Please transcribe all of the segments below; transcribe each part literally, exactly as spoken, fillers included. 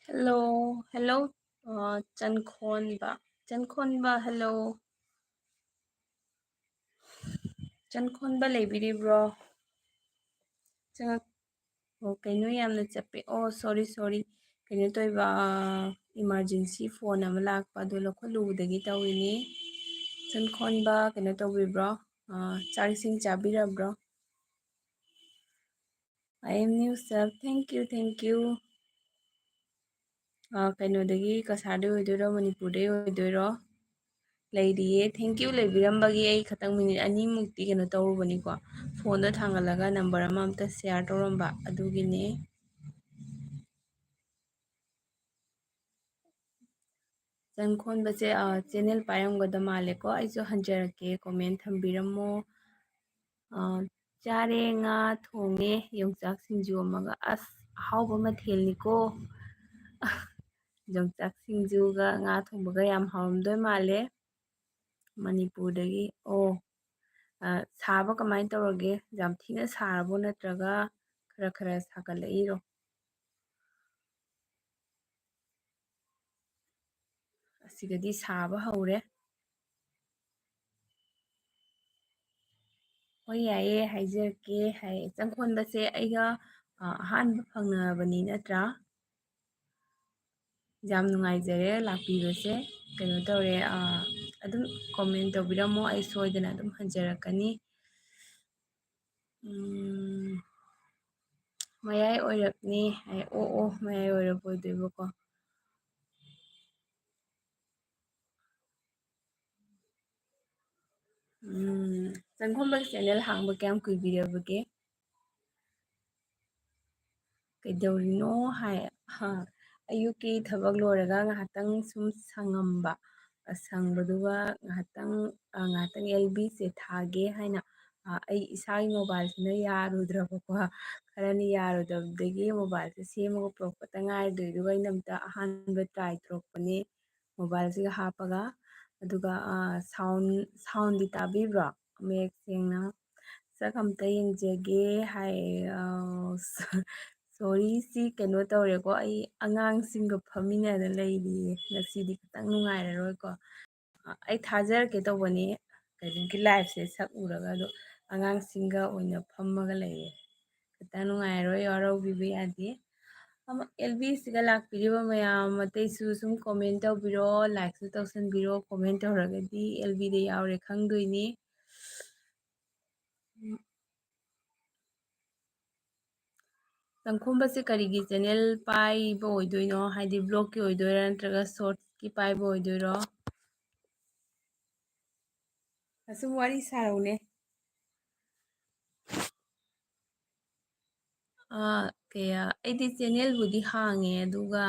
Hello, hello, ꯑ, ꯆꯟꯈꯣꯟꯕ꯫ ꯆꯟꯈꯣꯟꯕ, hello꯫ ꯆꯟꯈꯣꯟꯕ ꯂꯩꯕꯤꯔꯤꯕ꯭ꯔꯣ? ꯆꯪꯉꯛ-, ꯑꯣ, ꯀꯩꯅꯣ ꯌꯥꯝꯅ ꯆꯞꯄꯦ꯫ ꯑꯣ, sorry, sorry꯫ ꯀꯩꯅꯣ ꯇꯧꯕ, ꯑ, emergency phone ꯑꯃ ꯂꯥꯛꯄ, ꯑꯗꯨ ꯂꯧꯈꯠꯂꯨꯕꯗꯒꯤ ꯇꯧꯔꯤꯅꯤ꯫ ꯆꯟꯈꯣꯟꯕ, ꯀꯩꯅꯣ ꯇꯧꯕꯤꯕ꯭ꯔꯣ? ꯑ, ꯆꯥꯛ ꯏꯁꯤꯡ ꯆꯥꯕꯤꯔꯕ꯭ꯔꯣ? I am new, sir. Thank you, thank you. ꯑ, ꯀꯩꯅꯣꯗꯒꯤ, ꯀꯁꯥꯔꯗꯩ ꯑꯣꯏꯗꯣꯏꯔꯣ, ꯃꯅꯤꯄꯨꯔꯗꯩ ꯑꯣꯏꯗꯣꯏꯔꯣ? ꯂꯩꯔꯤꯌꯦ꯫ Thank you ꯂꯩꯕꯤꯔꯝꯕꯒꯤ ꯑꯩ ꯈꯇꯪ minute ꯑꯅꯤꯃꯨꯛꯇꯤ ꯀꯩꯅꯣ ꯇꯧꯔꯨꯕꯅꯤꯀꯣ꯫ Phoneꯗꯣ ꯊꯥꯡꯒꯠꯂꯒ number ꯑꯃ ꯑꯝꯇ share ꯇꯧꯔꯝꯕ ꯑꯗꯨꯒꯤꯅꯦ꯫ ꯆꯟꯈꯣꯟꯕꯁꯦ, ꯑ, channel ꯄꯥꯏꯔꯝꯒꯗ ꯃꯥꯜꯂꯦꯀꯣ꯫ ꯑꯩꯁꯨ ꯍꯟꯖꯔꯛꯀꯦ, comment ꯊꯝꯕꯤꯔꯝꯃꯣ꯫ ꯑ, ꯆꯥꯔꯦ, ꯉꯥ ꯊꯣꯡꯉꯦ, ꯌꯣꯡꯆꯥꯛ ꯁꯤꯡꯖꯨ ꯑꯃꯒ꯫ ꯑꯁ, ꯑꯍꯥꯎꯕ ꯃꯊꯦꯜꯅꯤꯀꯣ꯫ ꯌꯣꯡꯆꯥꯛ ꯁꯤꯡꯖꯨꯒ ꯉꯥ ꯊꯣꯡꯕꯒ ꯌꯥꯝ ꯍꯥꯎꯔꯝꯗꯣꯏ ꯃꯥꯜꯂꯦ꯫ ꯃꯅꯤꯄꯨꯔꯗꯒꯤ꯫ ꯑꯣ, ꯑ, ꯁꯥꯕ ꯀꯃꯥꯏꯅ ꯇꯧꯔꯒꯦ? ꯌꯥꯝ ꯊꯤꯅ ꯁꯥꯔꯕꯣ, ꯅꯠꯇ꯭ꯔꯒ ꯈꯔ ꯈꯔ ꯁꯥꯒꯠꯂꯛꯏꯔꯣ? ꯑꯁꯤꯗꯗꯤ ꯁꯥꯕ ꯍꯧꯔꯦ꯫ ꯍꯣꯏ, ꯌꯥꯏꯌꯦ, ꯍꯥꯏꯖꯔꯛꯀꯦ꯫ ꯍꯥꯏ, ꯆꯪꯈꯣꯟꯕꯁꯦ ꯑꯩꯒ, ꯑ, ꯑꯍꯥꯟꯕ ꯐꯪꯅꯕꯅꯤ ꯅꯠꯇ꯭ꯔꯥ? ꯌꯥꯝ ꯅꯨꯡꯉꯥꯏꯖꯔꯦ ꯂꯥꯛꯄꯤꯕꯁꯦ꯫ ꯀꯩꯅꯣ ꯇꯧꯔꯦ, ꯑ, ꯑꯗꯨꯝ comment ꯇꯧꯕꯤꯔꯝꯃꯣ, ꯑꯩ ꯁꯣꯏꯗꯅ ꯑꯗꯨꯝ ꯍꯟꯖꯔꯛꯀꯅꯤ꯫ ꯎꯝ, ꯃꯌꯥꯏ ꯑꯣꯏꯔꯞꯅꯤ ꯍꯥꯏ꯫ ꯑꯣ, ꯑꯣ, ꯃꯌꯥꯏ ꯑꯣꯏꯔꯞ ꯑꯣꯏꯗꯣꯏꯕꯀꯣ꯫ ꯎꯝ, ꯆꯪꯈꯣꯝꯕꯒꯤ channel ꯍꯥꯡꯕ ꯀꯌꯥꯝ ꯀꯨꯏꯕꯤꯔꯕꯒꯦ? ꯀꯩꯗꯧꯔꯤꯅꯣ ꯍꯥꯏ꯫ ꯍꯥ, ꯑꯌꯨꯛꯀꯤ ꯊꯕꯛ ꯂꯣꯏꯔꯒ ꯉꯥꯏꯍꯥꯛꯇꯪ ꯁꯨꯝ ꯁꯪꯉꯝꯕ, ꯑ, ꯁꯪꯕꯗꯨꯒ ꯉꯥꯏꯍꯥꯛꯇꯪ, ꯑ, ꯉꯥꯏꯍꯥꯛꯇꯪ L Bꯁꯦ ꯊꯥꯒꯦ ꯍꯥꯏꯅ, ꯑ, ꯑꯩ ꯏꯁꯥꯒꯤ mobileꯁꯤꯅ ꯌꯥꯔꯨꯗ꯭ꯔꯕꯀꯣ, ꯈꯔꯅꯤ ꯌꯥꯔꯨꯗꯕꯗꯒꯤ mobileꯁꯦ ꯁꯦꯝꯃꯒ ꯄꯨꯔꯛꯄꯇ ꯉꯥꯏꯔꯤ꯫ ꯑꯗꯨꯏꯗꯨꯒ ꯑꯩꯅ ꯑꯝꯇ ꯑꯍꯥꯟꯕ try ꯇꯧꯔꯛꯄꯅꯦ mobileꯁꯤꯒ ꯍꯥꯞꯄꯒ꯫ ꯑꯗꯨꯒ, ꯑ, sound, soundꯗꯤ ꯇꯥꯕꯤꯕ꯭ꯔꯣ? ꯃꯌꯦꯛ ꯁꯦꯡꯅ꯫ "ꯁꯛ ꯑꯝꯇ ꯌꯦꯡꯖꯒꯦ" ꯍꯥꯏ, ꯑ, ꯁꯣꯔꯤꯁꯤ ꯀꯩꯅꯣ ꯇꯧꯔꯦꯀꯣ, ꯑꯩ ꯑꯉꯥꯡꯁꯤꯡꯒ ꯐꯝꯃꯤꯟꯅꯅ ꯂꯩꯔꯤꯌꯦ꯫ ꯉꯁꯤꯗꯤ ꯈꯤꯇꯪ ꯅꯨꯡꯉꯥꯏꯔꯔꯣꯏꯀꯣ꯫ ꯑ, ꯑꯩ ꯊꯥꯖꯔꯛꯀꯦ ꯇꯧꯕꯅꯤ, ꯀꯩꯅꯣꯒꯤ liveꯁꯦ ꯁꯛ ꯎꯔꯒ, ꯑꯗꯣ ꯑꯉꯥꯡꯁꯤꯡꯒ ꯑꯣꯏꯅ ꯐꯝꯃꯒ ꯂꯩꯔꯦ꯫ ꯈꯤꯇꯪ ꯅꯨꯡꯉꯥꯏꯔꯔꯣꯏ, ꯋꯥꯔꯧꯕꯤꯕ ꯌꯥꯗꯦ꯫ ꯑꯃ, ꯑꯦꯜ ꯕꯤꯁꯤꯒ ꯂꯥꯛꯄꯤꯔꯤꯕ ꯃꯌꯥꯝ ꯑꯇꯩꯁꯨ ꯁꯨꯝ comment ꯇꯧꯕꯤꯔꯣ, likeꯁꯨ ꯇꯧꯁꯟꯕꯤꯔꯣ꯫ Comment ꯇꯧꯔꯒꯗꯤ ꯑꯦꯜ ꯕꯤꯗ ꯌꯥꯎꯔꯦ ꯈꯪꯗꯣꯏꯅꯤ꯫ ꯆꯪꯈꯣꯝꯕꯁꯦ ꯀꯔꯤꯒꯤ channel ꯄꯥꯏꯕ ꯑꯣꯏꯗꯣꯏꯅꯣ? ꯍꯥꯏꯗꯤ vlogꯀꯤ ꯑꯣꯏꯗꯣꯏꯔꯥ ꯅꯠꯇ꯭ꯔꯒ shortsꯀꯤ ꯄꯥꯏꯕ ꯑꯣꯏꯗꯣꯏꯔꯣ? ꯑꯁꯨꯝ ꯋꯥꯔꯤ ꯁꯥꯔꯛꯎꯅꯦ꯫ ꯑꯥ, ꯀꯌꯥ, ꯑꯩꯗꯤ channelꯕꯨꯗꯤ ꯍꯥꯡꯉꯦ, ꯑꯗꯨꯒ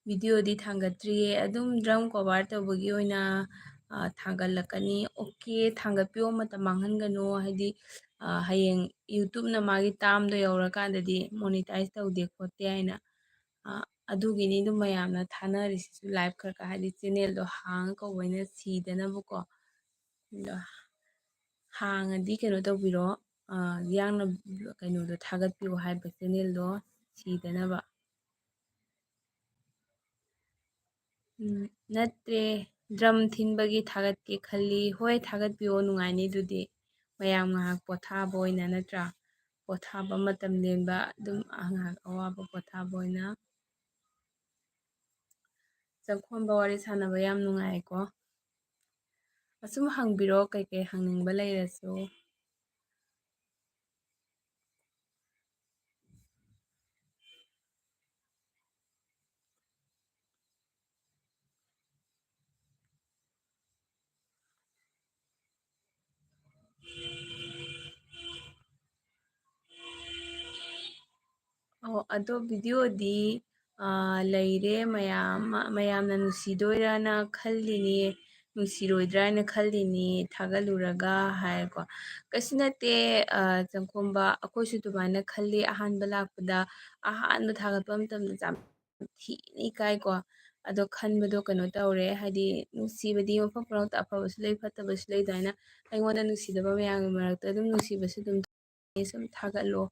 videoꯗꯤ ꯊꯥꯡꯒꯠꯇ꯭ꯔꯤꯌꯦ꯫ ꯑꯗꯨꯝ drum cover ꯇꯧꯕꯒꯤ ꯑꯣꯏꯅ, ꯑꯥ, ꯊꯥꯡꯒꯠꯂꯛꯀꯅꯤ꯫ Okay, ꯊꯥꯡꯒꯠꯄꯤꯌꯣ, ꯃꯇꯝ ꯃꯥꯡꯍꯟꯒꯅꯨ꯫ ꯍꯥꯏꯗꯤ, ꯑꯥ, ꯍꯌꯦꯡ YouTubeꯅ ꯃꯥꯒꯤ termꯗꯣ ꯌꯧꯔꯀꯥꯟꯗꯗꯤ monetize ꯇꯧꯗꯦ ꯈꯣꯠꯇꯦ ꯍꯥꯏꯅ꯫ ꯑꯥ, ꯑꯗꯨꯒꯤꯅꯤ ꯑꯗꯨꯝ ꯃꯌꯥꯝꯅ ꯊꯥꯅꯔꯤꯁꯤꯁꯨ live ꯈꯔ ꯈꯔ, ꯍꯥꯏꯗꯤ channelꯗꯣ ꯍꯥꯡꯉ ꯀꯧꯕꯅ ꯁꯤꯗꯅꯕꯀꯣ꯫ ꯑꯗꯣ ꯍꯥꯡꯉꯗꯤ ꯀꯩꯅꯣ ꯇꯧꯕꯤꯔꯣ, ꯑꯥ, ꯌꯥꯡꯅ ꯀꯩꯅꯣꯗꯣ ꯊꯥꯒꯠꯄꯤꯌꯣ ꯍꯥꯏꯕ channelꯗꯣ ꯁꯤꯗꯅꯕ꯫ ꯎꯝ, ꯅꯠꯇꯦ, drum ꯊꯤꯟꯕꯒꯤ ꯊꯥꯒꯠꯀꯦ ꯈꯜꯂꯤ꯫ ꯍꯣꯏ, ꯊꯥꯒꯠꯄꯤꯌꯣ, ꯅꯨꯡꯉꯥꯏꯅꯤ ꯑꯗꯨꯗꯤ꯫ ꯃꯌꯥꯝ ꯉꯥꯏꯍꯥꯛ ꯄꯣꯊꯥꯕ ꯑꯣꯏꯅ, ꯅꯠꯇ꯭ꯔꯥ? ꯄꯣꯊꯥꯕ ꯃꯇꯝ ꯂꯦꯟꯕ, ꯑꯗꯨꯝ ꯉꯥꯏꯍꯥꯛ ꯑꯋꯥꯕ ꯄꯣꯊꯥꯕ ꯑꯣꯏꯅ꯫ ꯆꯪꯈꯣꯝꯕ ꯋꯥꯔꯤ ꯁꯥꯟꯅꯕ ꯌꯥꯝ ꯅꯨꯡꯉꯥꯏꯀꯣ꯫ ꯑꯁꯨꯝ ꯍꯪꯕꯤꯔꯣ, ꯀꯩꯀꯩ ꯍꯪꯅꯤꯡꯕ ꯂꯩꯔꯁꯨ꯫ ꯑꯣ, ꯑꯗꯣ videoꯗꯤ, ꯑꯥ, ꯂꯩꯔꯦ ꯃꯌꯥꯝ ꯑꯃ, ꯃꯌꯥꯝꯅ ꯅꯨꯡꯁꯤꯗꯣꯏꯔꯅ ꯈꯜꯂꯤꯅꯤ, ꯅꯨꯡꯁꯤꯔꯣꯏꯗ꯭ꯔꯥ ꯍꯥꯏꯅ ꯈꯜꯂꯤꯅꯤ ꯊꯥꯒꯠꯂꯨꯔꯒ ꯍꯥꯏꯀꯣ꯫ ꯀꯩꯁꯨ ꯅꯠꯇꯦ, ꯑꯥ, ꯆꯪꯈꯣꯝꯕ, ꯑꯩꯈꯣꯏꯁꯨ ꯑꯗꯨꯃꯥꯏꯅ ꯈꯜꯂꯤ꯫ ꯑꯍꯥꯟꯕ ꯂꯥꯛꯄꯗ, ꯑꯍꯥꯟꯕ ꯊꯥꯒꯠꯄ ꯃꯇꯝꯗ ꯌꯥꯝ ꯊꯤꯅ ꯏꯀꯥꯏꯀꯣ꯫ ꯑꯗꯣ ꯈꯟꯕꯗꯣ ꯀꯩꯅꯣ ꯇꯧꯔꯦ, ꯍꯥꯏꯗꯤ ꯅꯨꯡꯁꯤꯕꯗꯤ ꯃꯐꯝ ꯄꯨꯝꯅꯃꯛꯇ ꯑꯐꯕꯁꯨ ꯂꯩ, ꯐꯠꯇꯕꯁꯨ ꯂꯩ꯫ ꯑꯗꯨꯃꯥꯏꯅ ꯑꯩꯉꯣꯟꯗ ꯅꯨꯡꯁꯤꯗꯕ ꯃꯌꯥꯝꯒꯤ ꯃꯔꯛꯇ ꯑꯗꯨꯝ ꯅꯨꯡꯁꯤꯕꯁꯨ ꯑꯗꯨꯝ ꯁꯨꯝ ꯊꯥꯒꯠꯂꯣ,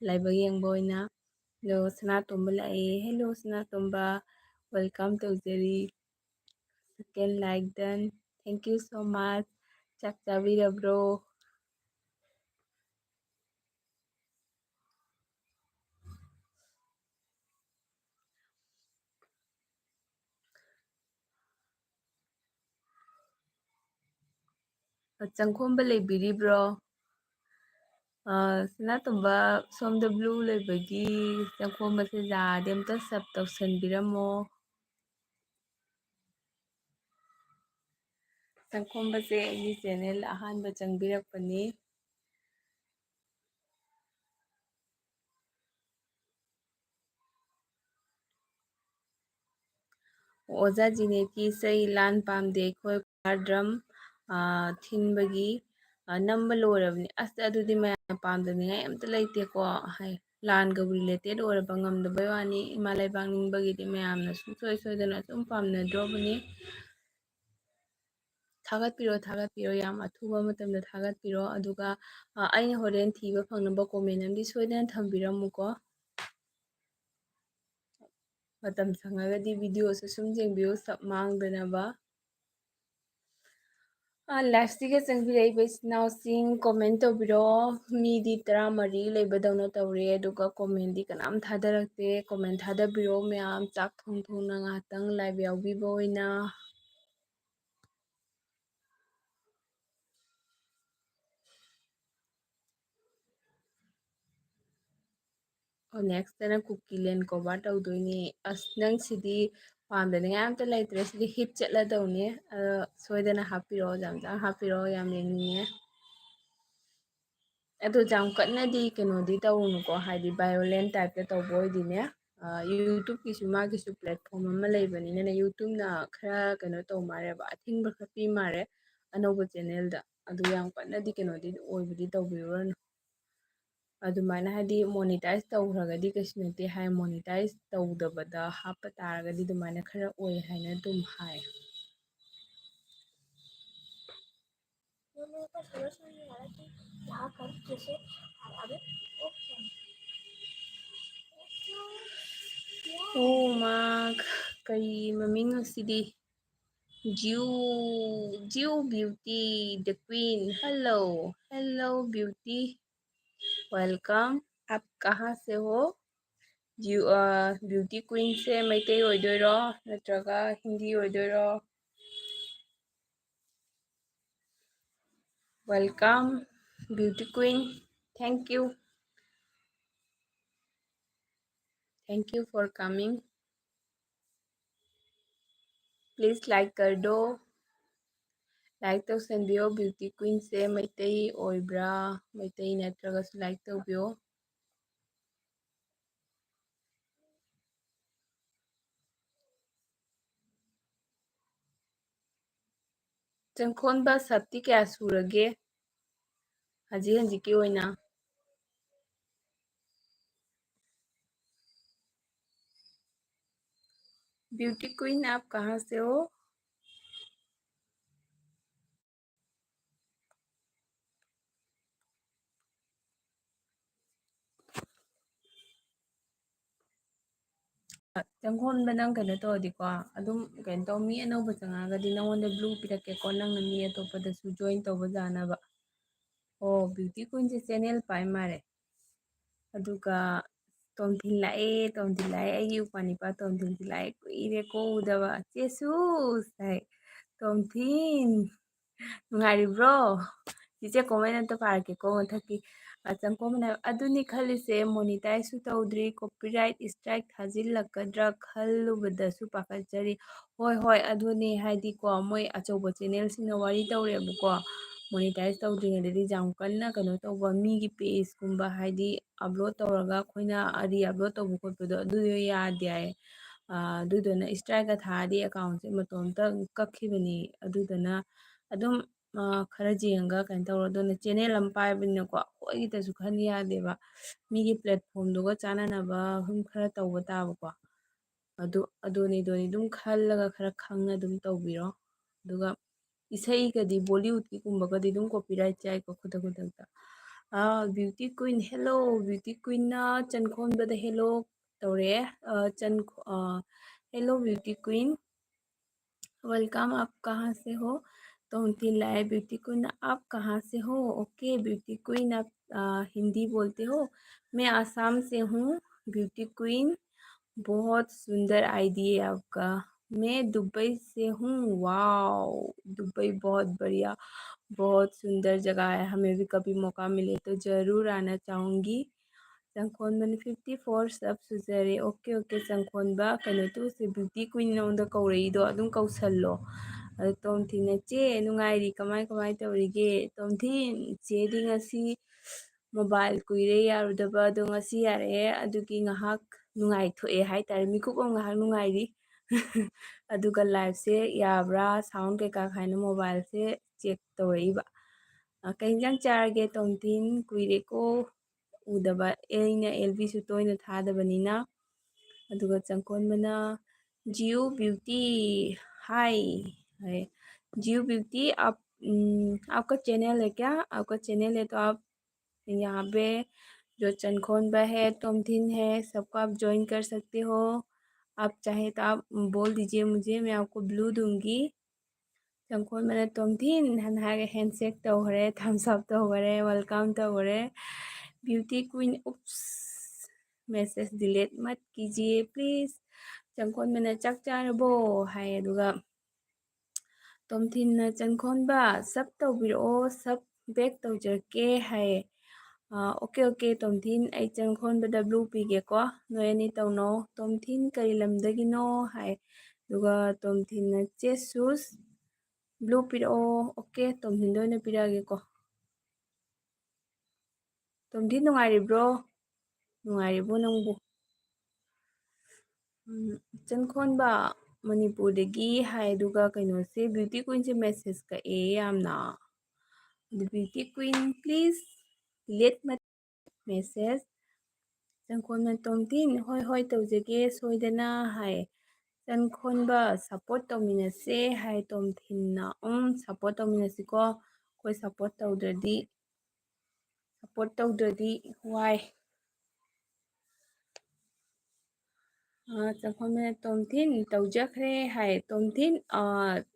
ꯂꯥꯏꯕꯛ ꯌꯦꯡꯕ ꯑꯣꯏꯅ꯫ ꯑꯗꯣ ꯁꯅꯥꯇꯣꯝꯕ ꯂꯥꯛꯑꯦ꯫ Hello ꯁꯅꯥꯇꯣꯝꯕ, welcome ꯇꯧꯖꯔꯤ꯫ Second like done. Thank you so much. ꯆꯥꯛ ꯆꯥꯕꯤꯔꯕ꯭ꯔꯣ? ꯆꯪꯈꯣꯝꯕ ꯂꯩꯕꯤꯔꯤꯕ꯭ꯔꯣ? ꯑ, ꯁꯅꯥꯇꯣꯝꯕ, ꯁꯣꯝꯗ blue ꯂꯩꯕꯒꯤ ꯆꯪꯈꯣꯝꯕꯁꯦ ꯌꯥꯔꯗꯤ ꯑꯝꯇ sub ꯇꯧꯁꯟꯕꯤꯔꯝꯃꯣ꯫ ꯆꯪꯈꯣꯝꯕꯁꯦ ꯑꯩꯒꯤ channel ꯑꯍꯥꯟꯕ ꯆꯪꯕꯤꯔꯛꯄꯅꯤ꯫ ꯑꯣꯖꯥ ꯖꯤꯅꯦꯠꯀꯤ ꯏꯁꯩ ꯂꯥꯟ ꯄꯥꯝꯗꯦ ꯑꯩꯈꯣꯏ ꯈꯨꯋꯥꯔ ꯗ꯭ꯔꯝ, ꯑ, ꯊꯤꯟꯕꯒꯤ, ꯑ, ꯅꯝꯕ ꯂꯣꯏꯔꯕꯅꯤ꯫ ꯑꯁ, ꯑꯗꯨꯗꯤ ꯃꯌꯥꯝꯅ ꯄꯥꯝꯗꯅꯤꯡꯉꯥꯏ ꯑꯝꯇ ꯂꯩꯇꯦꯀꯣ꯫ ꯍꯥꯏ, ꯂꯥꯟꯒꯕꯨ related ꯑꯣꯏꯔꯕ ꯉꯝꯗꯕꯩ ꯋꯥꯅꯤ꯫ ꯏꯃꯥ ꯂꯩꯕꯥꯛ ꯅꯤꯡꯕꯒꯤꯗꯤ ꯃꯌꯥꯝꯅ ꯁꯨꯡꯁꯣꯏ ꯁꯣꯏꯗꯅ ꯑꯗꯨꯝ ꯄꯥꯝꯅꯗ꯭ꯔꯣꯕꯅꯤ꯫ ꯊꯥꯒꯠꯄꯤꯔꯣ, ꯊꯥꯒꯠꯄꯤꯔꯣ, ꯌꯥꯝ ꯑꯊꯨꯕ ꯃꯇꯝꯗ ꯊꯥꯒꯠꯄꯤꯔꯣ꯫ ꯑꯗꯨꯒ, ꯑ, ꯑꯩꯅ ꯍꯣꯔꯦꯟ ꯊꯤꯕ ꯐꯪꯅꯕ comment ꯑꯃꯗꯤ ꯁꯣꯏꯗꯅ ꯊꯝꯕꯤꯔꯝꯃꯨꯀꯣ꯫ ꯃꯇꯝ ꯁꯪꯉꯒꯗꯤ videoꯁꯨ ꯁꯨꯝ ꯌꯦꯡꯕꯤꯌꯨ, ꯆꯞ ꯃꯥꯡꯗꯅꯕ꯫ ꯑ, liveꯁꯤꯒ ꯆꯪꯕꯤꯔꯛꯏꯕ ꯏꯆꯤꯟ ꯏꯅꯥꯎꯁꯤꯡ comment ꯇꯧꯕꯤꯔꯛꯑꯣ꯫ ꯃꯤꯗꯤ ꯇꯔꯥꯃꯔꯤ ꯂꯩꯕꯗꯧꯅ ꯇꯧꯔꯦ, ꯑꯗꯨꯒ commentꯗꯤ ꯀꯅꯥꯝ ꯊꯥꯗꯔꯛꯇꯦ꯫ Comment ꯊꯥꯗꯕꯤꯔꯛꯑꯣ ꯃꯌꯥꯝ, ꯆꯥꯛ ꯊꯣꯡ ꯊꯣꯡꯅ ꯉꯥꯏꯍꯥꯛꯇꯪ live ꯌꯥꯎꯕꯤꯕ ꯑꯣꯏꯅ꯫ ꯑꯣ, nextꯇꯅ ꯀꯨꯀꯤꯂꯦꯟ cover ꯇꯧꯗꯣꯏꯅꯦ꯫ ꯑꯁ, ꯅꯪ ꯁꯤꯗꯤ ꯄꯥꯝꯗꯅꯤꯡꯉꯥꯏ ꯑꯝꯇ ꯂꯩꯇ꯭ꯔꯦ꯫ ꯁꯤꯗꯤ hit ꯆꯠꯂꯗꯧꯅꯦ꯫ ꯑꯗꯣ ꯁꯣꯏꯗꯅ ꯍꯥꯞꯄꯤꯔꯛꯑꯣ, ꯌꯥꯝ ꯌꯥꯝ ꯍꯥꯞꯄꯤꯔꯛꯑꯣ, ꯌꯥꯝ ꯌꯦꯡꯅꯤꯡꯉꯦ꯫ ꯑꯗꯣ ꯌꯥꯝ ꯀꯟꯅꯗꯤ ꯀꯩꯅꯣꯗꯤ ꯇꯧꯔꯨꯅꯨꯀꯣ, ꯍꯥꯏꯗꯤ violent typeꯇ ꯇꯧꯕ ꯑꯣꯏꯗꯤꯅꯦ꯫ ꯑ, YouTubeꯀꯤꯁꯨ ꯃꯥꯒꯤꯁꯨ platform ꯑꯃ ꯂꯩꯕꯅꯤꯅꯅꯦ, YouTubeꯅ ꯈꯔ ꯀꯩꯅꯣ ꯇꯧ ꯃꯥꯜꯂꯦꯕ, ꯑꯊꯤꯡꯕ ꯈꯔ ꯄꯤ ꯃꯥꯜꯂꯦ ꯑꯅꯧꯕ channelꯗ꯫ ꯑꯗꯨ ꯌꯥꯝ ꯀꯟꯅꯗꯤ ꯀꯩꯅꯣꯗꯤ ꯑꯣꯏꯕꯗꯤ ꯇꯧꯕꯤꯔꯨꯔꯅꯨ꯫ ꯑꯗꯨꯃꯥꯏꯅ ꯍꯥꯏꯗꯤ monetize ꯇꯧꯈ꯭ꯔꯒꯗꯤ ꯀꯩꯁꯨ ꯅꯠꯇꯦ ꯍꯥꯏ, monetize ꯇꯧꯗꯕꯗ ꯍꯥꯞꯄ ꯇꯥꯔꯒꯗꯤ ꯑꯗꯨꯃꯥꯏꯅ ꯈꯔ ꯑꯣꯏ ꯍꯥꯏꯅ ꯑꯗꯨꯝ ꯍꯥꯏ꯫ ꯑꯣ ꯃꯥ, ꯀꯔꯤ ꯃꯃꯤꯡꯅꯣ ꯁꯤꯗꯤ? Jiu, Jiu Beauty, the queen. Hello, hello beauty. Welcome. आप कहाँ से हो? Jiu, beauty queenꯁꯦ ꯃꯩꯇꯩ ꯑꯣꯏꯗꯣꯏꯔꯣ ꯅꯠꯇ꯭ꯔꯒ ꯍꯤꯟꯗꯤ ꯑꯣꯏꯗꯣꯏꯔꯣ? Welcome, beauty queen. Thank you. Thank you for coming. Please like कर दो. Like ꯇꯧꯁꯟꯕꯤꯌꯣ꯫ Beauty queenꯁꯦ ꯃꯩꯇꯩ ꯑꯣꯏꯕ꯭ꯔꯥ, ꯃꯩꯇꯩ ꯅꯠꯇ꯭ꯔꯒꯁꯨ like ꯇꯧꯕꯤꯌꯣ꯫ ꯆꯪꯈꯣꯟꯕ ꯁꯛꯇꯤ ꯀꯌꯥ ꯁꯨꯔꯒꯦ ꯍꯧꯖꯤꯛ ꯍꯧꯖꯤꯛꯀꯤ ꯑꯣꯏꯅ? Beauty queen, आप कहाँ से हो? ꯆꯪꯈꯣꯟꯕ, ꯅꯪ ꯀꯩꯅꯣ ꯇꯧꯔꯗꯤꯀꯣ, ꯑꯗꯨꯝ ꯀꯩꯅꯣ ꯇꯧ, ꯃꯤ ꯑꯅꯧꯕ ꯆꯪꯉꯛꯑꯒꯗꯤ ꯅꯪꯉꯣꯟꯗ blue ꯄꯤꯔꯛꯀꯦꯀꯣ, ꯅꯪꯅ ꯃꯤ ꯑꯇꯣꯞꯄꯗꯁꯨ join ꯇꯧꯕ ꯌꯥꯅꯕ꯫ ꯑꯣ, beauty queenꯁꯦ channel ꯄꯥꯏ ꯃꯥꯜꯂꯦ꯫ ꯑꯗꯨꯒ ꯇꯣꯝꯊꯤꯟ ꯂꯥꯛꯑꯦ, ꯇꯣꯝꯊꯤꯟ ꯂꯥꯛꯑꯦ, ꯑꯩꯒꯤ ꯎꯄꯥ ꯅꯤꯄꯥ ꯇꯣꯝꯊꯤꯟꯁꯤ ꯂꯥꯛꯑꯦ, ꯀꯨꯏꯔꯦꯀꯣ ꯎꯗꯕ꯫ ꯆꯦꯁꯨ ꯍꯥꯏ, ꯇꯣꯝꯊꯤꯟ꯫ ꯅꯨꯡꯉꯥꯏꯔꯤꯕ꯭ꯔꯣ? ꯆꯤꯆꯦ comment ꯑꯝꯇ ꯄꯥꯔꯛꯀꯦꯀꯣ ꯃꯊꯛꯀꯤ꯫ ꯑ, ꯆꯪꯈꯣꯝꯕꯅ ꯍꯥꯏꯕ, "ꯑꯗꯨꯅꯤ ꯈꯜꯂꯤꯁꯦ, monetizeꯁꯨ ꯇꯧꯗ꯭ꯔꯤ, copyright strike ꯊꯥꯖꯤꯜꯂꯛꯀꯗ꯭ꯔꯥ ꯈꯜꯂꯨꯕꯗꯁꯨ ꯄꯥꯈꯠꯆꯔꯤ꯫" ꯍꯣꯏ, ꯍꯣꯏ, ꯑꯗꯨꯅꯦ, ꯍꯥꯏꯗꯤꯀꯣ, ꯃꯣꯏ ꯑꯆꯧꯕ channelꯁꯤꯡꯅ ꯋꯥꯔꯤ ꯇꯧꯔꯦꯕꯀꯣ, monetize ꯇꯧꯗ꯭ꯔꯤꯉꯩꯗꯗꯤ ꯌꯥꯝ ꯀꯟꯅ ꯀꯩꯅꯣ ꯇꯧꯕ, ꯃꯤꯒꯤ pageꯀꯨꯝꯕ, ꯍꯥꯏꯗꯤ, upload ꯇꯧꯔꯒ ꯑꯩꯈꯣꯏꯅ re-upload ꯇꯧꯕ ꯈꯣꯠꯄꯗꯣ, ꯑꯗꯨꯗꯣ ꯌꯥꯗꯦ ꯍꯥꯏ꯫ ꯑ, ꯑꯗꯨꯗꯨꯅ strikeꯀ ꯊꯥꯔꯗꯤ accountꯁꯦ ꯃꯇꯣꯝꯇ ꯀꯛꯈꯤꯕꯅꯤ꯫ ꯑꯗꯨꯗꯨꯅ ꯑꯗꯨꯝ, ꯑ, ꯈꯔ ꯌꯦꯡꯉꯒ ꯀꯩꯅꯣ ꯇꯧꯔꯣ꯫ ꯑꯗꯨꯅ channel ꯑꯃ ꯄꯥꯏꯕꯅꯤꯅꯀꯣ, ꯑꯩꯈꯣꯏꯒꯤꯗꯁꯨ ꯈꯟ ꯌꯥꯗꯦꯕ꯫ ꯃꯤꯒꯤ platformꯗꯨꯒ ꯆꯥꯟꯅꯅꯕ ꯁꯨꯝ ꯈꯔ ꯇꯧꯕ ꯇꯥꯕꯀꯣ꯫ ꯑꯗꯨ, ꯑꯗꯨꯅꯤ, ꯑꯗꯨꯅꯤ, ꯑꯗꯨꯝ ꯈꯜꯂꯒ ꯈꯔ ꯈꯪꯅ ꯑꯗꯨꯝ ꯇꯧꯕꯤꯔꯣ꯫ ꯑꯗꯨꯒ ꯏꯁꯩꯒꯗꯤ, Bollywoodꯀꯤꯒꯨꯝꯕꯒꯗꯤ ꯑꯗꯨꯝ copyright ꯆꯥꯏꯀꯣ ꯈꯨꯗꯛ ꯈꯨꯗꯛꯇ꯫ ꯑꯥ, beauty queen, hello, beauty queenꯅ ꯆꯟꯈꯣꯟꯕꯗ hello꯫ ꯇꯧꯔꯛꯑꯦ꯫ ꯑ, ꯆꯟ-, ꯑ, "Hello beauty queen, welcome, आप कहाँ से हो?" ꯇꯣꯝꯊꯤꯟ ꯂꯥꯛꯑꯦ, "Beauty queen, आप कहाँ से हो?" "OK beauty queen, आप, अ, हिंदी बोलते हो?" "मैं आसाम से हूँ beauty queen, बहुत सुंदर ID है आपका।" "मैं दुबई से हूँ।" "Wow, दुबई बहुत बढ़िया, बहुत सुंदर जगह है, हमें भी कभी मौका मिले तो ज़रूर आना चाहूँगी।" ꯆꯪꯈꯣꯟꯕꯅ "Fifty four sub ꯁꯨꯖꯔꯦ꯫" "OK, OK, ꯆꯪꯈꯣꯟꯕ, ꯀꯩꯅꯣ ꯇꯧꯁꯦ, beauty queen ꯅꯉꯣꯟꯗ ꯀꯧꯔꯛꯏꯗꯣ ꯑꯗꯨꯝ ꯀꯧꯁꯜꯂꯣ꯫" ꯑꯗꯣ ꯇꯣꯝꯊꯤꯟꯅ, "ꯆꯦ, ꯅꯨꯡꯉꯥꯏꯔꯤ, ꯀꯃꯥꯏ, ꯀꯃꯥꯏ ꯇꯧꯔꯤꯒꯦ?" "ꯇꯣꯝꯊꯤꯟ, ꯆꯦꯗꯤ ꯉꯁꯤ mobile ꯀꯨꯏꯔꯦ ꯌꯥꯔꯨꯗꯕ, ꯑꯗꯣ ꯉꯁꯤ ꯌꯥꯔꯛꯑꯦ, ꯑꯗꯨꯒꯤ ꯉꯥꯏꯍꯥꯛ ꯅꯨꯡꯉꯥꯏꯊꯣꯛꯑꯦ ꯍꯥꯏꯇꯥꯔꯦ, ꯃꯤꯀꯨꯞ ꯑꯃ ꯉꯥꯏꯍꯥꯛ ꯅꯨꯡꯉꯥꯏꯔꯤ꯫" ꯑꯗꯨꯒ liveꯁꯦ ꯌꯥꯕ꯭ꯔꯥ, sound ꯀꯩꯀꯥ ꯍꯥꯏꯅ mobileꯁꯦ check ꯇꯧꯔꯛꯏꯕ꯫ "ꯑ, ꯀꯩ ꯏꯟꯖꯥꯡ ꯆꯥꯔꯒꯦ ꯇꯣꯝꯊꯤꯟ? ꯀꯨꯏꯔꯦꯀꯣ ꯎꯗꯕ꯫" ꯑꯩꯅ LBꯁꯨ ꯇꯣꯏꯅ ꯊꯥꯗꯕꯅꯤꯅ꯫ ꯑꯗꯨꯒ ꯆꯪꯈꯣꯟꯕꯅ, "Jio beauty, hi, hi, Jio beauty, आप, उम, आपका channel है क्या? आपका channel है तो आप यहाँ पे जो चंदखोनबा है, तोमथिन है, सबको आप join कर सकते हो। आप चाहे तो आप बोल दीजिए मुझे, मैं आपको blue दूँगी।" ꯆꯪꯈꯣꯟꯕꯅ "ꯇꯣꯝꯊꯤꯟ" ꯍꯥꯏꯅ ꯍꯥꯏꯔꯒ handshake ꯇꯧꯈ꯭ꯔꯦ, thumbs up ꯇꯧꯈ꯭ꯔꯦ, welcome ꯇꯧꯈ꯭ꯔꯦ꯫ Beauty queen, oops, message delete मत कीजिए please꯫ ꯆꯪꯈꯣꯟꯕꯅ "ꯆꯥꯛ ꯆꯥꯔꯕꯣ?" ꯍꯥꯏ, ꯑꯗꯨꯒ ꯇꯣꯝꯊꯤꯟꯅ ꯆꯪꯈꯣꯟꯕ "sub ꯇꯧꯕꯤꯔꯛꯑꯣ, sub back ꯇꯧꯖꯔꯛꯀꯦ" ꯍꯥꯏꯌꯦ꯫ "ꯑ, OK, OK, ꯇꯣꯝꯊꯤꯟ, ꯑꯩ ꯆꯪꯈꯣꯟꯕꯗ blue ꯄꯤꯒꯦꯀꯣ, ꯅꯣꯏ ꯑꯅꯤ ꯇꯧꯅꯧ꯫" "ꯇꯣꯝꯊꯤꯟ ꯀꯔꯤ ꯂꯝꯗꯒꯤꯅꯣ?" ꯍꯥꯏ꯫ ꯑꯗꯨꯒ ꯇꯣꯝꯊꯤꯟꯅ "ꯆꯦ ꯁꯨꯁ, blue ꯄꯤꯔꯛꯑꯣ꯫" "OK, ꯇꯣꯝꯊꯤꯟꯗ ꯑꯣꯏꯅ ꯄꯤꯔꯛꯑꯒꯦꯀꯣ꯫" ꯇꯣꯝꯊꯤꯟ ꯅꯨꯡꯉꯥꯏꯔꯤꯕ꯭ꯔꯣ? ꯅꯨꯡꯉꯥꯏꯔꯤꯕꯣ ꯅꯪꯕꯨ? ꯎꯝ, ꯆꯪꯈꯣꯟꯕ ꯃꯅꯤꯄꯨꯔꯗꯒꯤ ꯍꯥꯏ, ꯑꯗꯨꯒ ꯀꯩꯅꯣꯁꯦ, beauty queenꯁꯦ message ꯀꯛꯑꯦ ꯌꯥꯝꯅ꯫ ꯑꯗꯨ beauty queen, please delete my message꯫ ꯆꯪꯈꯣꯟꯕ ꯇꯣꯝꯊꯤꯟ, "ꯍꯣꯏ, ꯍꯣꯏ, ꯇꯧꯖꯒꯦ ꯁꯣꯏꯗꯅ" ꯍꯥꯏ꯫ ꯆꯪꯈꯣꯟꯕ "support ꯇꯧꯃꯤꯟꯅꯁꯦ" ꯍꯥꯏ ꯇꯣꯝꯊꯤꯟꯅ꯫ ꯎꯝ, support ꯇꯧꯃꯤꯟꯅꯁꯤꯀꯣ꯫ ꯑꯩꯈꯣꯏ support ꯇꯧꯗ꯭ꯔꯗꯤ, support ꯇꯧꯗ꯭ꯔꯗꯤ ꯋꯥꯏ꯫ ꯑ, ꯆꯪꯈꯣꯟꯕꯅ, "ꯇꯣꯝꯊꯤꯟ, ꯇꯧꯖꯈ꯭ꯔꯦ" ꯍꯥꯏ꯫ "ꯇꯣꯝꯊꯤꯟ, ꯑ,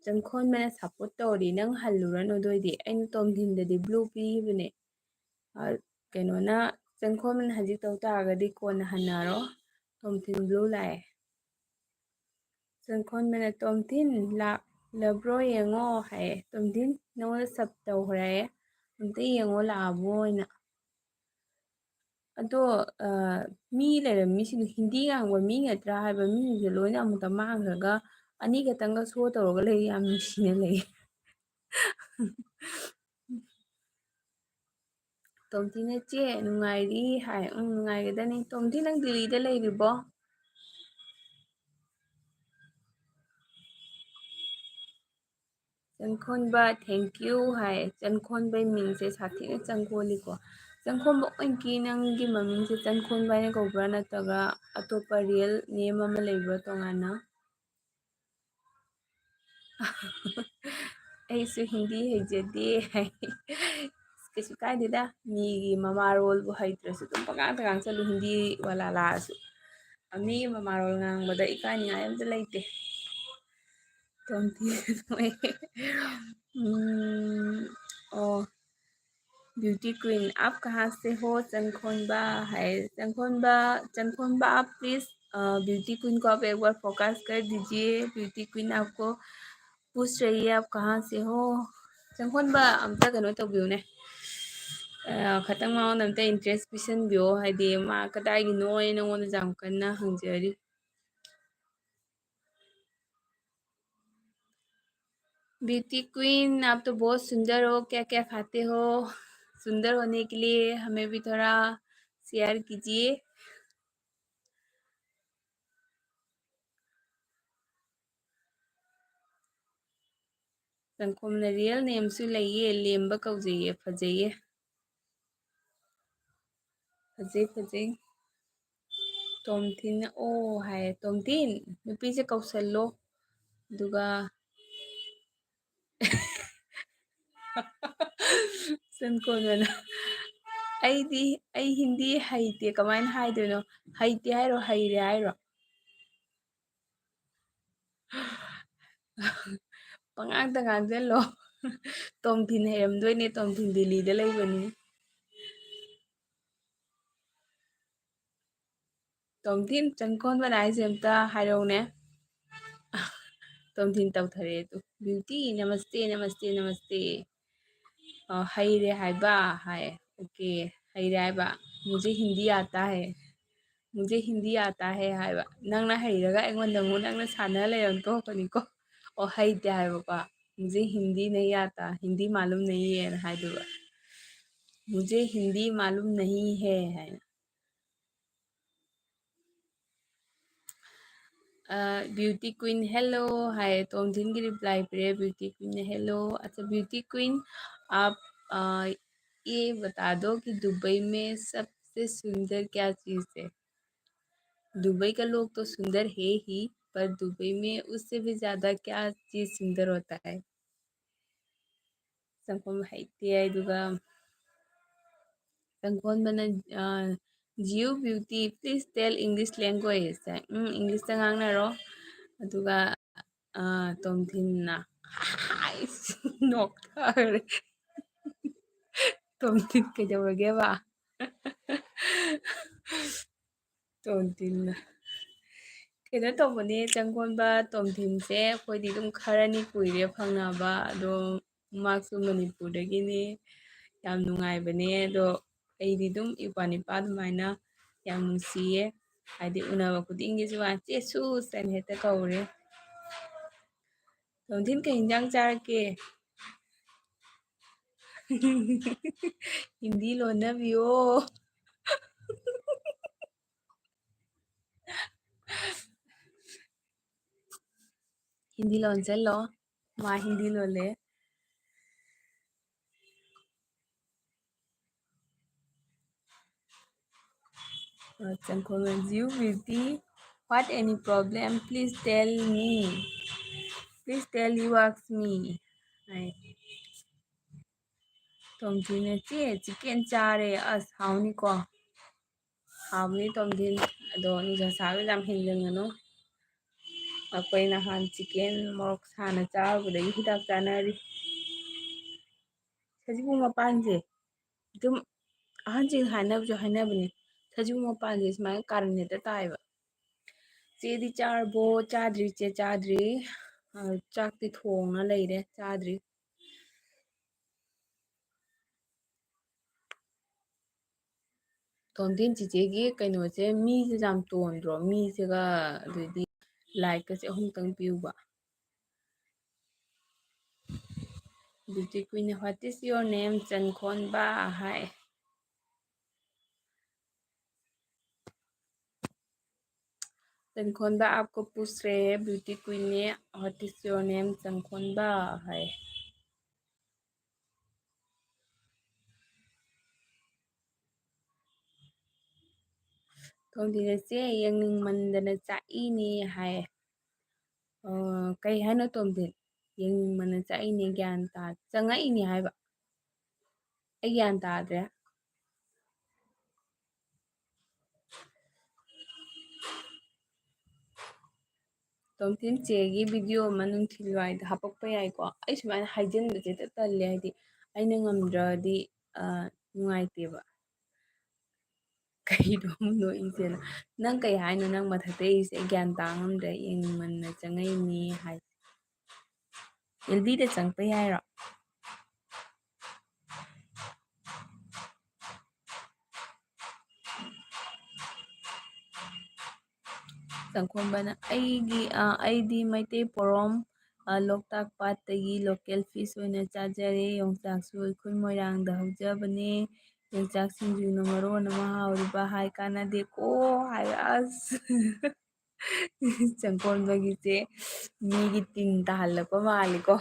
ꯆꯪꯈꯣꯟꯕꯅ support ꯇꯧꯔꯤ, ꯅꯪ ꯍꯜꯂꯨꯔꯅꯨ ꯑꯗꯨ ꯑꯣꯏꯗꯤ꯫ ꯑꯩꯅ ꯇꯣꯝꯊꯤꯟꯗꯗꯤ blue ꯄꯤꯈꯤꯕꯅꯦ꯫ ꯑ, ꯀꯩꯅꯣꯅ, ꯆꯪꯈꯣꯟꯕꯅ ꯍꯧꯖꯤꯛ ꯇꯧ ꯇꯥꯔꯒꯗꯤ ꯀꯣꯟꯅ ꯍꯟꯅꯔꯣ꯫ ꯇꯣꯝꯊꯤꯟ blue ꯂꯥꯛꯑꯦ"꯫ ꯆꯪꯈꯣꯟꯕꯅ, "ꯇꯣꯝꯊꯤꯟ, ꯂꯥꯛꯂꯕ꯭ꯔꯣ ꯌꯦꯡꯉꯣ" ꯍꯥꯏꯌꯦ꯫ "ꯇꯣꯝꯊꯤꯟ, ꯅꯉꯣꯟꯗ sub ꯇꯧꯈ꯭ꯔꯦ, ꯑꯝꯇ ꯌꯦꯡꯉꯣ ꯂꯥꯛꯑꯕꯣ" ꯍꯥꯏꯅ꯫ ꯑꯗꯣ, ꯑ, ꯃꯤ ꯂꯩꯔꯝꯃꯤꯁꯤꯡꯗꯣ ꯍꯤꯟꯗꯤ ꯉꯥꯡꯕ ꯃꯤ ꯅꯠꯇ꯭ꯔꯥ ꯍꯥꯏꯕ ꯃꯤꯁꯤꯡꯁꯦ ꯂꯣꯏꯅ ꯑꯃꯨꯛꯇ ꯃꯥꯡꯈ꯭ꯔꯒ ꯑꯅꯤ ꯈꯛꯇꯪꯒ show ꯇꯧꯔꯒ ꯂꯩ, ꯌꯥꯝ ꯅꯨꯡꯁꯤꯅ ꯂꯩ꯫ ꯇꯣꯝꯊꯤꯅ, "ꯆꯦ, ꯅꯨꯡꯉꯥꯏꯔꯤ" ꯍꯥꯏ꯫ "ꯎꯝ, ꯅꯨꯡꯉꯥꯏꯒꯗꯅꯤ꯫ ꯇꯣꯝꯊꯤ, ꯅꯪ ꯗꯤꯜꯂꯤꯗ ꯂꯩꯔꯤꯕꯣ?" ꯆꯪꯈꯣꯟꯕ, "Thank you" ꯍꯥꯏ꯫ ꯆꯪꯈꯣꯟꯕꯩ ꯃꯤꯡꯁꯦ ꯁꯥꯊꯤꯅ ꯆꯪꯈꯣꯜꯂꯤꯀꯣ꯫ ꯆꯪꯈꯣꯟꯕ, ꯑꯣꯏꯀꯤ ꯅꯪꯒꯤ ꯃꯃꯤꯡꯁꯦ ꯆꯪꯈꯣꯟꯕ ꯍꯥꯏꯅ ꯀꯧꯕ꯭ꯔꯥ, ꯅꯠꯇ꯭ꯔꯒ ꯑꯇꯣꯞꯄ real name ꯑꯃ ꯂꯩꯕ꯭ꯔꯥ ꯇꯣꯉꯥꯟꯅ? "ꯑꯩꯁꯨ ꯍꯤꯟꯗꯤ ꯍꯩꯖꯗꯦ" ꯍꯥꯏ꯫ ꯀꯩꯁꯨ ꯀꯥꯏꯗꯦꯗ, ꯃꯤꯒꯤ ꯃꯃꯥꯔꯣꯜꯕꯨ ꯍꯩꯇ꯭ꯔꯁꯨ ꯑꯗꯨꯝ ꯄꯉꯥꯡꯗ ꯉꯥꯡꯁꯜꯂꯨ, ꯍꯤꯟꯗꯤ ꯋꯥꯂꯥ ꯂꯥꯛꯑꯁꯨ꯫ ꯃꯤꯒꯤ ꯃꯃꯥꯔꯣꯜ ꯉꯥꯡꯕꯗ ꯏꯀꯥꯏꯅꯤꯡꯉꯥꯏ ꯑꯝꯇ ꯂꯩꯇꯦ꯫ ꯇꯣꯝꯊꯤ, ꯎꯝ, ꯑꯣ, "Beauty queen, आप कहाँ से हो?" ꯆꯪꯈꯣꯟꯕ ꯍꯥꯏ꯫ ꯆꯪꯈꯣꯟꯕ, ꯆꯪꯈꯣꯟꯕ, आप please, अ, beauty queen को आप एक बार focus कर दीजिए। Beauty queen आपको पूछ रही है, "आप कहाँ से हो?" ꯆꯪꯈꯣꯟꯕ, ꯑꯝꯇ ꯀꯩꯅꯣ ꯇꯧꯕꯤꯌꯨꯅꯦ꯫ ꯑ, ꯈꯇꯪ ꯃꯉꯣꯟꯗ ꯑꯝꯇ interest ꯄꯤꯁꯟꯕꯤꯌꯣ, ꯍꯥꯏꯗꯤ ꯃꯥ ꯀꯗꯥꯏꯒꯤꯅꯣ ꯅꯉꯣꯟꯗ ꯌꯥꯝ ꯀꯟꯅ ꯍꯪꯖꯔꯤ꯫ "Beauty queen, आप तो बहुत सुंदर हो, क्या क्या खाते हो? सुंदर होने के लिए हमें भी थोड़ा share कीजिए।" ꯆꯪꯈꯣꯝꯅ real nameꯁꯨ ꯂꯩꯌꯦ, ꯂꯦꯝꯕ ꯀꯧꯖꯩꯌꯦ, ꯐꯖꯩꯌꯦ꯫ ꯐꯖꯩ, ꯐꯖꯩ꯫ ꯇꯣꯝꯊꯤꯟꯅ "ꯑꯣ" ꯍꯥꯏꯌꯦ꯫ ꯇꯣꯝꯊꯤꯟ, ꯅꯨꯄꯤꯁꯦ ꯀꯧꯁꯜꯂꯣ꯫ ꯑꯗꯨꯒ ꯆꯪꯈꯣꯟꯕꯅ, "ꯑꯩꯗꯤ, ꯑꯩ ꯍꯤꯟꯗꯤ ꯍꯩꯇꯦ, ꯀꯃꯥꯏꯅ ꯍꯥꯏꯗꯣꯏꯅꯣ? ꯍꯩꯇꯦ ꯍꯥꯏꯔꯣ, ꯍꯩꯔꯦ ꯍꯥꯏꯔꯣ?" ꯄꯉꯥꯡꯗ ꯉꯥꯡꯁꯤꯜꯂꯣ꯫ ꯇꯣꯝꯊꯤꯟ ꯍꯩꯔꯝꯗꯣꯏꯅꯦ, ꯇꯣꯝꯊꯤꯟ ꯗꯤꯜꯂꯤꯗ ꯂꯩꯕꯅꯤ꯫ ꯇꯣꯝꯊꯤꯟ, ꯆꯪꯈꯣꯟꯕꯅ ꯍꯥꯏꯁꯦ ꯑꯝꯇ ꯍꯥꯏꯔꯛꯎꯅꯦ꯫ ꯇꯣꯝꯊꯤꯟ ꯇꯧꯊꯔꯛꯑꯦ ꯑꯗꯨ꯫ Beauty, नमस्ते, नमस्ते, नमस्ते. ꯑ, ꯍꯩꯔꯦ ꯍꯥꯏꯕ ꯍꯥꯏ꯫ OK, ꯍꯩꯔꯦ ꯍꯥꯏꯕ꯫ मुझे हिंदी आता है. मुझे हिंदी आता है ꯍꯥꯏꯕ꯫ ꯅꯪꯅ ꯍꯩꯔꯒ ꯑꯩꯉꯣꯟꯗ ꯑꯃꯨꯛ ꯅꯪꯅ ꯁꯥꯟꯅ ꯂꯩꯔꯝ ꯇꯣꯛꯀꯅꯤꯀꯣ꯫ ꯑꯣ, ꯍꯩꯇꯦ ꯍꯥꯏꯕꯀꯣ꯫ मुझे हिंदी नहीं आता, हिंदी मालूम नहीं है ꯍꯥꯏꯗꯣꯏꯕ꯫ मुझे हिंदी मालूम नहीं है ꯍꯥꯏꯅ꯫ ꯑ, Beauty Queen, hello ꯍꯥꯏ, ꯇꯣꯝꯊꯤꯟꯒꯤ reply ꯄꯤꯔꯦ꯫ Beauty Queen, hello. अच्छा, Beauty Queen, आप, अ, ये बता दो कि दुबई में सबसे सुंदर क्या चीज़ है? दुबई का लोग तो सुंदर है ही, पर दुबई में उससे भी ज़्यादा क्या चीज़ सुंदर होता है? ꯆꯪꯈꯣꯟꯕ ꯍꯩꯇꯦ, ꯑꯗꯨꯒ ꯆꯪꯈꯣꯟꯕꯅ, ꯑ, "Jiu Beauty, please tell English language" ꯍꯥꯏ꯫ ꯎꯝ, Englishꯇ ꯉꯥꯡꯅꯔꯣ꯫ ꯑꯗꯨꯒ, ꯑ, ꯇꯣꯝꯊꯤꯟꯅ, ꯍꯥꯏꯁ, ꯅꯣꯛꯊꯔꯦ꯫ ꯇꯣꯝꯊꯤꯟ ꯀꯩꯗꯧꯔꯒꯦꯕ? ꯇꯣꯝꯊꯤꯟꯅ꯫ ꯀꯩꯅꯣ ꯇꯧꯕꯅꯦ, ꯆꯪꯈꯣꯟꯕ ꯇꯣꯝꯊꯤꯟꯁꯦ ꯑꯩꯈꯣꯏꯗꯤ ꯑꯗꯨꯝ ꯈꯔꯅꯤ ꯀꯨꯏꯔꯦ ꯐꯪꯅꯕ, ꯑꯗꯣ ꯃꯍꯥꯛꯁꯨ ꯃꯅꯤꯄꯨꯔꯗꯒꯤꯅꯤ꯫ ꯌꯥꯝ ꯅꯨꯡꯉꯥꯏꯕꯅꯦ, ꯑꯗꯣ ꯑꯩꯗꯤ ꯑꯗꯨꯝ ꯏꯄ꯭ꯋꯥ ꯅꯤꯄꯥ ꯑꯗꯨꯃꯥꯏꯅ ꯌꯥꯝ ꯅꯨꯡꯁꯤꯌꯦ꯫ ꯍꯥꯏꯗꯤ ꯎꯅꯕ ꯈꯨꯗꯤꯡꯒꯤꯁꯨ ꯃꯥ "ꯆꯦꯁꯨ" ꯍꯥꯏꯅ ꯍꯦꯛꯇ ꯀꯧꯔꯦ꯫ ꯇꯣꯝꯊꯤꯟ, ꯀꯩ ꯏꯟꯖꯥꯡ ꯆꯥꯔꯛꯀꯦ? ꯍꯤꯟꯗꯤ ꯂꯣꯟꯅꯕꯤꯌꯣ꯫ ꯍꯤꯟꯗꯤ ꯂꯣꯟꯁꯤꯜꯂꯣ꯫ ꯃꯥ ꯍꯤꯟꯗꯤ ꯂꯣꯜꯂꯦ꯫ ꯑ, ꯆꯪꯈꯣꯜ, "Jiu Beauty, what any problem? Please tell me. Please tell you, ask me." ꯍꯥꯏ꯫ ꯇꯣꯝꯊꯤꯟꯅ, "ꯆꯦ, chicken ꯆꯥꯔꯦ꯫ ꯑꯁ, ꯍꯥꯎꯅꯤꯀꯣ?" ꯍꯥꯎꯕꯅꯤ ꯇꯣꯝꯊꯤꯟ, ꯑꯗꯣ ꯅꯨꯡꯁꯥ ꯁꯥꯕ ꯌꯥꯝ ꯍꯦꯟꯖꯟꯒꯅꯨ꯫ ꯑꯩꯈꯣꯏ ꯅꯍꯥꯟ ꯆꯤꯀꯦꯟ ꯃꯣꯔꯣꯛ ꯁꯥꯅ ꯆꯥꯔꯨꯕꯗꯒꯤ ꯍꯤꯗꯥꯛ ꯆꯥꯅꯔꯤ꯫ ꯁꯖꯤꯕꯨ ꯃꯄꯥꯟꯁꯦ ꯑꯗꯨꯝ ꯑꯍꯟꯁꯤꯡ ꯍꯥꯏꯅꯕꯁꯨ ꯍꯥꯏꯅꯕꯅꯦ, ꯁꯖꯤꯕꯨ ꯃꯄꯥꯟꯁꯦ ꯁꯨꯃꯥꯏꯅ ꯀꯥꯔꯟ ꯍꯦꯛꯇ ꯇꯥꯏꯌꯦꯕ꯫ "ꯆꯦꯗꯤ ꯆꯥꯔꯕꯣ?" "ꯆꯥꯗ꯭ꯔꯤ ꯆꯦ, ꯆꯥꯗ꯭ꯔꯤ꯫ ꯑ, ꯆꯥꯛꯇꯤ ꯊꯣꯡꯉ ꯂꯩꯔꯦ, ꯆꯥꯗ꯭ꯔꯤ"꯫ ꯇꯣꯝꯊꯤꯟ ꯆꯤꯆꯦꯒꯤ ꯀꯩꯅꯣꯁꯦ, ꯃꯤꯁꯦ ꯌꯥꯝ ꯇꯣꯟꯗ꯭ꯔꯣ? ꯃꯤꯁꯤꯒ ꯑꯗꯩꯗꯤ ꯂꯥꯏꯛꯀꯁꯦ ꯑꯍꯨꯝꯇꯪ ꯄꯤꯌꯨꯕ꯫ Beauty queen, "What is your name?" ꯆꯟꯈꯣꯟꯕ ꯍꯥꯏ꯫ ꯆꯟꯈꯣꯟꯕ आपको पूछ रहे हैं, beauty queen ने, "What is your name?" ꯆꯟꯈꯣꯟꯕ ꯍꯥꯏ꯫ ꯇꯣꯝꯊꯤꯟꯅ "ꯆꯦ, ꯌꯦꯡꯅꯤꯡꯃꯟꯗꯅ ꯆꯥꯛꯏꯅꯦ" ꯍꯥꯏ꯫ ꯑ, ꯀꯩ ꯍꯥꯏꯅꯣ ꯇꯣꯝꯊꯤꯟ? "ꯌꯦꯡꯅꯤꯡꯃꯟꯗꯅ ꯆꯥꯛꯏꯅꯦ", ꯒ꯭ꯌꯥꯟ ꯇꯥ-, ꯆꯪꯉꯛꯏꯅꯦ ꯍꯥꯏꯕ? ꯑꯩ ꯒ꯭ꯌꯥꯟ ꯇꯥꯗ꯭ꯔꯦ꯫ ꯇꯣꯝꯊꯤꯟ ꯆꯦꯒꯤ video ꯑꯃ ꯅꯨꯡꯊꯤꯜꯋꯥꯏꯗ ꯍꯥꯄꯛꯄ ꯌꯥꯏꯀꯣ? ꯑꯩ ꯁꯨꯃꯥꯏꯅ ꯍꯥꯏꯖꯤꯟꯕꯁꯦ ꯍꯦꯛꯇ ꯇꯜꯂꯦ, ꯍꯥꯏꯗꯤ ꯑꯩꯅ ꯉꯝꯗ꯭ꯔꯗꯤ, ꯑ, ꯅꯨꯡꯉꯥꯏꯇꯦꯕ꯫ ꯀꯩꯅꯣ ꯑꯃꯨꯛ ꯅꯣꯛꯏꯁꯦꯅ? ꯅꯪ ꯀꯩ ꯍꯥꯏꯅꯣ? ꯅꯪ ꯃꯊꯛꯇ ꯏꯁꯦ ꯑꯩ ꯒ꯭ꯌꯥꯟ ꯇꯥ ꯉꯝꯗ꯭ꯔꯦ꯫ "ꯌꯦꯡꯅꯤꯡꯃꯟꯅ ꯆꯪꯉꯛꯏꯅꯦ" ꯍꯥꯏ꯫ ꯑꯦꯜ ꯕꯤꯗ ꯆꯪꯉꯛꯄ ꯌꯥꯏꯔꯣ? ꯆꯪꯈꯣꯝꯕꯅ, "ꯑꯩꯒꯤ, ꯑ, ꯑꯩꯗꯤ ꯃꯩꯇꯩ ꯄꯣꯔꯣꯝ, ꯑ, ꯂꯣꯛꯇꯥꯛ ꯄꯥꯠꯇꯒꯤ local fish ꯑꯣꯏꯅ ꯆꯥꯖꯔꯦ꯫ ꯌꯣꯡꯆꯥꯛꯁꯨ ꯑꯩꯈꯣꯏ ꯃꯣꯏꯔꯥꯡꯗ ꯍꯧꯖꯕꯅꯦ꯫ ꯌꯣꯡꯆꯥꯛ ꯁꯤꯡꯖꯨꯅ ꯃꯔꯣꯟ ꯑꯃ ꯍꯥꯎꯔꯤꯕ" ꯍꯥꯏ꯫ "ꯀꯥꯟꯅꯗꯦꯀꯣ" ꯍꯥꯏ꯫ ꯑꯁ꯫ ꯆꯪꯈꯣꯝꯕꯒꯤꯁꯦ ꯃꯤꯒꯤ ꯇꯤꯟ ꯇꯥꯍꯜꯂꯛꯄ ꯃꯥꯜꯂꯤꯀꯣ꯫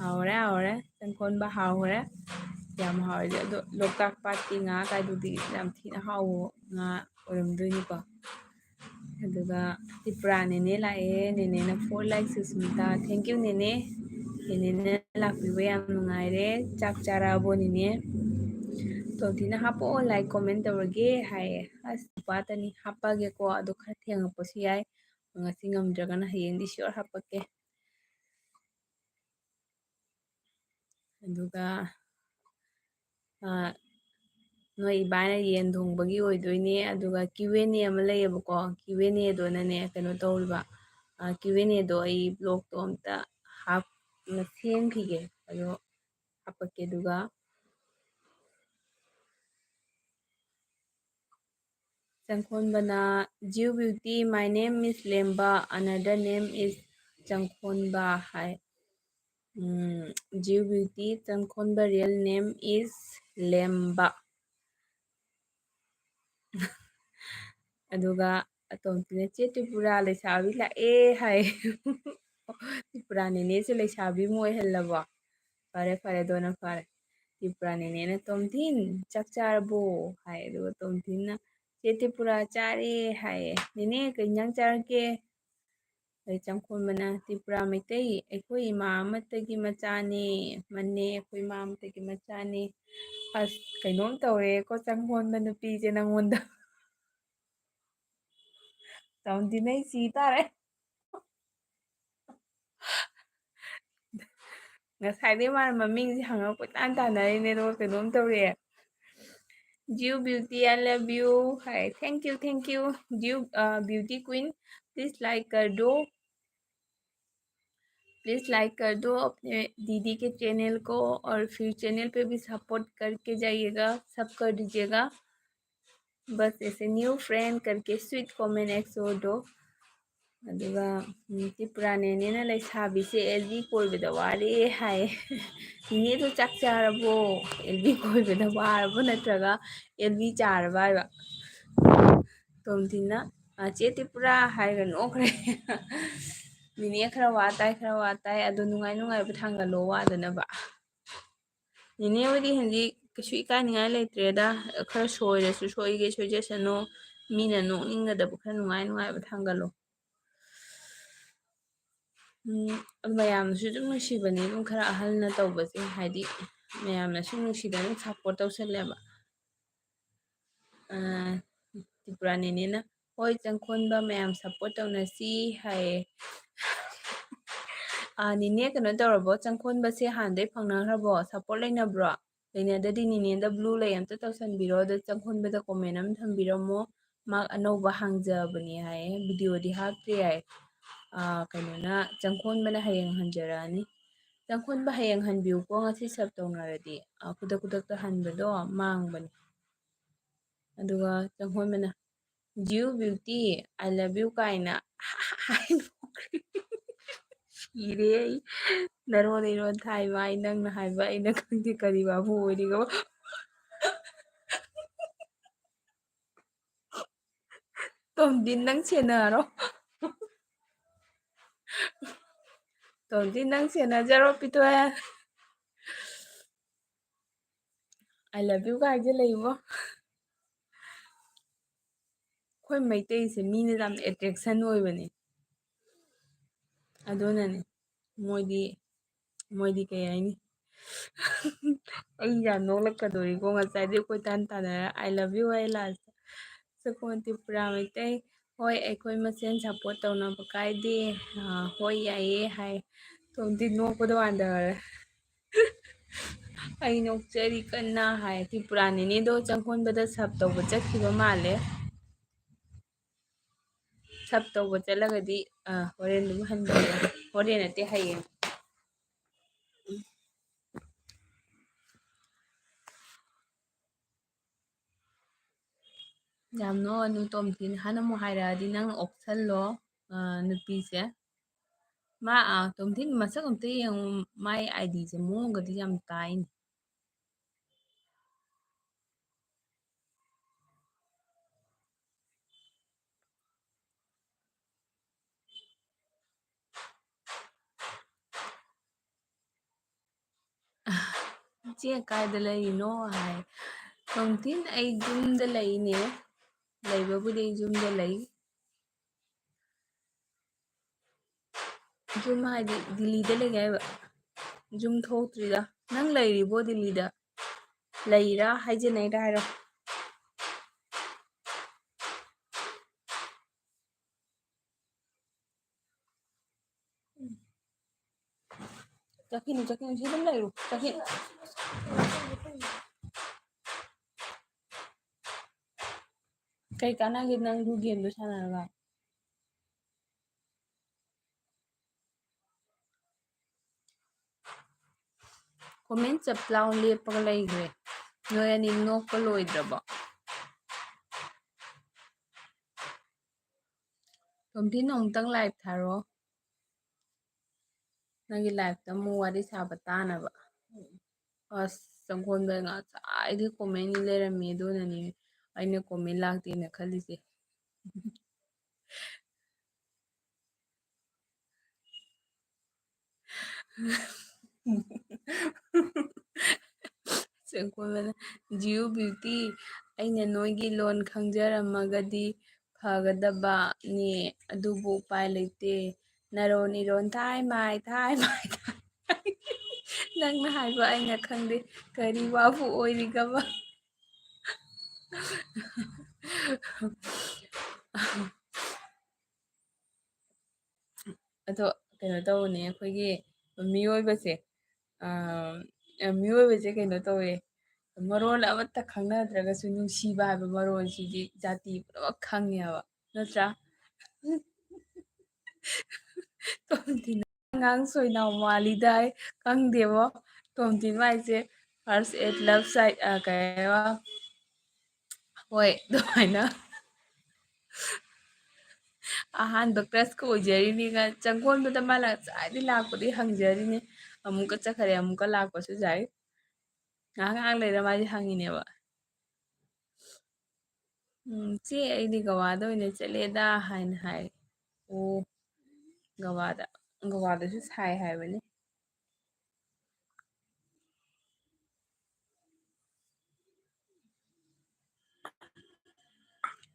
ꯍꯥꯎꯔꯦ, ꯍꯥꯎꯔꯦ꯫ ꯆꯪꯈꯣꯟꯕ ꯍꯥꯎꯔꯦ꯫ ꯌꯥꯝ ꯍꯥꯎꯔꯦ꯫ ꯑꯗꯣ ꯂꯣꯛꯇꯥꯛ ꯄꯥꯠꯀꯤ ꯉꯥ ꯀꯥꯏꯗꯨꯗꯤ ꯌꯥꯝ ꯊꯤꯅ ꯍꯥꯎꯕ ꯉꯥ ꯑꯣꯏꯔꯝꯗꯣꯏꯅꯤꯀꯣ꯫ ꯑꯗꯨꯒ ꯇ꯭ꯔꯤꯄꯨꯔꯥ ꯅꯦꯅꯦ ꯂꯥꯛꯑꯦ꯫ ꯅꯦꯅꯦꯅ "For like Susmita". Thank you ꯅꯦꯅꯦ꯫ ꯅꯦꯅꯦꯅ ꯂꯥꯛꯄꯤꯕ ꯌꯥꯝ ꯅꯨꯡꯉꯥꯏꯔꯦ꯫ ꯆꯥꯛ ꯆꯥꯔꯛꯑꯕꯣ ꯅꯦꯅꯦ? ꯇꯣꯝꯊꯤꯅ "ꯍꯥꯞꯄꯛꯑꯣ, like, comment ꯇꯧꯔꯒꯦ" ꯍꯥꯏꯌꯦ꯫ ꯑꯁ, ꯅꯨꯄꯥꯇꯅꯤ, ꯍꯥꯞꯄꯛꯑꯒꯦꯀꯣ꯫ ꯑꯗꯣ ꯈꯔ ꯊꯦꯡꯉꯛꯄꯁꯨ ꯌꯥꯏ, ꯉꯁꯤ ꯉꯝꯗ꯭ꯔꯒꯅ ꯍꯌꯦꯡꯗꯤ sure ꯍꯥꯞꯄꯛꯀꯦ꯫ ꯑꯗꯨꯒ, ꯑ, ꯅꯣꯏ ꯏꯕꯥꯅ ꯌꯦꯟ ꯊꯣꯡꯕꯒꯤ ꯑꯣꯏꯗꯣꯏꯅꯦ꯫ ꯑꯗꯨꯒ Q and A ꯑꯃ ꯂꯩꯌꯦꯕꯀꯣ, Q and Aꯗꯣꯅꯅꯦ ꯀꯩꯅꯣ ꯇꯧꯔꯤꯕ, ꯑ, Q and Aꯗꯣ ꯑꯩ blogꯇꯣ ꯑꯝꯇ ꯍꯥꯞ-, ꯁꯦꯝꯈꯤꯒꯦ, ꯑꯗꯣ ꯍꯥꯞꯄꯛꯀꯦ꯫ ꯑꯗꯨꯒ ꯆꯪꯈꯣꯟꯕꯅ, "Jew Beauty, my name is ꯂꯦꯝꯕ, another name is ꯆꯪꯈꯣꯟꯕ" high. Um, "Jew Beauty, ꯆꯪꯈꯣꯟꯕ real name is ꯂꯦꯝꯕ." ꯑꯗꯨꯒ ꯑꯇꯣꯝꯊꯤꯅ, "ꯆꯦ ꯇ꯭ꯔꯤꯄꯨꯔꯥ ꯂꯩꯁꯥꯕꯤ ꯂꯥꯛꯑꯦ" ꯍꯥꯏ꯫ ꯇ꯭ꯔꯤꯄꯨꯔꯥ ꯅꯦꯅꯦꯁꯦ ꯂꯩꯁꯥꯕꯤ ꯑꯃ ꯑꯣꯏꯍꯜꯂꯕꯣ? ꯐꯔꯦ, ꯐꯔꯦ, ꯑꯗꯨꯅ ꯐꯔꯦ꯫ ꯇ꯭ꯔꯤꯄꯨꯔꯥ ꯅꯦꯅꯦꯅ, "ꯇꯣꯝꯊꯤꯟ, ꯆꯥꯛ ꯆꯥꯔꯕꯣ?" ꯍꯥꯏ꯫ ꯑꯗꯨꯒ ꯇꯣꯝꯊꯤꯟꯅ, "ꯆꯦ ꯇ꯭ꯔꯤꯄꯨꯔꯥ, ꯆꯥꯔꯦ" ꯍꯥꯏꯌꯦ꯫ "ꯅꯦꯅꯦ, ꯀꯩ ꯏꯟꯖꯥꯡ ꯆꯥꯔꯛꯀꯦ?" ꯑꯗꯩ ꯆꯪꯈꯣꯟꯕꯅ, "ꯇ꯭ꯔꯤꯄꯨꯔꯥ ꯃꯩꯇꯩ, ꯑꯩꯈꯣꯏ ꯏꯃꯥ ꯑꯃꯠꯇꯒꯤ ꯃꯆꯥꯅꯦ, ꯃꯟꯅꯦ, ꯑꯩꯈꯣꯏ ꯏꯃꯥ ꯑꯃꯠꯇꯒꯤ ꯃꯆꯥꯅꯦ"꯫ ꯑꯁ, ꯀꯩꯅꯣꯝ ꯇꯧꯔꯦꯀꯣ, ꯆꯪꯈꯣꯟꯕ ꯅꯨꯄꯤꯁꯦ ꯅꯪꯉꯣꯟꯗ꯫ ꯇꯣꯝꯊꯤꯟ, ꯑꯩ ꯁꯤ ꯇꯥꯔꯦ꯫ ꯉꯁꯥꯏꯗꯩ ꯃꯥꯅ ꯃꯃꯤꯡꯁꯦ ꯍꯪꯉꯒ ꯀꯣꯏꯇꯥꯟ ꯇꯥꯟꯅꯔꯤꯅꯦ, ꯑꯗꯨꯒ ꯀꯩꯅꯣꯝ ꯇꯧꯔꯦ꯫ "Jew Beauty, I love you" high. Thank you, thank you, Jew, uh, Beauty Queen. Please like कर दो। Please like कर दो अपने दीदी के channel को और फिर channel पे भी support करके जाइएगा, सब कर दीजिएगा। बस ऐसे new friend करके sweet comment एक सौ दो꯫ ꯑꯗꯨꯒ, ꯎꯝ, ꯇ꯭ꯔꯤꯄꯨꯔꯥ ꯅꯦꯅꯦꯅ ꯂꯩꯁꯥꯕꯤꯁꯦ ꯑꯦꯜ ꯕꯤ ꯀꯣꯏꯕꯗ ꯋꯥꯔꯦ ꯍꯥꯏ꯫ "ꯅꯦꯅꯦꯗꯣ ꯆꯥꯛ ꯆꯥꯔꯕꯣ? ꯑꯦꯜ ꯕꯤ ꯀꯣꯏꯕꯗ ꯋꯥꯔꯕꯣ ꯅꯠꯇ꯭ꯔꯒ ꯑꯦꯜ ꯕꯤ ꯆꯥꯔꯕ?" ꯍꯥꯏꯕ꯫ ꯇꯣꯝꯊꯤꯟꯅ, "ꯑ, ꯆꯦ ꯇ꯭ꯔꯤꯄꯨꯔꯥ" ꯍꯥꯏꯔꯒ ꯅꯣꯛꯈ꯭ꯔꯦ꯫ ꯅꯦꯅꯦ ꯈꯔ ꯋꯥ ꯇꯥꯏ, ꯈꯔ ꯋꯥ ꯇꯥꯏ, ꯑꯗꯣ ꯅꯨꯡꯉꯥꯏ ꯅꯨꯡꯉꯥꯏꯕ ꯊꯥꯡꯒꯠꯂꯣ ꯋꯥꯗꯅꯕ꯫ ꯅꯦꯅꯦ ꯍꯣꯏꯗꯤ ꯍꯧꯖꯤꯛ ꯀꯩꯁꯨ ꯏꯀꯥꯏꯅꯤꯡꯉꯥꯏ ꯂꯩꯇ꯭ꯔꯦꯗ, ꯈꯔ ꯁꯣꯏꯔꯁꯨ ꯁꯣꯏꯒꯦ ꯁꯣꯏꯖꯁꯅꯨ, ꯃꯤꯅ ꯅꯣꯛꯅꯤꯡꯒꯗꯕ ꯈꯔ ꯅꯨꯡꯉꯥꯏ ꯅꯨꯡꯉꯥꯏꯕ ꯊꯥꯡꯒꯠꯂꯣ꯫ ꯎꯝ, ꯑꯗꯨ ꯃꯌꯥꯝꯅꯁꯨ ꯑꯗꯨꯝ ꯅꯨꯡꯁꯤꯕꯅꯦ, ꯑꯗꯨꯝ ꯈꯔ ꯑꯍꯜꯅ ꯇꯧꯕꯁꯦ, ꯍꯥꯏꯗꯤ ꯃꯌꯥꯝꯅ ꯁꯨꯝ ꯅꯨꯡꯁꯤꯗꯅ ꯑꯗꯨꯝ support ꯇꯧꯁꯜꯂꯦꯕ꯫ ꯑ, ꯇ꯭ꯔꯤꯄꯨꯔꯥ ꯅꯦꯅꯦꯅ, "ꯍꯣꯏ, ꯆꯪꯈꯣꯟꯕ ꯃꯌꯥꯝ support ꯇꯧꯅꯁꯤ" ꯍꯥꯏꯌꯦ꯫ ꯑ, ꯅꯦꯅꯦ, ꯀꯩꯅꯣ ꯇꯧꯔꯕꯣ? ꯆꯪꯈꯣꯟꯕꯁꯦ ꯍꯥꯟꯅꯗꯩ ꯐꯪꯅꯈ꯭ꯔꯕꯣ? Support ꯂꯩꯅꯕ꯭ꯔꯣ? ꯂꯩꯅꯗꯗꯤ ꯅꯦꯅꯦꯗ blue ꯂꯩ ꯑꯝꯇ ꯇꯧꯁꯟꯕꯤꯔꯣ, ꯑꯗ ꯆꯪꯈꯣꯟꯕꯗ comment ꯑꯃ ꯊꯝꯕꯤꯔꯝꯃꯣ꯫ ꯃꯥ ꯑꯅꯧꯕ ꯍꯥꯡꯖꯕꯅꯦ ꯍꯥꯏꯌꯦ, videoꯗꯤ ꯍꯥꯞꯇ꯭ꯔꯤ ꯍꯥꯏ꯫ ꯑ, ꯀꯩꯅꯣꯅ, ꯆꯪꯈꯣꯟꯕꯅ ꯍꯌꯦꯡ ꯍꯟꯖꯔꯛꯑꯅꯤ꯫ ꯆꯪꯈꯣꯟꯕ ꯍꯌꯦꯡ ꯍꯟꯕꯤꯌꯨꯀꯣ, ꯉꯁꯤ sub ꯇꯧꯅꯔꯗꯤ꯫ ꯑ, ꯈꯨꯗꯛ ꯈꯨꯗꯛꯇ ꯍꯟꯕꯗꯣ ꯃꯥꯡꯕꯅꯤ꯫ ꯑꯗꯨꯒ ꯆꯪꯈꯣꯟꯕꯅ, "Jio Beauty, I love you" ꯀꯥꯏꯅ ꯍꯥꯏꯗꯣꯛꯈ꯭ꯔꯦ꯫ ꯁꯤꯔꯦ ꯑꯩ꯫ ꯅꯔꯣꯟ ꯏꯔꯣꯟ ꯊꯥꯏ ꯃꯥꯏ, ꯅꯪꯅ ꯍꯥꯏꯕ ꯑꯩꯅ ꯈꯪꯗꯦ ꯀꯔꯤ ꯕꯥꯕꯨ ꯑꯣꯏꯔꯤꯒꯕ꯫ ꯇꯣꯝꯗꯤꯟ, ꯅꯪ ꯁꯦꯟꯅꯔꯣ꯫ ꯇꯣꯝꯗꯤꯟ, ꯅꯪ ꯁꯦꯟꯅꯖꯔꯣ, ꯄꯤꯇꯣꯌꯥ꯫ "I love you" ꯀꯥꯏꯁꯦ ꯂꯩꯕꯣ꯫ ꯑꯩꯈꯣꯏ ꯃꯩꯇꯩꯁꯦ ꯃꯤꯅ ꯌꯥꯝ attraction ꯑꯣꯏꯕꯅꯦ꯫ ꯑꯗꯨꯅꯅꯦ ꯃꯣꯏꯗꯤ, ꯃꯣꯏꯗꯤ ꯀꯩ ꯍꯥꯏꯅꯤ? ꯑꯩ ꯌꯥꯝ ꯅꯣꯛꯂꯛꯀꯗꯣꯔꯤꯀꯣ, ꯉꯁꯥꯏꯗꯤ ꯑꯩꯈꯣꯏ ꯇꯥꯟ ꯇꯥꯟꯅꯔ "I love you" high last꯫ ꯆꯀꯣꯟ Tripura Meitei, ꯍꯣꯏ, ꯑꯩꯈꯣꯏ ꯃꯁꯦꯟ support ꯇꯧꯅꯕ ꯀꯥꯏꯗꯦ꯫ ꯑꯥ, ꯍꯣꯏ, ꯌꯥꯏꯌꯦ ꯍꯥꯏ꯫ ꯇꯣꯝꯗꯤ ꯅꯣꯛꯄꯗ ꯋꯥꯟꯗꯔꯦ꯫ "ꯑꯩ ꯅꯣꯛꯆꯔꯤ ꯀꯟꯅ" ꯍꯥꯏ꯫ ꯇ꯭ꯔꯤꯄꯨꯔꯥ ꯅꯦꯅꯦꯗꯣ ꯆꯪꯈꯣꯟꯕꯗ sub ꯇꯧꯕ ꯆꯠꯈꯤꯕ ꯃꯥꯜꯂꯦ꯫ Sub ꯇꯧꯕ ꯆꯠꯂꯒꯗꯤ, ꯑ, ꯍꯣꯔꯦꯟ ꯑꯗꯨꯝ ꯍꯟꯕꯤꯔꯣ꯫ ꯍꯣꯔꯦꯟ ꯅꯠꯇꯦ, ꯍꯌꯦꯡ꯫ ꯌꯥꯝ ꯅꯣꯛꯑꯅꯨ, ꯇꯣꯝꯊꯤꯅ ꯍꯥꯟꯅ ꯑꯃꯨꯛ ꯍꯥꯏꯔꯛꯑꯗꯤ ꯅꯪ ꯑꯣꯛꯁꯜꯂꯣ, ꯑ, ꯅꯨꯄꯤꯁꯦ꯫ ꯃꯥ, ꯑ, ꯇꯣꯝꯊꯤꯟ ꯃꯁꯛ ꯑꯝꯇ ꯌꯦꯡꯉꯨ, ꯃꯥꯏ ID ꯁꯦ ꯃꯑꯣꯡꯒꯗꯤ ꯌꯥꯝ ꯇꯥꯏꯅꯦ꯫ "ꯏꯆꯦ, ꯀꯥꯏꯗ ꯂꯩꯔꯤꯅꯣ?" ꯍꯥꯏ꯫ "ꯇꯣꯝꯊꯤꯟ, ꯑꯩ ꯌꯨꯝꯗ ꯂꯩꯅꯦ꯫ ꯂꯩꯕꯕꯨꯗꯤ ꯑꯩ ꯌꯨꯝꯗ ꯂꯩ꯫" ꯌꯨꯝ ꯍꯥꯏꯗꯤ ꯗꯤꯜꯂꯤꯗ ꯂꯩꯒꯦ ꯍꯥꯏꯕ꯫ ꯌꯨꯝ ꯊꯣꯛꯇ꯭ꯔꯤꯗ꯫ ꯅꯪ ꯂꯩꯔꯤꯕꯣ ꯗꯤꯜꯂꯤꯗ? ꯂꯩꯔꯥ ꯍꯥꯏꯖꯤꯟꯅꯩꯔꯥ ꯍꯥꯏꯔꯣ꯫ ꯆꯠꯈꯤꯅꯨ, ꯆꯠꯈꯤꯅꯨ, ꯁꯤ ꯑꯗꯨꯝ ꯂꯩꯔꯨ, ꯆꯠꯈꯤꯅꯨ꯫ ꯀꯩ ꯀꯥꯟꯅꯒꯦ ꯅꯪ ꯑꯗꯨ ꯒꯦꯝꯗꯣ ꯁꯥꯟꯅꯔꯒ? ꯀꯣꯃꯦꯟ ꯆꯞ ꯂꯥꯎ ꯂꯦꯞꯄꯒ ꯂꯩꯈ꯭ꯔꯦ꯫ ꯅꯣꯏ ꯑꯅꯤ ꯅꯣꯛꯄ ꯂꯣꯏꯗ꯭ꯔꯕꯣ? ꯇꯣꯝꯊꯤꯟ, ꯑꯃꯨꯛꯇꯪ ꯂꯥꯏꯚ ꯊꯥꯔꯣ꯫ ꯅꯪꯒꯤ ꯂꯥꯏꯐꯇ ꯑꯃꯨꯛ ꯋꯥꯔꯤ ꯁꯥꯕ ꯇꯥꯅꯕ꯫ ꯑꯁ, ꯆꯪꯈꯣꯟꯗ ꯉꯁꯥꯏꯗꯤ ꯀꯣꯃꯦꯟ ꯂꯩꯔꯝꯃꯤ, ꯑꯗꯨꯅꯅꯦ ꯑꯩꯅ ꯀꯣꯃꯦꯟ ꯂꯥꯛꯇꯦꯅ ꯈꯜꯂꯤꯁꯦ꯫ ꯆꯪꯈꯣꯟꯕꯅ, "ꯖꯤꯌꯨ ꯕ꯭ꯌꯨꯇꯤ, ꯑꯩꯅ ꯅꯣꯏꯒꯤ ꯂꯣꯟ ꯈꯪꯖꯔꯝꯃꯒꯗꯤ ꯐꯒꯗꯕꯅꯦ, ꯑꯗꯨꯕꯨ ꯎꯄꯥꯏ ꯂꯩꯇꯦ꯫ ꯅꯔꯣꯟ ꯏꯔꯣꯟ ꯊꯥꯏ ꯃꯥꯏ, ꯊꯥꯏ ꯃꯥꯏ, ꯊꯥꯏ ꯃꯥꯏ꯫ ꯅꯪꯅ ꯍꯥꯏꯕ ꯑꯩꯅ ꯈꯪꯗꯦ, ꯀꯔꯤ ꯋꯥꯕꯨ ꯑꯣꯏꯔꯤꯒꯕ?" ꯑꯗꯣ ꯀꯩꯅꯣ ꯇꯧꯕꯅꯦ, ꯑꯩꯈꯣꯏꯒꯤ ꯃꯤꯑꯣꯏꯕꯁꯦ, ꯑ, ꯃꯤꯑꯣꯏꯕꯁꯦ ꯀꯩꯅꯣ ꯇꯧꯋꯦ, ꯃꯔꯣꯜ ꯑꯃꯠꯇ ꯈꯪꯅꯗ꯭ꯔꯒꯁꯨ ꯅꯨꯡꯁꯤꯕ ꯍꯥꯏꯕ ꯃꯔꯣꯜꯁꯤꯗꯤ ꯖꯥꯇꯤ ꯄꯨꯝꯅꯃꯛ ꯈꯪꯉꯦꯕ, ꯅꯠꯇ꯭ꯔꯥ? ꯇꯣꯝꯊꯤꯟ, "ꯑꯉꯥꯡ ꯁꯣꯏꯅꯥꯎ ꯃꯥꯜꯂꯤꯗ" ꯍꯥꯏ, ꯈꯪꯗꯦꯕꯣ꯫ ꯇꯣꯝꯊꯤꯟ ꯍꯥꯏꯁꯦ first aid love side, ꯑ, ꯀꯩ ꯍꯥꯏꯕ? ꯍꯣꯏ, ꯑꯗꯨꯃꯥꯏꯅ꯫ ꯑꯍꯥꯟꯕ crushꯀ ꯑꯣꯏꯖꯔꯤꯅꯤꯒ, ꯆꯪꯈꯣꯟꯕꯗ ꯃꯥꯅ ꯉꯁꯥꯏꯗꯤ ꯂꯥꯛꯄꯗꯤ ꯍꯪꯖꯔꯤꯅꯤ꯫ ꯑꯃꯨꯛꯀ ꯆꯠꯈꯔꯦ, ꯑꯃꯨꯛꯀ ꯂꯥꯛꯄꯁꯨ ꯌꯥꯏ꯫ ꯉꯥꯏꯍꯥꯛ ꯉꯥꯏꯍꯥꯛ ꯂꯩꯔ ꯃꯥꯁꯦ ꯍꯪꯉꯤꯅꯦꯕ꯫ "ꯎꯝ, ꯆꯦ, ꯑꯩꯗꯤ ꯒꯋꯥꯗ ꯑꯣꯏꯅ ꯆꯠꯂꯦꯗ" ꯍꯥꯏꯅ ꯍꯥꯏ꯫ ꯑꯣ, ꯒꯋꯥꯗ, ꯒꯋꯥꯗꯁꯨ ꯁꯥꯏ ꯍꯥꯏꯕꯅꯤ꯫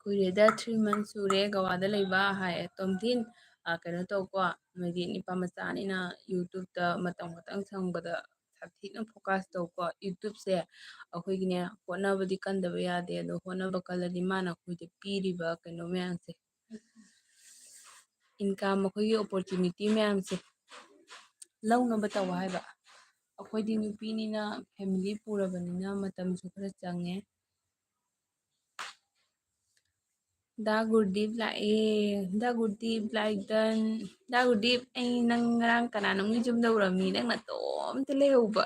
"ꯀꯨꯏꯔꯦꯗ, three months ꯁꯨꯔꯦ ꯒꯋꯥꯗ ꯂꯩꯕ" ꯍꯥꯏ꯫ ꯇꯣꯝꯊꯤꯟ, ꯑ, ꯀꯩꯅꯣ ꯇꯧꯀꯣ, ꯅꯣꯏꯗꯤ ꯅꯨꯄꯥ ꯃꯆꯥꯅꯤꯅ YouTubeꯇ ꯃꯇꯝ ꯈꯛꯇꯪ ꯁꯪꯕꯗ ꯁꯥꯊꯤꯅ focus ꯇꯧꯀꯣ꯫ YouTubeꯁꯦ ꯑꯩꯈꯣꯏꯒꯤꯅꯦ, ꯍꯣꯠꯅꯕꯗꯤ ꯀꯟꯗꯕ ꯌꯥꯗꯦ, ꯑꯗꯣ ꯍꯣꯠꯅꯕ ꯀꯜꯂꯗꯤ ꯃꯥꯅ ꯑꯩꯈꯣꯏꯗ ꯄꯤꯔꯤꯕ ꯀꯩꯅꯣ ꯃꯌꯥꯝꯁꯦ, income, ꯑꯩꯈꯣꯏꯒꯤ opportunity ꯃꯌꯥꯝꯁꯦ, ꯂꯧꯅꯕ ꯇꯧ ꯍꯥꯏꯕ꯫ ꯑꯩꯈꯣꯏꯗꯤ ꯅꯨꯄꯤꯅꯤꯅ, family ꯄꯨꯔꯕꯅꯤꯅ ꯃꯇꯝꯁꯨ ꯈꯔ ꯆꯪꯉꯦ꯫ ꯗꯥ ꯒꯨꯔꯗꯤꯞ ꯂꯥꯛꯑꯦ꯫ ꯗꯥ ꯒꯨꯔꯗꯤꯞ, ꯂꯥꯏꯗꯟ꯫ ꯗꯥ ꯒꯨꯔꯗꯤꯞ, ꯑꯩ ꯅꯪ ꯉꯔꯥꯡ ꯀꯅꯥꯅꯣꯝꯒꯤ ꯌꯨꯝꯗ ꯎꯔꯝꯃꯤ, ꯅꯪ ꯅꯇꯣꯝꯇ ꯂꯩꯍꯧꯕ꯫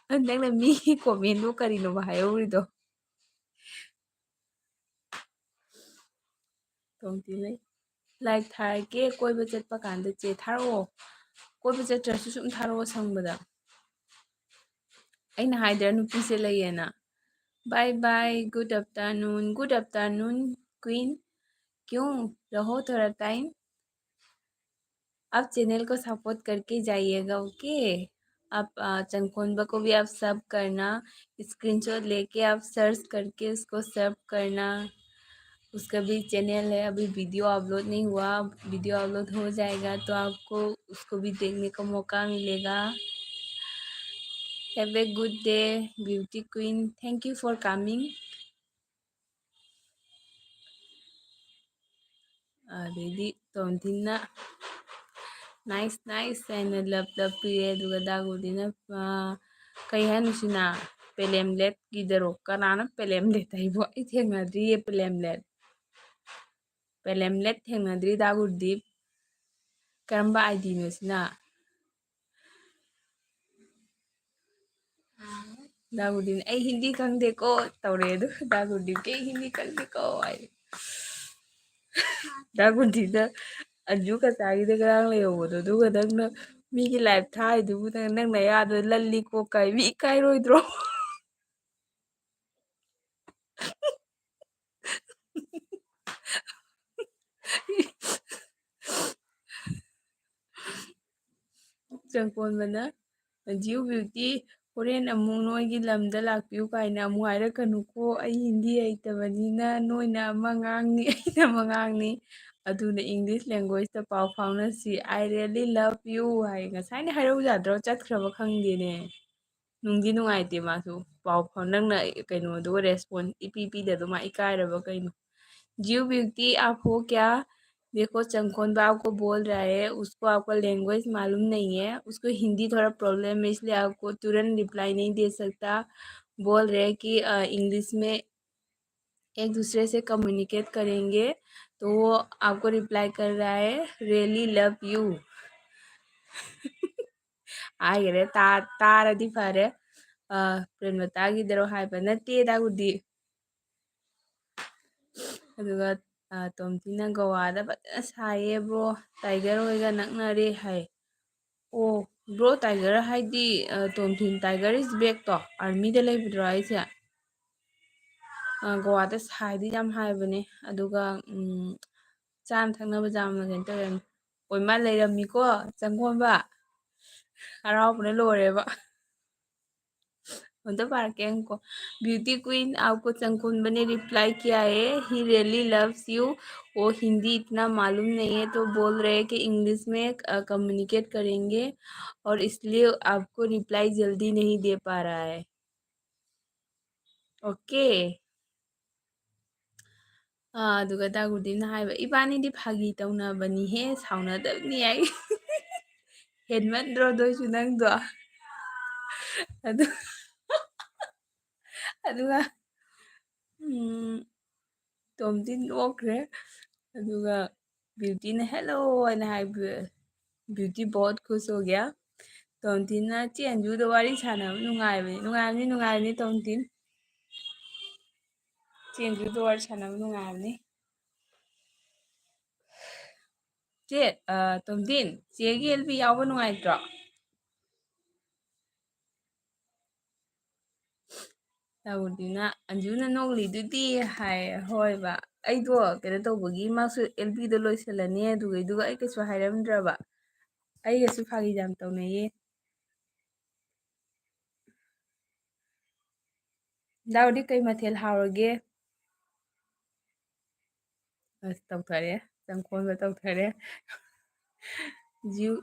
ꯅꯪꯅ ꯃꯤ commentꯗꯣ ꯀꯔꯤꯅꯣꯕ ꯍꯥꯏꯍꯧꯔꯤꯗꯣ? ꯇꯣꯝꯇꯤ ꯂꯩ꯫ Like ꯊꯥꯔꯛꯀꯦ, ꯀꯣꯏꯕ ꯆꯠꯄ ꯀꯥꯟꯗ ꯆꯦ ꯊꯥꯔꯛꯑꯣ꯫ ꯀꯣꯏꯕ ꯆꯠꯇ꯭ꯔꯁꯨ ꯁꯨꯝ ꯊꯥꯔꯛꯑꯣ ꯁꯪꯕꯗ꯫ ꯑꯩꯅ ꯍꯥꯏꯗ꯭ꯔꯥ ꯅꯨꯄꯤꯁꯦ ꯂꯩꯌꯦꯅ꯫ Bye bye, good afternoon, good afternoon, queen। क्यों? रहो थोड़ा time। आप channel को support करके जाइएगा, OK? आप, अ, चंदखोनबा को भी आप sub करना, screenshot लेके आप search करके उसको sub करना। उसका भी channel है, अभी video upload नहीं हुआ, video upload हो जाएगा तो आपको उसको भी देखने का मौका मिलेगा। Have a good day, beauty queen. Thank you for coming. ꯑꯗꯩꯗꯤ ꯇꯣꯝꯊꯤꯟꯅ nice, nice ꯍꯥꯏꯅ love, love ꯄꯤꯔꯦ꯫ ꯑꯗꯨꯒ ꯗꯥꯒꯨꯗꯤꯅ, ꯑ, ꯀꯩ ꯍꯥꯏꯅꯣ ꯁꯤꯅ? ꯄꯦꯂꯦꯝꯂꯦꯠꯀꯤꯗꯔꯣ? ꯀꯅꯥꯅꯣ ꯄꯦꯂꯦꯝꯂꯦꯠ ꯍꯥꯏꯕꯣ? ꯑꯩ ꯊꯦꯡꯅꯗ꯭ꯔꯤꯌꯦ ꯄꯦꯂꯦꯝꯂꯦꯠ꯫ ꯄꯦꯂꯦꯝꯂꯦꯠ ꯊꯦꯡꯅꯗ꯭ꯔꯤ ꯗꯥꯒꯨꯗꯤꯞ꯫ ꯀꯔꯝꯕ IDꯅꯣ ꯁꯤꯅ? ꯗꯥꯒꯨꯗꯤꯞꯅ, "ꯑꯩ ꯍꯤꯟꯗꯤ ꯈꯪꯗꯦꯀꯣ" ꯇꯧꯔꯦ꯫ ꯑꯗꯨ ꯗꯥꯒꯨꯗꯤꯞꯀꯤ "ꯑꯩ ꯍꯤꯟꯗꯤ ꯈꯪꯗꯦꯀꯣ" ꯍꯥꯏ꯫ ꯗꯥꯒꯨꯗꯤꯞꯅ ꯑꯟꯖꯨ ꯀꯆꯥꯒꯤꯗ ꯉꯔꯥꯡ ꯂꯩꯍꯧꯕꯗꯣ, ꯑꯗꯨꯒ ꯅꯪꯅ ꯃꯤꯒꯤ live ꯊꯥꯔꯤꯗꯨꯕꯨ ꯅꯪ, ꯅꯪ ꯅꯌꯥꯗꯣ ꯂꯜꯂꯤꯀꯣ ꯀꯥꯏ, ꯃꯤ ꯏꯀꯥꯏꯔꯣꯏꯗ꯭ꯔꯣ? ꯆꯪꯀꯣꯟꯕꯅ, "ꯖꯤꯌꯨ ꯕ꯭ꯌꯨꯇꯤ, ꯍꯣꯔꯦꯟ ꯑꯃꯨꯛ ꯅꯣꯏꯒꯤ ꯂꯝꯗ ꯂꯥꯛꯄꯤꯌꯨ" ꯀꯥꯏꯅ ꯑꯃꯨꯛ ꯍꯥꯏꯔꯛꯀꯅꯨꯀꯣ꯫ ꯑꯩ ꯍꯤꯟꯗꯤ ꯍꯩꯇꯕꯅꯤꯅ ꯅꯣꯏꯅ ꯑꯃ ꯉꯥꯡꯅꯤ, ꯑꯩꯅ ꯑꯃ ꯉꯥꯡꯅꯤ꯫ ꯑꯗꯨꯅ English languageꯇ ꯄꯥꯎ ꯐꯥꯎꯅꯁꯤ꯫ "I really love you" ꯍꯥꯏ꯫ ꯉꯁꯥꯏꯅ ꯍꯥꯏꯔꯧ ꯌꯥꯗ꯭ꯔꯣ? ꯆꯠꯈ꯭ꯔꯕ ꯈꯪꯗꯦꯅꯦ꯫ ꯅꯨꯡꯗꯤ ꯅꯨꯡꯉꯥꯏꯇꯦ ꯃꯥꯁꯨ꯫ ꯄꯥꯎ ꯐꯥꯎ-, ꯅꯪꯅ ꯀꯩꯅꯣꯗꯨꯒ response ꯏꯄꯤ ꯄꯤꯗꯗꯣ ꯃꯥ ꯏꯀꯥꯏꯔꯕ ꯀꯩꯅꯣ? "ꯖꯤꯌꯨ ꯕ꯭ꯌꯨꯇꯤ, आप हो क्या? देखो, चंगखोनबा आपको बोल रहा है, उसको आपका लैंग्वेज मालूम नहीं है, उसको हिंदी थोड़ा प्रॉब्लम है, इसलिए आपको तुरंत रिप्लाई नहीं दे सकता। बोल रहे हैं कि इंग्लिश में एक दूसरे से कम्युनिकेट करेंगे। तो वो आपको रिप्लाई कर रहा है, "Really love you." ꯍꯥꯏꯈꯔꯦ, ꯇꯥ- ꯇꯥꯔꯗꯤ ꯐꯔꯦ꯫ ꯑ, ꯄ꯭ꯔꯦꯝꯂꯇꯥꯒꯤꯗꯔꯣ ꯍꯥꯏꯕ ꯅꯠꯇꯦ, ꯗꯥꯒꯨꯗꯤ꯫ ꯑꯗꯨꯒ, ꯑ, ꯇꯣꯝꯊꯤꯅ "ꯒꯣꯋꯥꯗ ꯐꯖꯅ ꯁꯥꯏꯌꯦ ꯕ꯭ꯔꯣ, ꯇꯥꯏꯒꯔ ꯍꯣꯏꯒ ꯅꯛꯅꯔꯦ" ꯍꯥꯏ꯫ ꯑꯣ, ꯕ꯭ꯔꯣ, ꯇꯥꯏꯒꯔ ꯍꯥꯏꯗꯤ, ꯑ, ꯇꯣꯝꯊꯤꯟ ꯇꯥꯏꯒꯔ ꯏꯁ ꯕꯦꯛꯇꯣ, ꯑꯥꯔꯃꯤꯗ ꯂꯩꯕꯗꯨꯔꯣ ꯍꯥꯏꯁꯦ? ꯑ, ꯒꯣꯋꯥꯗ ꯁꯥꯏꯗꯤ ꯌꯥꯝ ꯍꯥꯏꯕꯅꯦ꯫ ꯑꯗꯨꯒ, ꯎꯝ, ꯆꯥꯅ ꯊꯛꯅꯕ ꯌꯥꯝꯅ ꯀꯩꯅꯣ ꯇꯧꯔꯝꯃꯤ꯫ ꯑꯣꯏꯃꯥ ꯂꯩꯔꯝꯃꯤꯀꯣ, ꯆꯪꯈꯣꯟꯕ꯫ ꯍꯔꯥꯎꯕꯅ ꯂꯣꯏꯔꯦꯕ꯫ ꯑꯝꯇ ꯄꯥꯔꯛꯀꯦ ꯉꯥꯏꯈꯣ꯫ "ब्यूटी क्वीन, आपको चंगखोनबा ने रिप्लाई किया है, he really लव्स यू। वो हिंदी इतना मालूम नहीं है, तो बोल रहे हैं कि इंग्लिश में, अ, कम्युनिकेट करेंगे और इसलिए आपको रिप्लाई जल्दी नहीं दे पा रहा है।" ꯑꯣꯀꯦ꯫ ꯑꯥ, ꯑꯗꯨꯒ ꯗꯥꯒꯨꯗꯤꯟꯅ ꯍꯥꯏꯕ, "ꯏꯕꯥꯅꯤꯗꯤ ꯐꯥꯒꯤ ꯇꯧꯅꯕꯅꯤꯍꯦ, ꯁꯥꯎꯅꯗꯕꯅꯤ" ꯍꯥꯏ꯫ "ꯍꯦꯟꯃꯟꯗ꯭ꯔꯣ ꯑꯗꯨ ꯑꯣꯏꯁꯨ ꯅꯪꯗꯣ?" ꯑꯗꯨ, ꯑꯗꯨꯒ, ꯎꯝ, ꯇꯣꯝꯗꯤ ꯅꯣꯛꯈ꯭ꯔꯦ꯫ ꯑꯗꯨꯒ ꯕ꯭ꯌꯨꯇꯤꯅ "ꯍꯦꯜꯂꯣ" ꯍꯥꯏꯅ ꯍꯥꯏꯕ꯫ "ब्यूटी बहुत खुश हो गया।" ꯇꯣꯝꯊꯤꯟꯅ "ꯆꯦ ꯑꯟꯖꯨꯗ ꯋꯥꯔꯤ ꯁꯥꯟꯅꯕ ꯅꯨꯡꯉꯥꯏꯕꯅꯤ꯫" ꯅꯨꯡꯉꯥꯏꯕꯅꯤ, ꯅꯨꯡꯉꯥꯏꯕꯅꯤ ꯇꯣꯝꯊꯤꯟ꯫ "ꯆꯦ ꯑꯟꯖꯨꯗ ꯋꯥꯔꯤ ꯁꯥꯟꯅꯕ ꯅꯨꯡꯉꯥꯏꯕꯅꯤ꯫" ꯆꯦ, ꯑ, ꯇꯣꯝꯊꯤꯟ, ꯆꯦꯒꯤ ꯑꯦꯜ ꯕꯤ ꯌꯥꯎꯕ ꯅꯨꯡꯉꯥꯏꯇ꯭ꯔꯣ? ꯇꯧꯗꯤꯅ, "ꯑꯟꯖꯨꯅ ꯅꯣꯛꯂꯤꯗꯨꯗꯤ" ꯍꯥꯏ꯫ ꯍꯣꯏꯕ, ꯑꯩꯗꯣ ꯀꯩꯅꯣ ꯇꯧꯕꯒꯤ, ꯃꯥꯁꯨ ꯑꯦꯜ ꯕꯤꯗꯣ ꯂꯣꯏꯁꯤꯜꯂꯅꯤ ꯑꯗꯨꯒ, ꯑꯗꯨꯒ ꯑꯩ ꯀꯩꯁꯨ ꯍꯥꯏꯔꯝꯗ꯭ꯔꯕ꯫ ꯑꯩꯒꯁꯨ ꯐꯥꯒꯤ ꯌꯥꯝ ꯇꯧꯅꯩꯌꯦ꯫ ꯗꯥꯎꯗꯤ ꯀꯩ ꯃꯊꯦꯜ ꯍꯥꯎꯔꯒꯦ? ꯑꯁ, ꯇꯧꯊꯔꯦ, ꯆꯪꯈꯣꯟꯕ ꯇꯧꯊꯔꯦ꯫ ꯖꯤꯎ꯫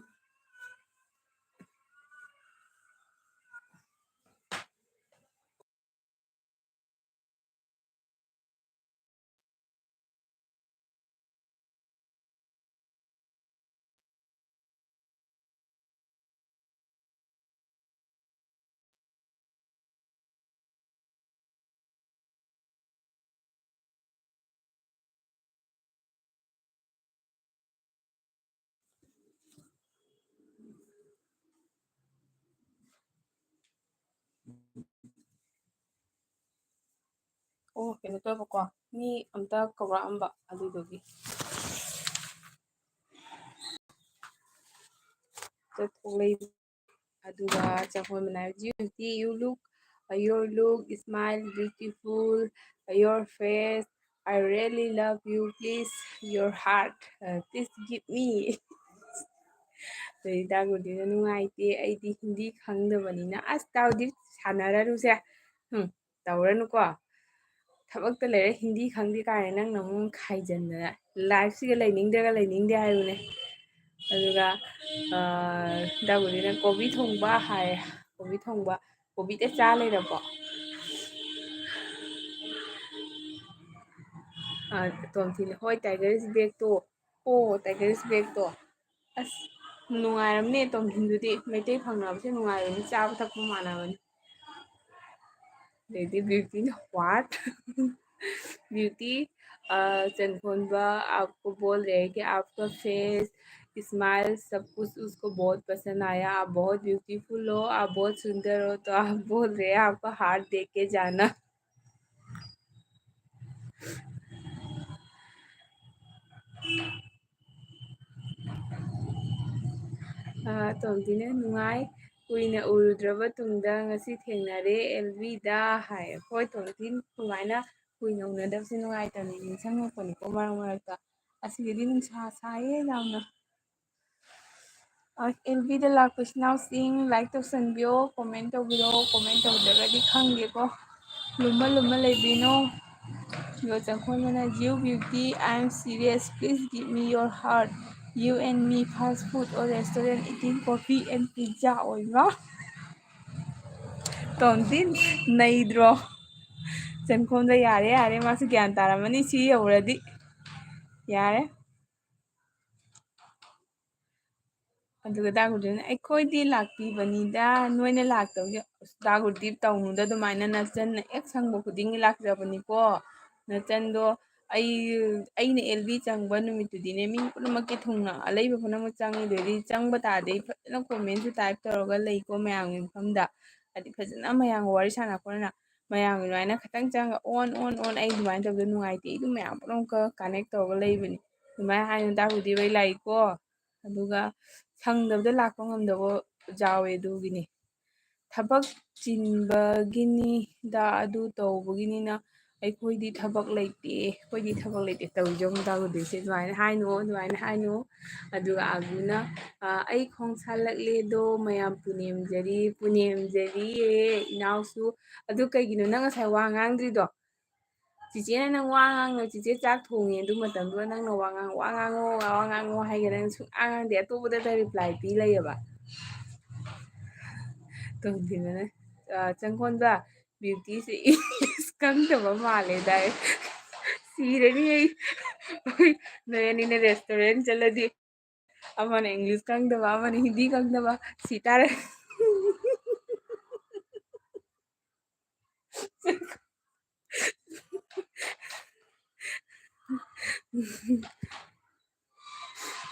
ꯑꯣ, ꯀꯩꯅꯣ ꯇꯧꯕꯀꯣ, ꯃꯤ ꯑꯝꯇ ꯀꯧꯔꯛꯑꯝꯕ ꯑꯗꯨꯗꯨꯒꯤ꯫ ꯆꯠꯊꯣꯛꯂꯛꯏ꯫ ꯑꯗꯨꯒ ꯆꯪꯈꯣꯟꯕꯅ ꯍꯥꯏꯕ, "Beauty, you look, uh, your look, smile, beautiful, uh, your face. I really love you. Please, your heart, uh, please give me." ꯑꯗꯩ ꯗꯥ ꯒꯨꯗꯤꯅ, "ꯅꯨꯡꯉꯥꯏꯇꯦ, ꯑꯩꯗꯤ ꯍꯤꯟꯗꯤ ꯈꯪꯗꯕꯅꯤꯅ꯫" ꯑꯁ, ꯗꯥ ꯒꯨꯗꯤ ꯁꯥꯟꯅꯔꯅꯨꯁꯦ꯫ ꯎꯝ, ꯇꯧꯔꯅꯨꯀꯣ꯫ ꯊꯕꯛꯇ ꯂꯩꯔꯦ ꯍꯤꯟꯗꯤ ꯈꯪꯗꯦ ꯀꯥꯏꯅ ꯅꯪꯅ ꯑꯃꯨꯛ ꯈꯥꯏꯖꯟꯗꯅ꯫ Live ꯁꯤꯒ ꯂꯩꯅꯤꯡꯗ꯭ꯔꯒ ꯂꯩꯅꯤꯡꯗꯦ ꯍꯥꯏꯕꯅꯦ꯫ ꯑꯗꯨꯒ, ꯑ, ꯗꯥ ꯒꯨꯗꯤꯅ ꯀꯣꯕꯤ ꯊꯣꯡꯕ ꯍꯥꯏ꯫ ꯀꯣꯕꯤ ꯊꯣꯡꯕ, ꯀꯣꯕꯤꯗ ꯆꯥ ꯂꯩꯔꯕꯣ? ꯑ, ꯇꯣꯝꯊꯤꯅ, "ꯍꯣꯏ, Tiger is back ꯇꯣ꯫ ꯑꯣ, Tiger is back ꯇꯣ꯫ ꯑꯁ, ꯅꯨꯡꯉꯥꯏꯔꯝꯅꯦ ꯇꯣꯝꯊꯤꯟꯗꯨꯗꯤ꯫ ꯃꯩꯇꯩ ꯐꯪꯅꯕꯁꯦ ꯅꯨꯡꯉꯥꯏꯕꯅꯤ, ꯆꯥꯕ ꯊꯛꯄ ꯃꯥꯟꯅꯕꯅꯤ꯫" ꯑꯗꯩꯗꯤ ꯕ꯭ꯌꯨꯇꯤꯅ, "What?" ꯕ꯭ꯌꯨꯇꯤ, ꯑ, ꯆꯟꯈꯣꯟꯕ, "आपको बोल रहे हैं कि आपका face, smile, सब कुछ उसको बहुत पसंद आया। आप बहुत beautiful हो, आप बहुत सुंदर हो, तो आप बोल रहे हैं आपका heart दे के जाना।" ꯑ, ꯇꯣꯝꯊꯤꯅ, "ꯅꯨꯡꯉꯥꯏ, ꯀꯨꯏꯅ ꯎꯔꯨꯗ꯭ꯔꯕ ꯇꯨꯡꯗ ꯉꯁꯤ ꯊꯦꯡꯅꯔꯦ ꯑꯦꯜꯕꯤꯗ" ꯍꯥꯏ꯫ ꯍꯣꯏ, ꯇꯣꯝꯊꯤꯟ, ꯑꯗꯨꯃꯥꯏꯅ ꯀꯨꯏꯅ ꯎꯅꯗꯕꯁꯦ ꯅꯨꯡꯉꯥꯏꯇꯕꯅꯤ, ꯅꯤꯡꯁꯤꯡꯉꯛꯄꯅꯤꯀꯣ ꯃꯔꯛ ꯃꯔꯛꯇ꯫ ꯑꯁꯤꯗꯗꯤ ꯅꯨꯡꯁꯥ ꯁꯥꯏꯌꯦ ꯌꯥꯝꯅ꯫ ꯑ, ꯑꯦꯜꯕꯤꯗ ꯂꯥꯛꯄ ꯏꯆꯤꯟ ꯏꯅꯥꯎꯁꯤꯡ, like ꯇꯧꯁꯟꯕꯤꯌꯣ, comment ꯇꯧꯕꯤꯔꯣ, comment ꯇꯧꯗ꯭ꯔꯒꯗꯤ ꯈꯪꯗꯦꯀꯣ꯫ ꯂꯨꯝꯃ ꯂꯨꯝꯃ ꯂꯩꯕꯤꯅꯣ꯫ ꯑꯗꯣ ꯆꯪꯈꯣꯟꯕꯅ, "You beauty, I am serious, please give me your heart, you and me, fast food or restaurant eating, coffee and pizza" ꯑꯣꯏꯕ꯫ ꯇꯣꯝꯊꯤꯟ, ꯅꯩꯗ꯭ꯔꯣ? ꯆꯟꯈꯣꯟꯕ, "ꯌꯥꯔꯦ, ꯌꯥꯔꯦ, ꯃꯥꯁꯨ ꯒ꯭ꯌꯥꯟ ꯇꯥꯔꯝꯃꯅꯤ ꯁꯤ ꯌꯧꯔꯗꯤ꯫ ꯌꯥꯔꯦ꯫" ꯑꯗꯨꯒ ꯗꯥ ꯒꯨꯗꯤꯅ, "ꯑꯩꯈꯣꯏꯗꯤ ꯂꯥꯛꯄꯤꯕꯅꯤꯗ, ꯅꯣꯏꯅ ꯂꯥꯛꯇꯕꯒꯤ꯫" ꯑꯁ, ꯗꯥ ꯒꯨꯗꯤꯞ, ꯇꯧꯅꯨꯗ ꯑꯗꯨꯃꯥꯏꯅ, ꯅꯆꯟꯅ ꯍꯦꯛ ꯁꯪꯕ ꯈꯨꯗꯤꯡꯒꯤ ꯂꯥꯛꯆꯕꯅꯤꯀꯣ꯫ ꯅꯆꯟꯗꯣ, ꯑꯩ, ꯑꯩꯅ ꯑꯦꯜꯕꯤ ꯆꯪꯕ ꯅꯨꯃꯤꯠꯇꯨꯗꯤꯅꯦ, ꯃꯤ ꯄꯨꯝꯅꯃꯛꯀꯤ ꯊꯨꯡꯅ, ꯑꯂꯩꯕ ꯄꯨꯝꯅꯃꯛ ꯆꯪꯉꯤ꯫ ꯑꯗꯨꯗꯤ ꯆꯪꯕ ꯇꯥꯔꯗꯤ ꯐꯖꯅ comment ꯁꯨ type ꯇꯧꯔꯒ ꯂꯩꯀꯣ ꯃꯌꯥꯝꯒꯤ ꯃꯐꯝꯗ꯫ ꯍꯥꯏꯗꯤ ꯐꯖꯅ ꯃꯌꯥꯝꯒ ꯋꯥꯔꯤ ꯁꯥꯟꯅ ꯈꯣꯠꯅ꯫ ꯃꯌꯥꯝꯒꯤ ꯑꯗꯨꯃꯥꯏꯅ ꯈꯤꯇꯪ ꯆꯪꯉꯒ ꯑꯣꯟ ꯑꯣꯟ ꯑꯣꯟ ꯑꯩ ꯑꯗꯨꯃꯥꯏꯅ ꯇꯧꯕꯗꯣ ꯅꯨꯡꯉꯥꯏꯇꯦ, ꯑꯩ ꯑꯗꯨꯝ ꯃꯌꯥꯝ ꯄꯨꯝꯅꯃꯛꯀ ꯀꯅꯦꯛ ꯇꯧꯔꯒ ꯂꯩꯕꯅꯤ꯫ ꯑꯗꯨꯃꯥꯏꯅ ꯍꯥꯏꯅꯨ ꯇꯥꯕꯨꯗꯤ ꯑꯩ ꯂꯥꯛꯏꯀꯣ꯫ ꯑꯗꯨꯒ ꯁꯪꯗꯕꯗ ꯂꯥꯛꯄ ꯉꯝꯗꯕ ꯌꯥꯎꯋꯦ, ꯑꯗꯨꯒꯤꯅꯤ꯫ ꯊꯕꯛ ꯆꯤꯟꯕꯒꯤꯅꯤꯗ, ꯑꯗꯨ ꯇꯧꯕꯒꯤꯅꯤꯅ ꯑꯩꯈꯣꯏꯗꯤ ꯊꯕꯛ ꯂꯩꯇꯦ, ꯑꯩꯈꯣꯏꯗꯤ ꯊꯕꯛ ꯂꯩꯇꯦ ꯇꯧꯖꯧ ꯇꯧꯗꯣꯏꯁꯦ꯫ ꯑꯗꯨꯃꯥꯏꯅ ꯍꯥꯏꯅꯨ, ꯑꯗꯨꯃꯥꯏꯅ ꯍꯥꯏꯅꯨ꯫ ꯑꯗꯨꯒ ꯑꯥꯒꯨꯅ, "ꯑꯩ ꯈꯣꯡ ꯁꯥꯜꯂꯛꯂꯦꯗꯣ ꯃꯌꯥꯝ ꯄꯨꯅꯦꯝꯖꯔꯤ, ꯄꯨꯅꯦꯝꯖꯔꯤꯌꯦ ꯏꯅꯥꯎꯁꯨ"꯫ ꯑꯗꯨ ꯀꯩꯒꯤꯅꯣ ꯅꯪ ꯉꯁꯥꯏ ꯋꯥ ꯉꯥꯡꯗ꯭ꯔꯤꯗꯣ? ꯆꯤꯆꯦꯅ ꯅꯪ ꯋꯥ ꯉꯥꯡꯉꯣ, ꯆꯤꯆꯦ ꯆꯥꯛ ꯊꯣꯡꯉꯦ, ꯑꯗꯨ ꯃꯇꯝꯗꯨꯗ ꯅꯪꯅ ꯋꯥ ꯉꯥꯡ-, "ꯋꯥ ꯉꯥꯡꯉꯣ, ꯋꯥ ꯉꯥꯡꯉꯣ" ꯍꯥꯏꯒꯦ, ꯅꯪ ꯁꯨꯡꯉꯥꯡ ꯉꯥꯡꯗꯦ, ꯑꯇꯣꯞꯄꯗ ꯔꯤꯄ꯭ꯂꯥꯏ ꯄꯤ ꯂꯩꯌꯦꯕ꯫ ꯇꯣꯝꯊꯤꯟꯕꯅ, ꯑ, "ꯆꯪꯈꯣꯟꯕ, ꯕ꯭ꯌꯨꯇꯤꯁꯦ ꯏꯪꯂꯤꯁ ꯈꯪꯗꯕ ꯃꯥꯜꯂꯦ ꯗꯥꯏ꯫ ꯁꯤꯔꯅꯤ ꯑꯩ꯫ ꯅꯣꯏ ꯑꯅꯤꯅ ꯔꯦꯁꯇꯨꯔꯦꯟ ꯆꯠꯂꯗꯤ ꯑꯃꯅ ꯏꯪꯂꯤꯁ ꯈꯪꯗꯕ, ꯑꯃꯅ ꯍꯤꯟꯗꯤ ꯈꯪꯗꯕ, ꯁꯤ ꯇꯥꯔꯦ"꯫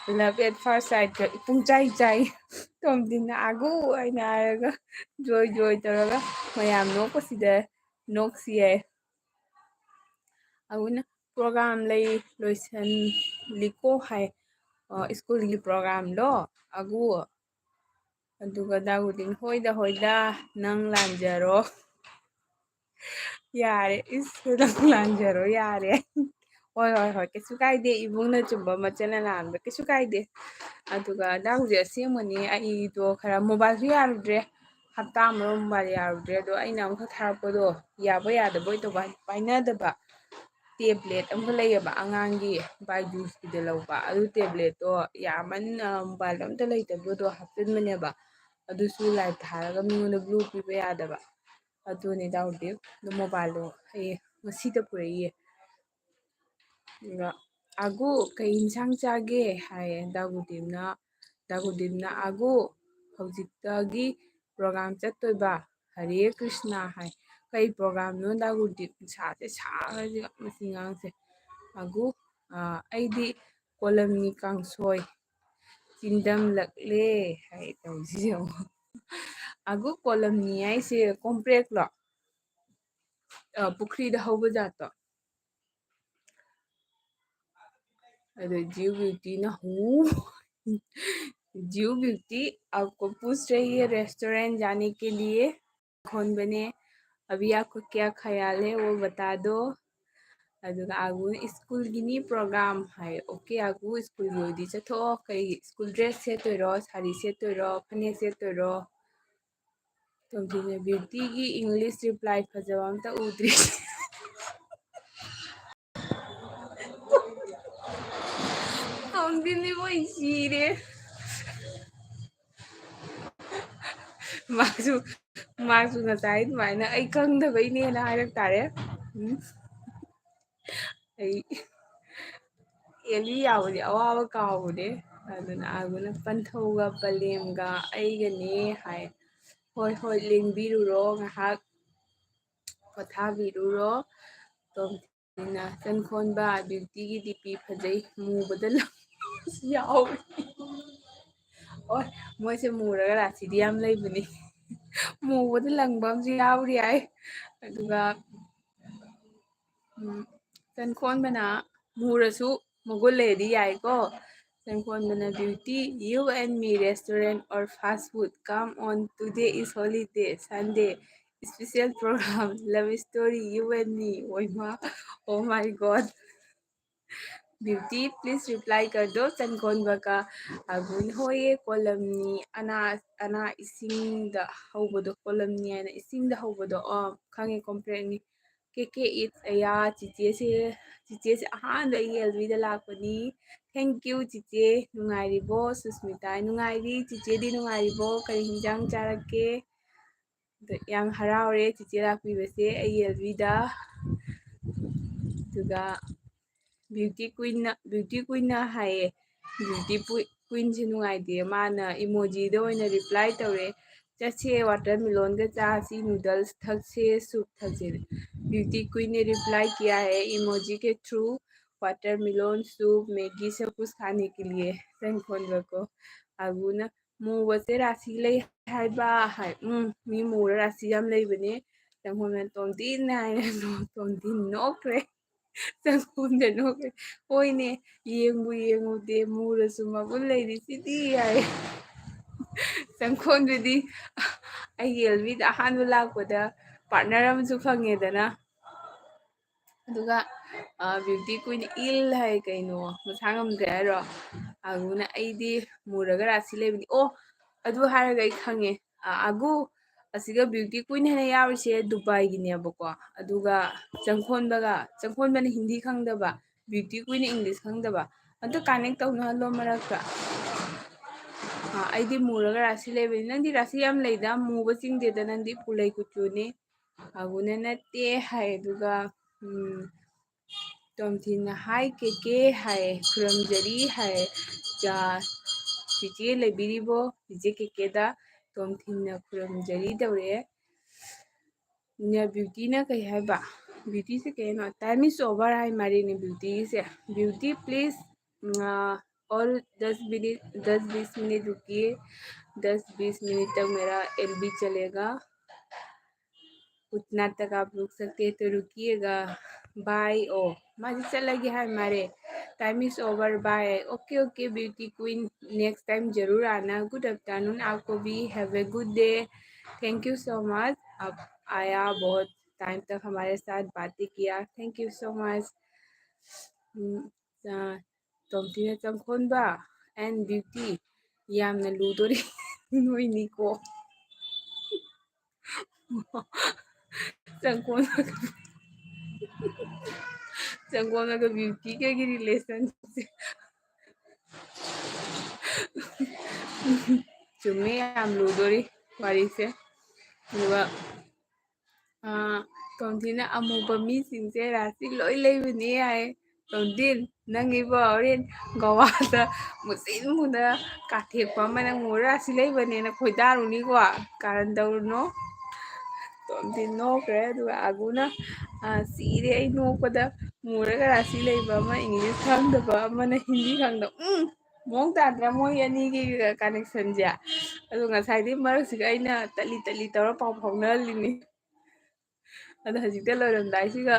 Love at first sight ꯀ ꯄꯨꯡꯆꯥꯏ ꯆꯥꯏ꯫ ꯇꯣꯝꯊꯤꯟꯅ "ꯑꯥꯒꯨ" ꯍꯥꯏꯅ ꯍꯥꯏꯔꯒ ꯖꯣꯏ ꯖꯣꯏ ꯇꯧꯔꯒ ꯃꯌꯥꯝ ꯅꯣꯛꯄꯁꯤꯗ ꯅꯣꯛꯁꯤ ꯌꯥꯏ꯫ ꯑꯥꯒꯨꯅ "ꯄ꯭ꯔꯣꯒꯥꯝ ꯂꯩ, ꯂꯣꯏꯁꯤꯜꯂꯤꯀꯣ" ꯍꯥꯏ꯫ ꯑ, ꯁ꯭ꯀꯨꯜꯒꯤ ꯄ꯭ꯔꯣꯒꯥꯝꯗꯣ, ꯑꯥꯒꯨ꯫ ꯑꯗꯨꯒ ꯗꯥꯒꯨꯗꯤꯟ, "ꯍꯣꯏꯗ, ꯍꯣꯏꯗ, ꯅꯪ ꯂꯥꯟꯖꯔꯣ"꯫ "ꯌꯥꯔꯦ, ꯏꯁ, ꯅꯪ ꯂꯥꯟꯖꯔꯣ, ꯌꯥꯔꯦ"꯫ "ꯍꯣꯏ, ꯍꯣꯏ, ꯍꯣꯏ, ꯀꯩꯁꯨ ꯀꯥꯏꯗꯦ, ꯏꯕꯨꯡꯅ ꯆꯨꯝꯕ, ꯃꯆꯟꯅ ꯂꯥꯟꯕ, ꯀꯩꯁꯨ ꯀꯥꯏꯗꯦ"꯫ ꯑꯗꯨꯒ ꯗꯥꯒꯨꯗꯤꯟ, "ꯑꯁꯦꯡꯕꯅꯤ, ꯑꯩꯗꯣ ꯈꯔ ꯃꯣꯕꯥꯏꯜꯁꯨ ꯌꯥꯔꯨꯗ꯭ꯔꯦ, ꯍꯞꯇꯥ ꯑꯃꯔꯣꯝ ꯃꯣꯕꯥꯏꯜ ꯌꯥꯔꯨꯗ꯭ꯔꯦ, ꯑꯗꯣ ꯑꯩꯅ ꯑꯃꯈꯛ ꯊꯥꯔꯛꯄꯗꯣ ꯌꯥꯕꯣꯏ ꯌꯥꯗꯕꯣꯏ ꯇꯧꯕ, ꯍꯥꯏꯗꯤ ꯄꯥꯏꯅꯗꯕ ꯇꯦꯕ꯭ꯂꯦꯠ ꯑꯃꯈꯛ ꯂꯩꯌꯦꯕ ꯑꯉꯥꯡꯒꯤ, ꯕꯥꯏꯖꯨꯁꯀꯤꯗ ꯂꯧꯕ, ꯑꯗꯨ ꯇꯦꯕ꯭ꯂꯦꯠꯇꯣ ꯌꯥꯝꯃꯟꯅ ꯃꯣꯕꯥꯏꯜ ꯑꯝꯇ ꯂꯩꯇꯕꯗꯣ ꯍꯥꯞꯆꯤꯟꯕꯅꯦꯕ, ꯑꯗꯨꯁꯨ ꯂꯥꯏꯠ ꯊꯥꯔꯒ ꯃꯤꯉꯣꯟꯗ ꯕ꯭ꯂꯨ ꯄꯤꯕ ꯌꯥꯗꯕ, ꯑꯗꯨꯅꯤ ꯗꯥꯒꯨꯗꯤꯟ꯫ ꯑꯗꯨ ꯃꯣꯕꯥꯏꯜꯗꯣ ꯑꯩ ꯉꯁꯤꯗ ꯄꯨꯔꯛꯏꯌꯦ꯫ ꯑꯗꯨꯒ "ꯑꯥꯒꯨ, ꯀꯩ ꯏꯟꯁꯥꯡ ꯆꯥꯒꯦ?" ꯍꯥꯏꯌꯦ ꯗꯥꯒꯨꯗꯤꯟꯅ꯫ ꯗꯥꯒꯨꯗꯤꯟꯅ, "ꯑꯥꯒꯨ, ꯍꯧꯖꯤꯛꯇꯒꯤ ꯄ꯭ꯔꯣꯒꯥꯝ ꯆꯠꯇꯣꯏꯕ, ꯍꯔꯦ ꯀ꯭ꯔꯤꯁꯅ" ꯍꯥꯏ꯫ "ꯀꯩ ꯄ꯭ꯔꯣꯒꯥꯝꯅꯣ ꯗꯥꯒꯨꯗꯤꯟ?" ꯁꯥꯁꯦ ꯁꯥꯈ꯭ꯔꯁꯤꯒ ꯃꯁꯤ ꯑꯉꯥꯡꯁꯦ꯫ "ꯑꯥꯒꯨ, ꯑ, ꯑꯩꯗꯤ ꯀꯣꯂꯝꯅꯤ ꯀꯥꯡꯁꯣꯏ ꯆꯤꯟꯗꯝꯂꯛꯂꯦ" ꯍꯥꯏ ꯇꯧꯔꯤꯁꯤ ꯌꯦꯡꯉꯣ꯫ "ꯑꯥꯒꯨ, ꯀꯣꯂꯝꯅꯤ ꯍꯥꯏꯁꯦ ꯀꯣꯝꯄ꯭ꯔꯦꯛꯂꯣ?" ꯑ, ꯄꯨꯈ꯭ꯔꯤꯗ ꯍꯧꯕ ꯖꯥꯠꯇꯣ꯫ ꯑꯗꯣ ꯖꯤꯌꯨ ꯕ꯭ꯌꯨꯇꯤꯅ ꯍꯨ, "ꯖꯤꯌꯨ ꯕ꯭ꯌꯨꯇꯤ, आपको पूछ रही है रेस्टोरेंट जाने के लिए, ꯈꯣꯟꯕꯅꯦ, अभी आपको क्या ख्याल है वो बता दो।" ꯑꯗꯨꯒ ꯑꯥꯒꯨꯅ "ꯁ꯭ꯀꯨꯜꯒꯤꯅꯤ ꯄ꯭ꯔꯣꯒ꯭ꯔꯥꯝ" ꯍꯥꯏ꯫ "ꯑꯣꯀꯦ ꯑꯥꯒꯨ, ꯁ꯭ꯀꯨꯜꯒꯤ ꯑꯣꯏꯗꯤ ꯆꯠꯊꯣꯛꯑꯣ꯫ ꯀꯩ ꯁ꯭ꯀꯨꯜ ꯗ꯭ꯔꯦꯁ ꯁꯦꯠꯇꯣꯏꯔꯣ, ꯁꯥꯔꯤ ꯁꯦꯠꯇꯣꯏꯔꯣ, ꯐꯅꯦꯛ ꯁꯦꯠꯇꯣꯏꯔꯣ?" ꯇꯣꯝꯊꯤꯟꯅ "ꯕ꯭ꯌꯨꯇꯤꯒꯤ ꯏꯪꯂꯤꯁ ꯔꯤꯄ꯭ꯂꯥꯏ ꯐꯖꯕ ꯑꯝꯇ ꯎꯗ꯭ꯔꯤ꯫" ꯇꯣꯝꯊꯤꯟꯗꯤ ꯃꯣꯏ ꯁꯤꯔꯦ꯫ ꯃꯥꯁꯨ, ꯃꯥꯁꯨ ꯉꯁꯥꯏ ꯑꯗꯨꯃꯥꯏꯅ "ꯑꯩ ꯈꯪꯗꯕꯩꯅꯦꯅ" ꯍꯥꯏꯔꯛ ꯇꯥꯔꯦ꯫ ꯎꯝ꯫ ꯑꯩ ꯑꯦꯂꯤ ꯌꯥꯎꯕꯗꯤ ꯑꯋꯥꯕ ꯀꯥꯎꯕꯅꯦ꯫ ꯑꯗꯨꯅ ꯑꯥꯒꯨꯅ "ꯄꯟꯊꯧꯒ ꯄꯂꯦꯝꯒ ꯑꯩꯒꯅꯦ" ꯍꯥꯏ꯫ "ꯍꯣꯏ, ꯍꯣꯏ, ꯂꯦꯡꯕꯤꯔꯨꯔꯣ, ꯉꯥꯏꯍꯥꯛ ꯄꯣꯊꯥꯕꯤꯔꯨꯔꯣ꯫" ꯇꯣꯝꯊꯤꯟꯅ "ꯆꯟꯈꯣꯟꯕ, ꯕ꯭ꯌꯨꯇꯤꯒꯤ ꯗꯤ ꯄꯤ ꯐꯖꯩ, ꯃꯨꯕꯗ ꯂꯪ" ꯌꯥꯎꯋꯤ꯫ ꯍꯣꯏ, ꯃꯣꯏꯁꯦ ꯃꯨꯔꯒ ꯔꯥꯁꯤꯗꯤ ꯌꯥꯝ ꯂꯩꯕꯅꯤ꯫ ꯃꯨꯕꯗ ꯂꯪꯕ ꯑꯃꯁꯨ ꯌꯥꯎꯔꯤ ꯍꯥꯏ꯫ ꯑꯗꯨꯒ, ꯎꯝ, ꯆꯟꯈꯣꯟꯕꯅ "ꯃꯨꯔꯁꯨ ꯃꯒꯨꯟ ꯂꯩꯔꯗꯤ ꯌꯥꯏꯀꯣ꯫" ꯆꯟꯈꯣꯟꯕꯅ "Beauty, you and me, restaurant or fast food, come on, today is holiday, Sunday, special program, love story, you and me." ꯑꯣꯏꯃꯥ, oh my God꯫ "Beauty, please reply कर दो, ꯆꯟꯈꯣꯟꯕ ꯀ ꯑꯥꯒꯨꯟ ꯍꯣꯏꯌꯦ ꯀꯣꯂꯝꯅꯤ, ꯑꯅꯥ, ꯑꯅꯥ ꯏꯁꯤꯡꯗ ꯍꯧꯕꯗꯣ, ꯀꯣꯂꯝꯅꯤ ꯍꯥꯏꯅ ꯏꯁꯤꯡꯗ ꯍꯧꯕꯗꯣ, ꯑꯣ, ꯈꯪꯉꯦ, ꯀꯣꯝꯄ꯭ꯔꯦꯛꯅꯤ꯫ ꯀꯦ ꯀꯦ ꯏꯠꯁ ꯑꯌꯥ, ꯆꯤꯆꯦꯁꯦ, ꯆꯤꯆꯦꯁꯦ ꯑꯍꯥꯟꯕ ꯑꯩꯒꯤ ꯑꯦꯜ ꯕꯤꯗ ꯂꯥꯛꯄꯅꯤ꯫ Thank you, ꯆꯤꯆꯦ꯫ ꯅꯨꯡꯉꯥꯏꯔꯤꯕꯣ, ꯁꯨꯁꯃꯤꯇꯥ? ꯅꯨꯡꯉꯥꯏꯔꯤ꯫ ꯆꯤꯆꯦꯗꯤ ꯅꯨꯡꯉꯥꯏꯔꯤꯕꯣ? ꯀꯔꯤ ꯍꯤꯟꯖꯥꯡ ꯆꯥꯔꯛꯀꯦ? ꯑꯗꯣ ꯌꯥꯝ ꯍꯔꯥꯎꯔꯦ ꯆꯤꯆꯦ ꯂꯥꯛꯄꯤꯕꯁꯦ ꯑꯩꯒꯤ ꯑꯦꯜ ꯕꯤꯗ꯫ ꯑꯗꯨꯒ ꯕ꯭ꯌꯨꯇꯤ ꯀ꯭ꯋꯤꯟꯅ, ꯕ꯭ꯌꯨꯇꯤ ꯀ꯭ꯋꯤꯟꯅ ꯍꯥꯏꯌꯦ, ꯕ꯭ꯌꯨꯇꯤ ꯄꯨ-, ꯀ꯭ꯋꯤꯟꯁꯦ ꯅꯨꯡꯉꯥꯏꯇꯦ, ꯃꯥꯅ ꯏꯃꯣꯖꯤꯗ ꯑꯣꯏꯅ ꯔꯤꯄ꯭ꯂꯥꯏ ꯇꯧꯔꯦ꯫ "ꯆꯠꯁꯦ, ꯋꯥꯇꯔꯃꯦꯂꯣꯟꯒ ꯆꯥꯁꯤ, ꯅꯨꯗꯜꯁ ꯊꯛꯁꯦ, ꯁꯨꯞ ꯊꯛꯁꯦ꯫" ꯕ꯭ꯌꯨꯇꯤ ꯀ꯭ꯋꯤꯟꯅ ꯔꯤꯄ꯭ꯂꯥꯏ ꯀꯤꯌꯥ ꯍꯦ ꯏꯃꯣꯖꯤ ꯀꯦ ꯊ꯭ꯔꯨ, "ꯋꯥꯇꯔꯃꯦꯂꯣꯟ ꯁꯨꯞ, ꯃꯦꯒꯤ, ꯁꯕ ꯀꯨꯁ ꯈꯥꯅꯦ ꯀꯦ ꯂꯤꯌꯦ꯫" ꯆꯟꯈꯣꯟꯕꯀꯣ ꯑꯥꯒꯨꯅ "ꯃꯨꯕꯁꯦ ꯔꯥꯁꯤ ꯂꯩ ꯍꯥꯏꯕ" ꯍꯥꯏ꯫ ꯎꯝ, ꯃꯤ ꯃꯨꯔ ꯔꯥꯁꯤ ꯌꯥꯝ ꯂꯩꯕꯅꯦ꯫ ꯆꯪꯈꯣꯟꯕꯅ "ꯇꯣꯝꯊꯤꯟ" ꯍꯥꯏꯔꯦ꯫ ꯇꯣꯝꯊꯤꯟ ꯅꯣꯛꯈ꯭ꯔꯦ꯫ ꯆꯪꯈꯣꯟꯕ ꯅꯣꯛꯈ꯭ꯔꯦ꯫ "ꯍꯣꯏꯅꯦ, ꯌꯦꯡꯕꯨ ꯌꯦꯡꯉꯨꯗꯦ, ꯃꯨꯔꯁꯨ ꯃꯒꯨꯟ ꯂꯩꯔꯤꯁꯤꯗꯤ" ꯍꯥꯏ꯫ ꯆꯪꯈꯣꯟꯕꯗꯤ ꯑꯩꯒꯤ ꯑꯦꯜꯕꯤꯗ ꯑꯍꯥꯟꯕ ꯂꯥꯛꯄꯗ ꯄꯥꯔꯠꯅꯔ ꯑꯃꯁꯨ ꯐꯪꯉꯦꯗꯅ꯫ ꯑꯗꯨꯒ ꯕ꯭ꯌꯨꯇꯤ ꯀ꯭ꯋꯤꯟ ꯏꯜ ꯍꯥꯏ ꯀꯩꯅꯣ, ꯃꯁꯥ ꯉꯝꯗ꯭ꯔꯦ ꯍꯥꯏꯔꯣ? ꯑꯗꯨꯅ ꯑꯩꯗꯤ ꯃꯨꯔꯒ ꯔꯥꯁꯤ ꯂꯩꯕꯅꯤ꯫ ꯑꯣ, ꯑꯗꯨ ꯍꯥꯏꯔꯒ ꯑꯩ ꯈꯪꯉꯦ꯫ ꯑ, ꯑꯒꯨ, ꯑꯁꯤꯒ ꯕ꯭ꯌꯨꯇꯤ ꯀ꯭ꯋꯤꯟ ꯍꯥꯏꯅ ꯌꯥꯎꯔꯤꯁꯦ ꯗꯨꯕꯥꯏꯒꯤꯅꯦꯕꯀꯣ꯫ ꯑꯗꯨꯒ ꯆꯪꯈꯣꯟꯕꯒ, ꯆꯪꯈꯣꯟꯕꯅ ꯍꯤꯟꯗꯤ ꯈꯪꯗꯕ, ꯕ꯭ꯌꯨꯇꯤ ꯀ꯭ꯋꯤꯟꯅ ꯏꯪꯂꯤꯁ ꯈꯪꯗꯕ꯫ ꯑꯝꯇ ꯀꯅꯦꯛ ꯇꯧꯅꯍꯜꯂꯣ ꯃꯔꯛꯇ꯫ ꯑ, ꯑꯩꯗꯤ ꯃꯨꯔꯒ ꯔꯥꯁꯤ ꯂꯩꯕꯅꯤ꯫ ꯅꯪꯗꯤ ꯔꯥꯁꯤ ꯌꯥꯝ ꯂꯩꯗ, ꯃꯨꯕ ꯆꯤꯡꯗꯦꯗ, ꯅꯪꯗꯤ ꯄꯨꯂꯩ ꯀꯨꯆꯨꯅꯤ꯫ ꯑꯒꯨꯅ ꯅꯠꯇꯦ ꯍꯥꯏ꯫ ꯑꯗꯨꯒ, ꯎꯝ, ꯇꯣꯝꯊꯤꯟꯅ "ꯍꯥꯏ ꯀꯦꯀꯦ" ꯍꯥꯏ, "ꯈꯨꯔꯨꯝꯖꯔꯤ" ꯍꯥꯏ꯫ ꯆꯥ-, ꯆꯤꯆꯦ ꯂꯩꯕꯤꯔꯤꯕꯣ? ꯆꯤꯆꯦ ꯀꯦꯀꯦꯗ ꯇꯣꯝꯊꯤꯟꯅ "ꯈꯨꯔꯨꯝꯖꯔꯤ" ꯇꯧꯔꯛꯑꯦ꯫ ꯅꯦ, ꯕ꯭ꯌꯨꯇꯤꯅ ꯀꯩ ꯍꯥꯏꯕ? ꯕ꯭ꯌꯨꯇꯤꯁꯦ ꯀꯩꯅꯣ? "Time is over" ꯍꯥꯏ ꯃꯥꯜꯂꯦꯅꯦ ꯕ꯭ꯌꯨꯇꯤꯒꯤꯁꯦ꯫ "Beauty, please, ꯑ, और दस मिनट, दस बीस मिनट रुकिए, दस बीस मिनट तक मेरा एलबी चलेगा।" उतना तक आप रुक सकते हैं तो रुकिएगा। बाय। ओ, ꯃꯥꯗꯤ ꯆꯠꯂꯒꯦ ꯍꯥꯏ ꯃꯥꯜꯂꯦ꯫ "Time is over, bye." OK, OK, beauty queen, next time जरूर आना। Good afternoon आपको भी, have a good day। Thank you so much, आप आया, बहुत टाइम तक हमारे साथ बातें किया। Thank you so much। ꯎꯝ, ꯑ, ꯇꯣꯝꯊꯤꯟꯅ "ꯆꯪꯈꯣꯟꯕ and beauty ꯌꯥꯝꯅ ꯂꯨꯗꯣꯔꯤ ꯅꯣꯏꯅꯤꯀꯣ꯫ ꯆꯪꯈꯣꯟꯕꯒ, ꯆꯪꯈꯣꯟꯕꯒ ꯕ꯭ꯌꯨꯇꯤꯒꯒꯤ ꯔꯤꯂꯦꯁꯟꯁꯦ꯫ ꯆꯨꯝꯃꯦ, ꯌꯥꯝ ꯂꯨꯗꯣꯔꯤ ꯋꯥꯔꯤꯁꯦ꯫ ꯑꯗꯨꯒ, ꯑ, ꯇꯣꯝꯊꯤꯟꯅ "ꯑꯃꯨꯕ ꯃꯤꯁꯤꯡꯁꯦ ꯔꯥꯁꯤ ꯂꯣꯏ ꯂꯩꯕꯅꯦ" ꯍꯥꯏ꯫ ꯇꯣꯝꯊꯤꯟ, ꯅꯪ ꯏꯕꯣ ꯍꯣꯔꯦꯟ ꯒꯋꯥꯗ ꯃꯨꯁꯤꯟ ꯃꯨꯅ ꯀꯥꯊꯦꯛꯄ ꯑꯃ, ꯅꯪ ꯃꯨꯔ ꯔꯥꯁꯤ ꯂꯩꯕꯅꯦꯅ ꯈꯣꯏꯗꯥꯔꯨꯅꯤꯀꯣ꯫ ꯀꯥꯔꯟ ꯇꯧꯔꯨꯅꯣ꯫ ꯇꯣꯝꯊꯤꯟ ꯅꯣꯛꯈ꯭ꯔꯦ꯫ ꯑꯗꯨꯒ ꯑꯒꯨꯅ, ꯑ, ꯁꯤꯔꯦ ꯑꯩ ꯅꯣꯛꯄꯗ, ꯃꯨꯔꯒ ꯔꯥꯁꯤ ꯂꯩꯕ ꯑꯃ, ꯏꯪꯂꯤꯁ ꯈꯪꯗꯕ ꯑꯃꯅ, ꯍꯤꯟꯗꯤ ꯈꯪꯗꯕ꯫ ꯎꯝ, ꯃꯑꯣꯡ ꯇꯥꯗ꯭ꯔꯥ ꯃꯣꯏ ꯑꯅꯤꯒꯤ ꯀꯅꯦꯛꯁꯟꯁꯦ? ꯑꯗꯣ ꯉꯁꯥꯏꯗꯤ ꯃꯔꯛꯁꯤꯗ ꯑꯩꯅ ꯇꯠꯂꯤ ꯇꯠꯂꯤ ꯇꯧꯔ ꯄꯥꯎ ꯐꯥꯎꯅꯍꯜꯂꯤꯅꯤ꯫ ꯑꯗꯣ ꯍꯧꯖꯤꯛꯇ ꯂꯣꯏꯔꯝꯗꯥꯏꯁꯤꯒ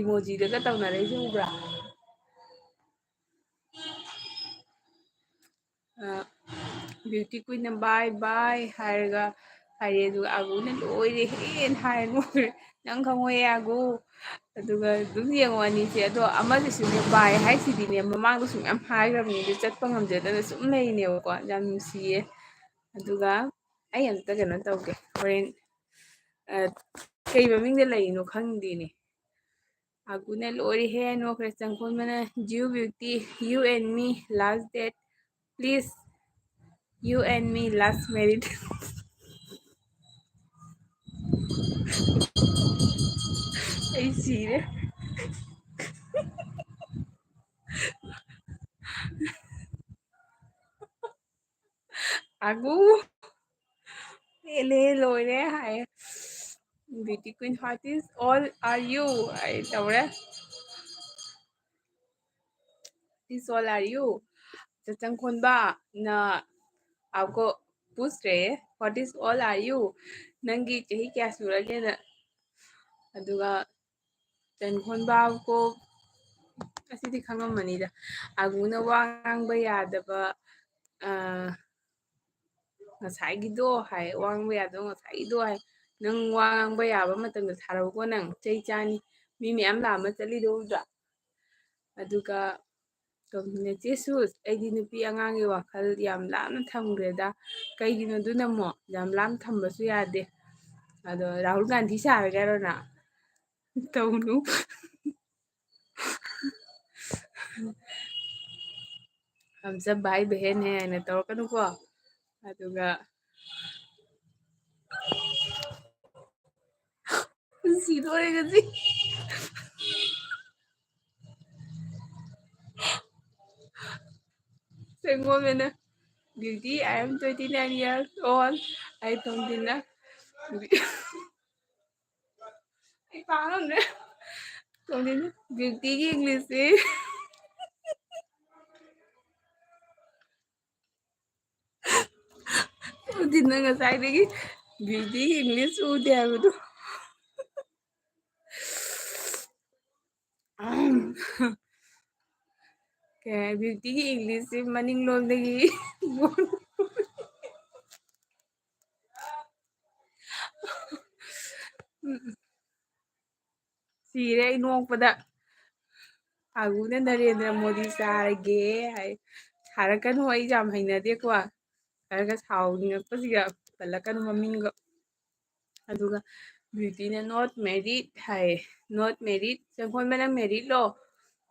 ꯏꯃꯣꯖꯤꯗꯒ ꯇꯧꯅꯔꯛꯏꯁꯦ ꯎꯕ꯭ꯔꯥ? ꯕ꯭ꯌꯨꯇꯤ ꯀ꯭ꯋꯤꯟꯅ "ꯕꯥꯏ ꯕꯥꯏ" ꯍꯥꯏꯔꯒ ꯍꯥꯏꯔꯦ, ꯑꯗꯨꯒ ꯑꯥꯒꯨꯅ "ꯂꯣꯏꯔꯦꯍꯦꯅ" ꯍꯥꯏꯔꯦ, ꯅꯣꯛꯈ꯭ꯔꯦ꯫ "ꯅꯪ ꯈꯪꯉꯣꯏꯌꯦ ꯑꯥꯒꯨ"꯫ ꯑꯗꯨꯒ ꯑꯗꯨꯝ ꯌꯦꯡꯉꯣ ꯑꯅꯤꯁꯦ꯫ ꯑꯗꯣ ꯑꯃꯗꯨꯁꯨꯅꯦ ꯕꯥꯏ ꯍꯥꯏꯁꯤꯗꯤꯅꯦ ꯃꯃꯥꯡꯗꯁꯨ ꯃꯌꯥꯝ ꯍꯥꯏꯈ꯭ꯔꯕꯅꯤ, ꯑꯗꯨ ꯆꯠꯄ ꯉꯝꯖꯗꯅ ꯁꯨꯝ ꯂꯩꯔꯤꯅꯦꯕꯀꯣ꯫ ꯌꯥꯝ ꯅꯨꯡꯁꯤꯌꯦ꯫ ꯑꯗꯨꯒ ꯑꯩ ꯑꯝꯇ ꯀꯩꯅꯣ ꯇꯧꯒꯦ ꯍꯣꯔꯦꯟ꯫ ꯑ, ꯀꯩ ꯃꯃꯤꯡꯗ ꯂꯩꯔꯤꯅꯣ ꯈꯪꯗꯦꯅꯦ꯫ ꯑꯥꯒꯨꯅ "ꯂꯣꯏꯔꯦꯍꯦ" ꯅꯣꯛꯈ꯭ꯔꯦ꯫ ꯆꯪꯈꯣꯟꯕꯅ "Jew beauty, you and me last date, please, you and me last married"꯫ ꯑꯩ ꯁꯤꯔꯦ꯫ ꯑꯥꯒꯨ꯫ "ꯄꯦꯜꯂꯦ, ꯂꯣꯏꯔꯦ" ꯍꯥꯏꯌꯦ꯫ "Beauty queen, what is all are you?" ꯑꯩ ꯇꯧꯔꯦ꯫ "What is all are you?" ꯆꯪꯈꯣꯟꯕ, ꯅ ꯑꯥꯒꯨ ꯄꯨꯁ ꯔꯦ, "What is all are you?" ꯅꯪꯒꯤ ꯆꯍꯤ ꯀꯌꯥ ꯁꯨꯔꯒꯦꯅ꯫ ꯑꯗꯨꯒ ꯆꯪꯈꯣꯟꯕ ꯑꯥꯒꯨ, ꯑꯁꯤꯗꯤ ꯈꯪꯉꯝꯃꯅꯤꯗ, ꯑꯥꯒꯨꯅ ꯋꯥ ꯉꯥꯡꯕ ꯌꯥꯗꯕ, ꯑ, "ꯉꯁꯥꯏꯒꯤꯗꯣ" ꯍꯥꯏ, "ꯋꯥ ꯉꯥꯡꯕ ꯌꯥꯗꯕ ꯉꯁꯥꯏꯒꯤꯗꯣ" ꯍꯥꯏ꯫ "ꯅꯪ ꯋꯥ ꯉꯥꯡꯕ ꯌꯥꯕ ꯃꯇꯝꯗ ꯊꯥꯔꯛꯎꯀꯣ, ꯅꯪ ꯆꯩ ꯆꯥꯅꯤ꯫ ꯃꯤ ꯃꯌꯥꯝ ꯂꯥꯛꯑꯝꯃ ꯆꯠꯂꯤꯗꯣ ꯎꯗ꯭ꯔꯥ?" ꯑꯗꯨꯒ ꯇꯣꯝꯕꯤꯅ, "ꯆꯦ ꯁꯨꯁ, ꯑꯩꯗꯤ ꯅꯨꯄꯤ ꯑꯉꯥꯡꯒꯤ ꯋꯥꯈꯜ ꯌꯥꯝ ꯂꯥꯞꯅ ꯊꯝꯈ꯭ꯔꯦꯗ꯫ ꯀꯩꯒꯤꯅꯣ ꯑꯗꯨꯅ ꯑꯃꯨꯛ? ꯌꯥꯝ ꯂꯥꯞꯅ ꯊꯝꯕꯁꯨ ꯌꯥꯗꯦ꯫ ꯑꯗꯣ ꯔꯥꯍꯨꯜ ꯒꯥꯟꯙꯤ ꯁꯥꯔꯒꯦ ꯍꯥꯏꯔꯣ ꯅꯪ? ꯇꯧꯅꯨ꯫ ꯍꯝ ꯁꯕ ꯚꯥꯏ ꯕꯍꯦꯟ ꯍꯦ" ꯍꯥꯏꯅ ꯇꯧꯔꯛꯀꯅꯨꯀꯣ꯫ ꯑꯗꯨꯒ ꯁꯤꯗꯣꯔꯦ ꯉꯁꯤ꯫ ꯆꯪꯈꯣꯟꯕꯅ, "Beauty, I am twenty nine years old." ꯑꯩ ꯇꯣꯝꯕꯤꯅ, ꯑꯩ ꯄꯥ ꯉꯝꯗ꯭ꯔꯦ꯫ ꯇꯣꯝꯕꯤꯅ, "Beauty ꯒꯤ English ꯁꯤ"꯫ ꯑꯗꯨꯗꯤ ꯅꯪ ꯉꯁꯥꯏꯗꯒꯤ "Beauty ꯒꯤ English ꯎꯗꯦ" ꯍꯥꯏꯕꯗꯣ꯫ ꯀꯩ ꯍꯥꯏ, ꯕ꯭ꯌꯨꯇꯤꯒꯤ ꯏꯪꯂꯤꯁꯁꯤ ꯃꯅꯤꯡꯂꯣꯝꯗꯒꯤ ꯁꯤꯔꯦ ꯑꯩ ꯅꯣꯛꯄꯗ꯫ ꯑꯥꯒꯨꯅ "ꯅꯔꯦꯟꯗ꯭ꯔ ꯃꯣꯗꯤ ꯆꯥꯔꯒꯦ" ꯍꯥꯏ꯫ ꯁꯥꯔꯛꯀꯅꯨ, ꯑꯩ ꯌꯥꯝ ꯍꯩꯅꯗꯦꯀꯣ꯫ ꯁꯥꯔꯒ ꯁꯥꯎꯅꯤꯡꯉꯛꯄꯁꯤꯒ ꯄꯜꯂꯛꯀꯅꯨ ꯃꯃꯤꯡꯒ꯫ ꯑꯗꯨꯒ ꯕ꯭ꯌꯨꯇꯤꯅ "not married" ꯍꯥꯏꯌꯦ꯫ "Not married"꯫ ꯆꯪꯈꯣꯟꯕ, ꯅꯪ married ꯂꯣ?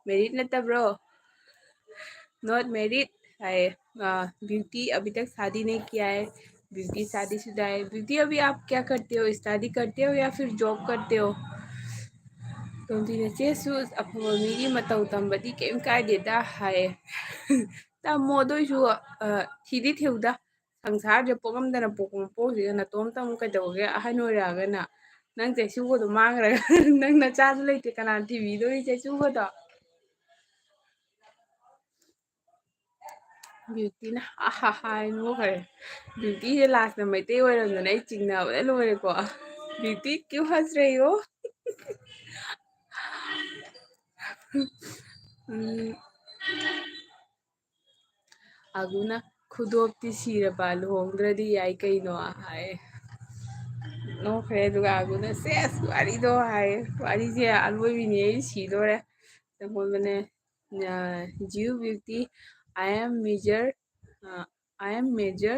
Married ꯅꯠꯇꯕ꯭ꯔꯣ? "Not married" ꯍꯥꯏꯌꯦ꯫ "ब्यूटी अभी तक शादी नहीं किया है, ब्यूटी शादीशुदा है।" "ब्यूटी, अभी आप क्या करते हो? स्टडी करते हो या फिर जॉब करते हो?" ꯇꯣꯝꯊꯤꯅ "ꯆꯦꯁꯨ ꯑꯐꯕ ꯃꯤꯒꯤ ꯃꯇꯧ ꯇꯝꯕꯗꯤ ꯀꯩꯝ ꯀꯥꯏꯗꯦꯗ" ꯍꯥꯏꯌꯦ꯫ "ꯇꯝꯃꯣ, ꯑꯗꯨ ꯑꯣꯏꯁꯨ, ꯑ, ꯊꯤꯗꯤ ꯊꯤꯌꯨꯗ꯫ ꯁꯪꯁꯥꯔꯁꯦ ꯄꯣꯛꯑꯝꯗꯅ ꯄꯣꯛꯄ ꯃꯄꯣꯛꯁꯤꯗ ꯅꯇꯣꯝꯇ ꯑꯃꯨꯛ ꯀꯩꯗꯧꯒꯦ? ꯑꯍꯟ ꯑꯣꯏꯔꯛꯑꯒꯅ ꯅꯪ ꯆꯩꯁꯨꯒꯗꯣ ꯃꯥꯡꯈ꯭ꯔꯒ ꯅꯪ ꯅꯆꯥꯁꯨ ꯂꯩꯇꯦ, ꯀꯅꯥꯅ ꯊꯤꯕꯤꯗꯣꯔꯤ ꯆꯩꯁꯨꯒꯗꯣ?" ꯕ꯭ꯌꯨꯇꯤꯅ "ꯑꯍꯥꯍꯥ" ꯍꯥꯏ ꯅꯣꯛꯈ꯭ꯔꯦ꯫ ꯕ꯭ꯌꯨꯇꯤꯁꯦ ꯂꯥꯁꯇ ꯃꯩꯇꯩ ꯑꯣꯏꯔꯝꯗꯅ ꯑꯩ ꯆꯤꯡꯅꯕꯗ ꯂꯣꯏꯔꯦꯀꯣ꯫ "ꯕ꯭ꯌꯨꯇꯤ, क्यों हंस रही हो?" ꯎꯝ, ꯑꯥꯒꯨꯅ "ꯈꯨꯗꯣꯞꯇꯤ ꯁꯤꯔꯕ, ꯂꯨꯍꯣꯡꯗ꯭ꯔꯗꯤ ꯌꯥꯏ ꯀꯩꯅꯣ" ꯍꯥꯏ꯫ ꯅꯣꯛꯈ꯭ꯔꯦ꯫ ꯑꯗꯨꯒ ꯑꯥꯒꯨꯅ "ꯁꯦꯁ, ꯋꯥꯔꯤꯗꯣ" ꯍꯥꯏ꯫ "ꯋꯥꯔꯤꯁꯦ ꯑꯂꯣꯏꯕꯤꯅꯤ, ꯑꯩ ꯁꯤꯗꯣꯔꯦ"꯫ ꯆꯪꯈꯣꯟꯕꯅ, ꯑ, "You beauty, I am major, ꯑ, I am major,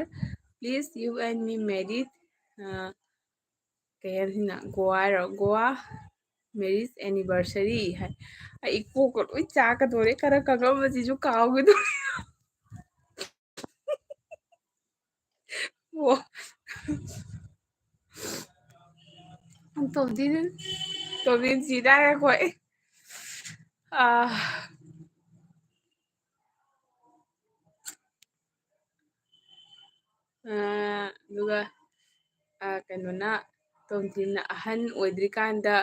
please you and me married, ꯑ, ꯀꯩ ꯍꯥꯏꯅ, ꯒꯣꯋꯥ ꯍꯥꯏꯔꯣ? "Goa marriage anniversary" ꯍꯥꯏ꯫ ꯑꯩ ꯀꯣꯛꯀ ꯂꯣꯏ ꯆꯥꯛꯀꯗꯣꯔꯦ, ꯈꯔ ꯈꯪꯉꯝꯕꯁꯤꯁꯨ ꯀꯥꯎꯒꯗꯣꯔꯦ꯫ ꯑꯣ꯫ ꯇꯣꯝꯊꯤꯟ, ꯇꯣꯝꯊꯤꯟ ꯁꯤꯗꯥꯏꯔꯦ ꯑꯩꯈꯣꯏ꯫ ꯑꯥ꯫ ꯑꯥ, ꯑꯗꯨꯒ, ꯑꯥ, ꯀꯩꯅꯣꯅ, ꯇꯣꯝꯊꯤꯟꯅ "ꯑꯍꯟ ꯑꯣꯏꯗ꯭ꯔꯤꯀꯥꯟꯗ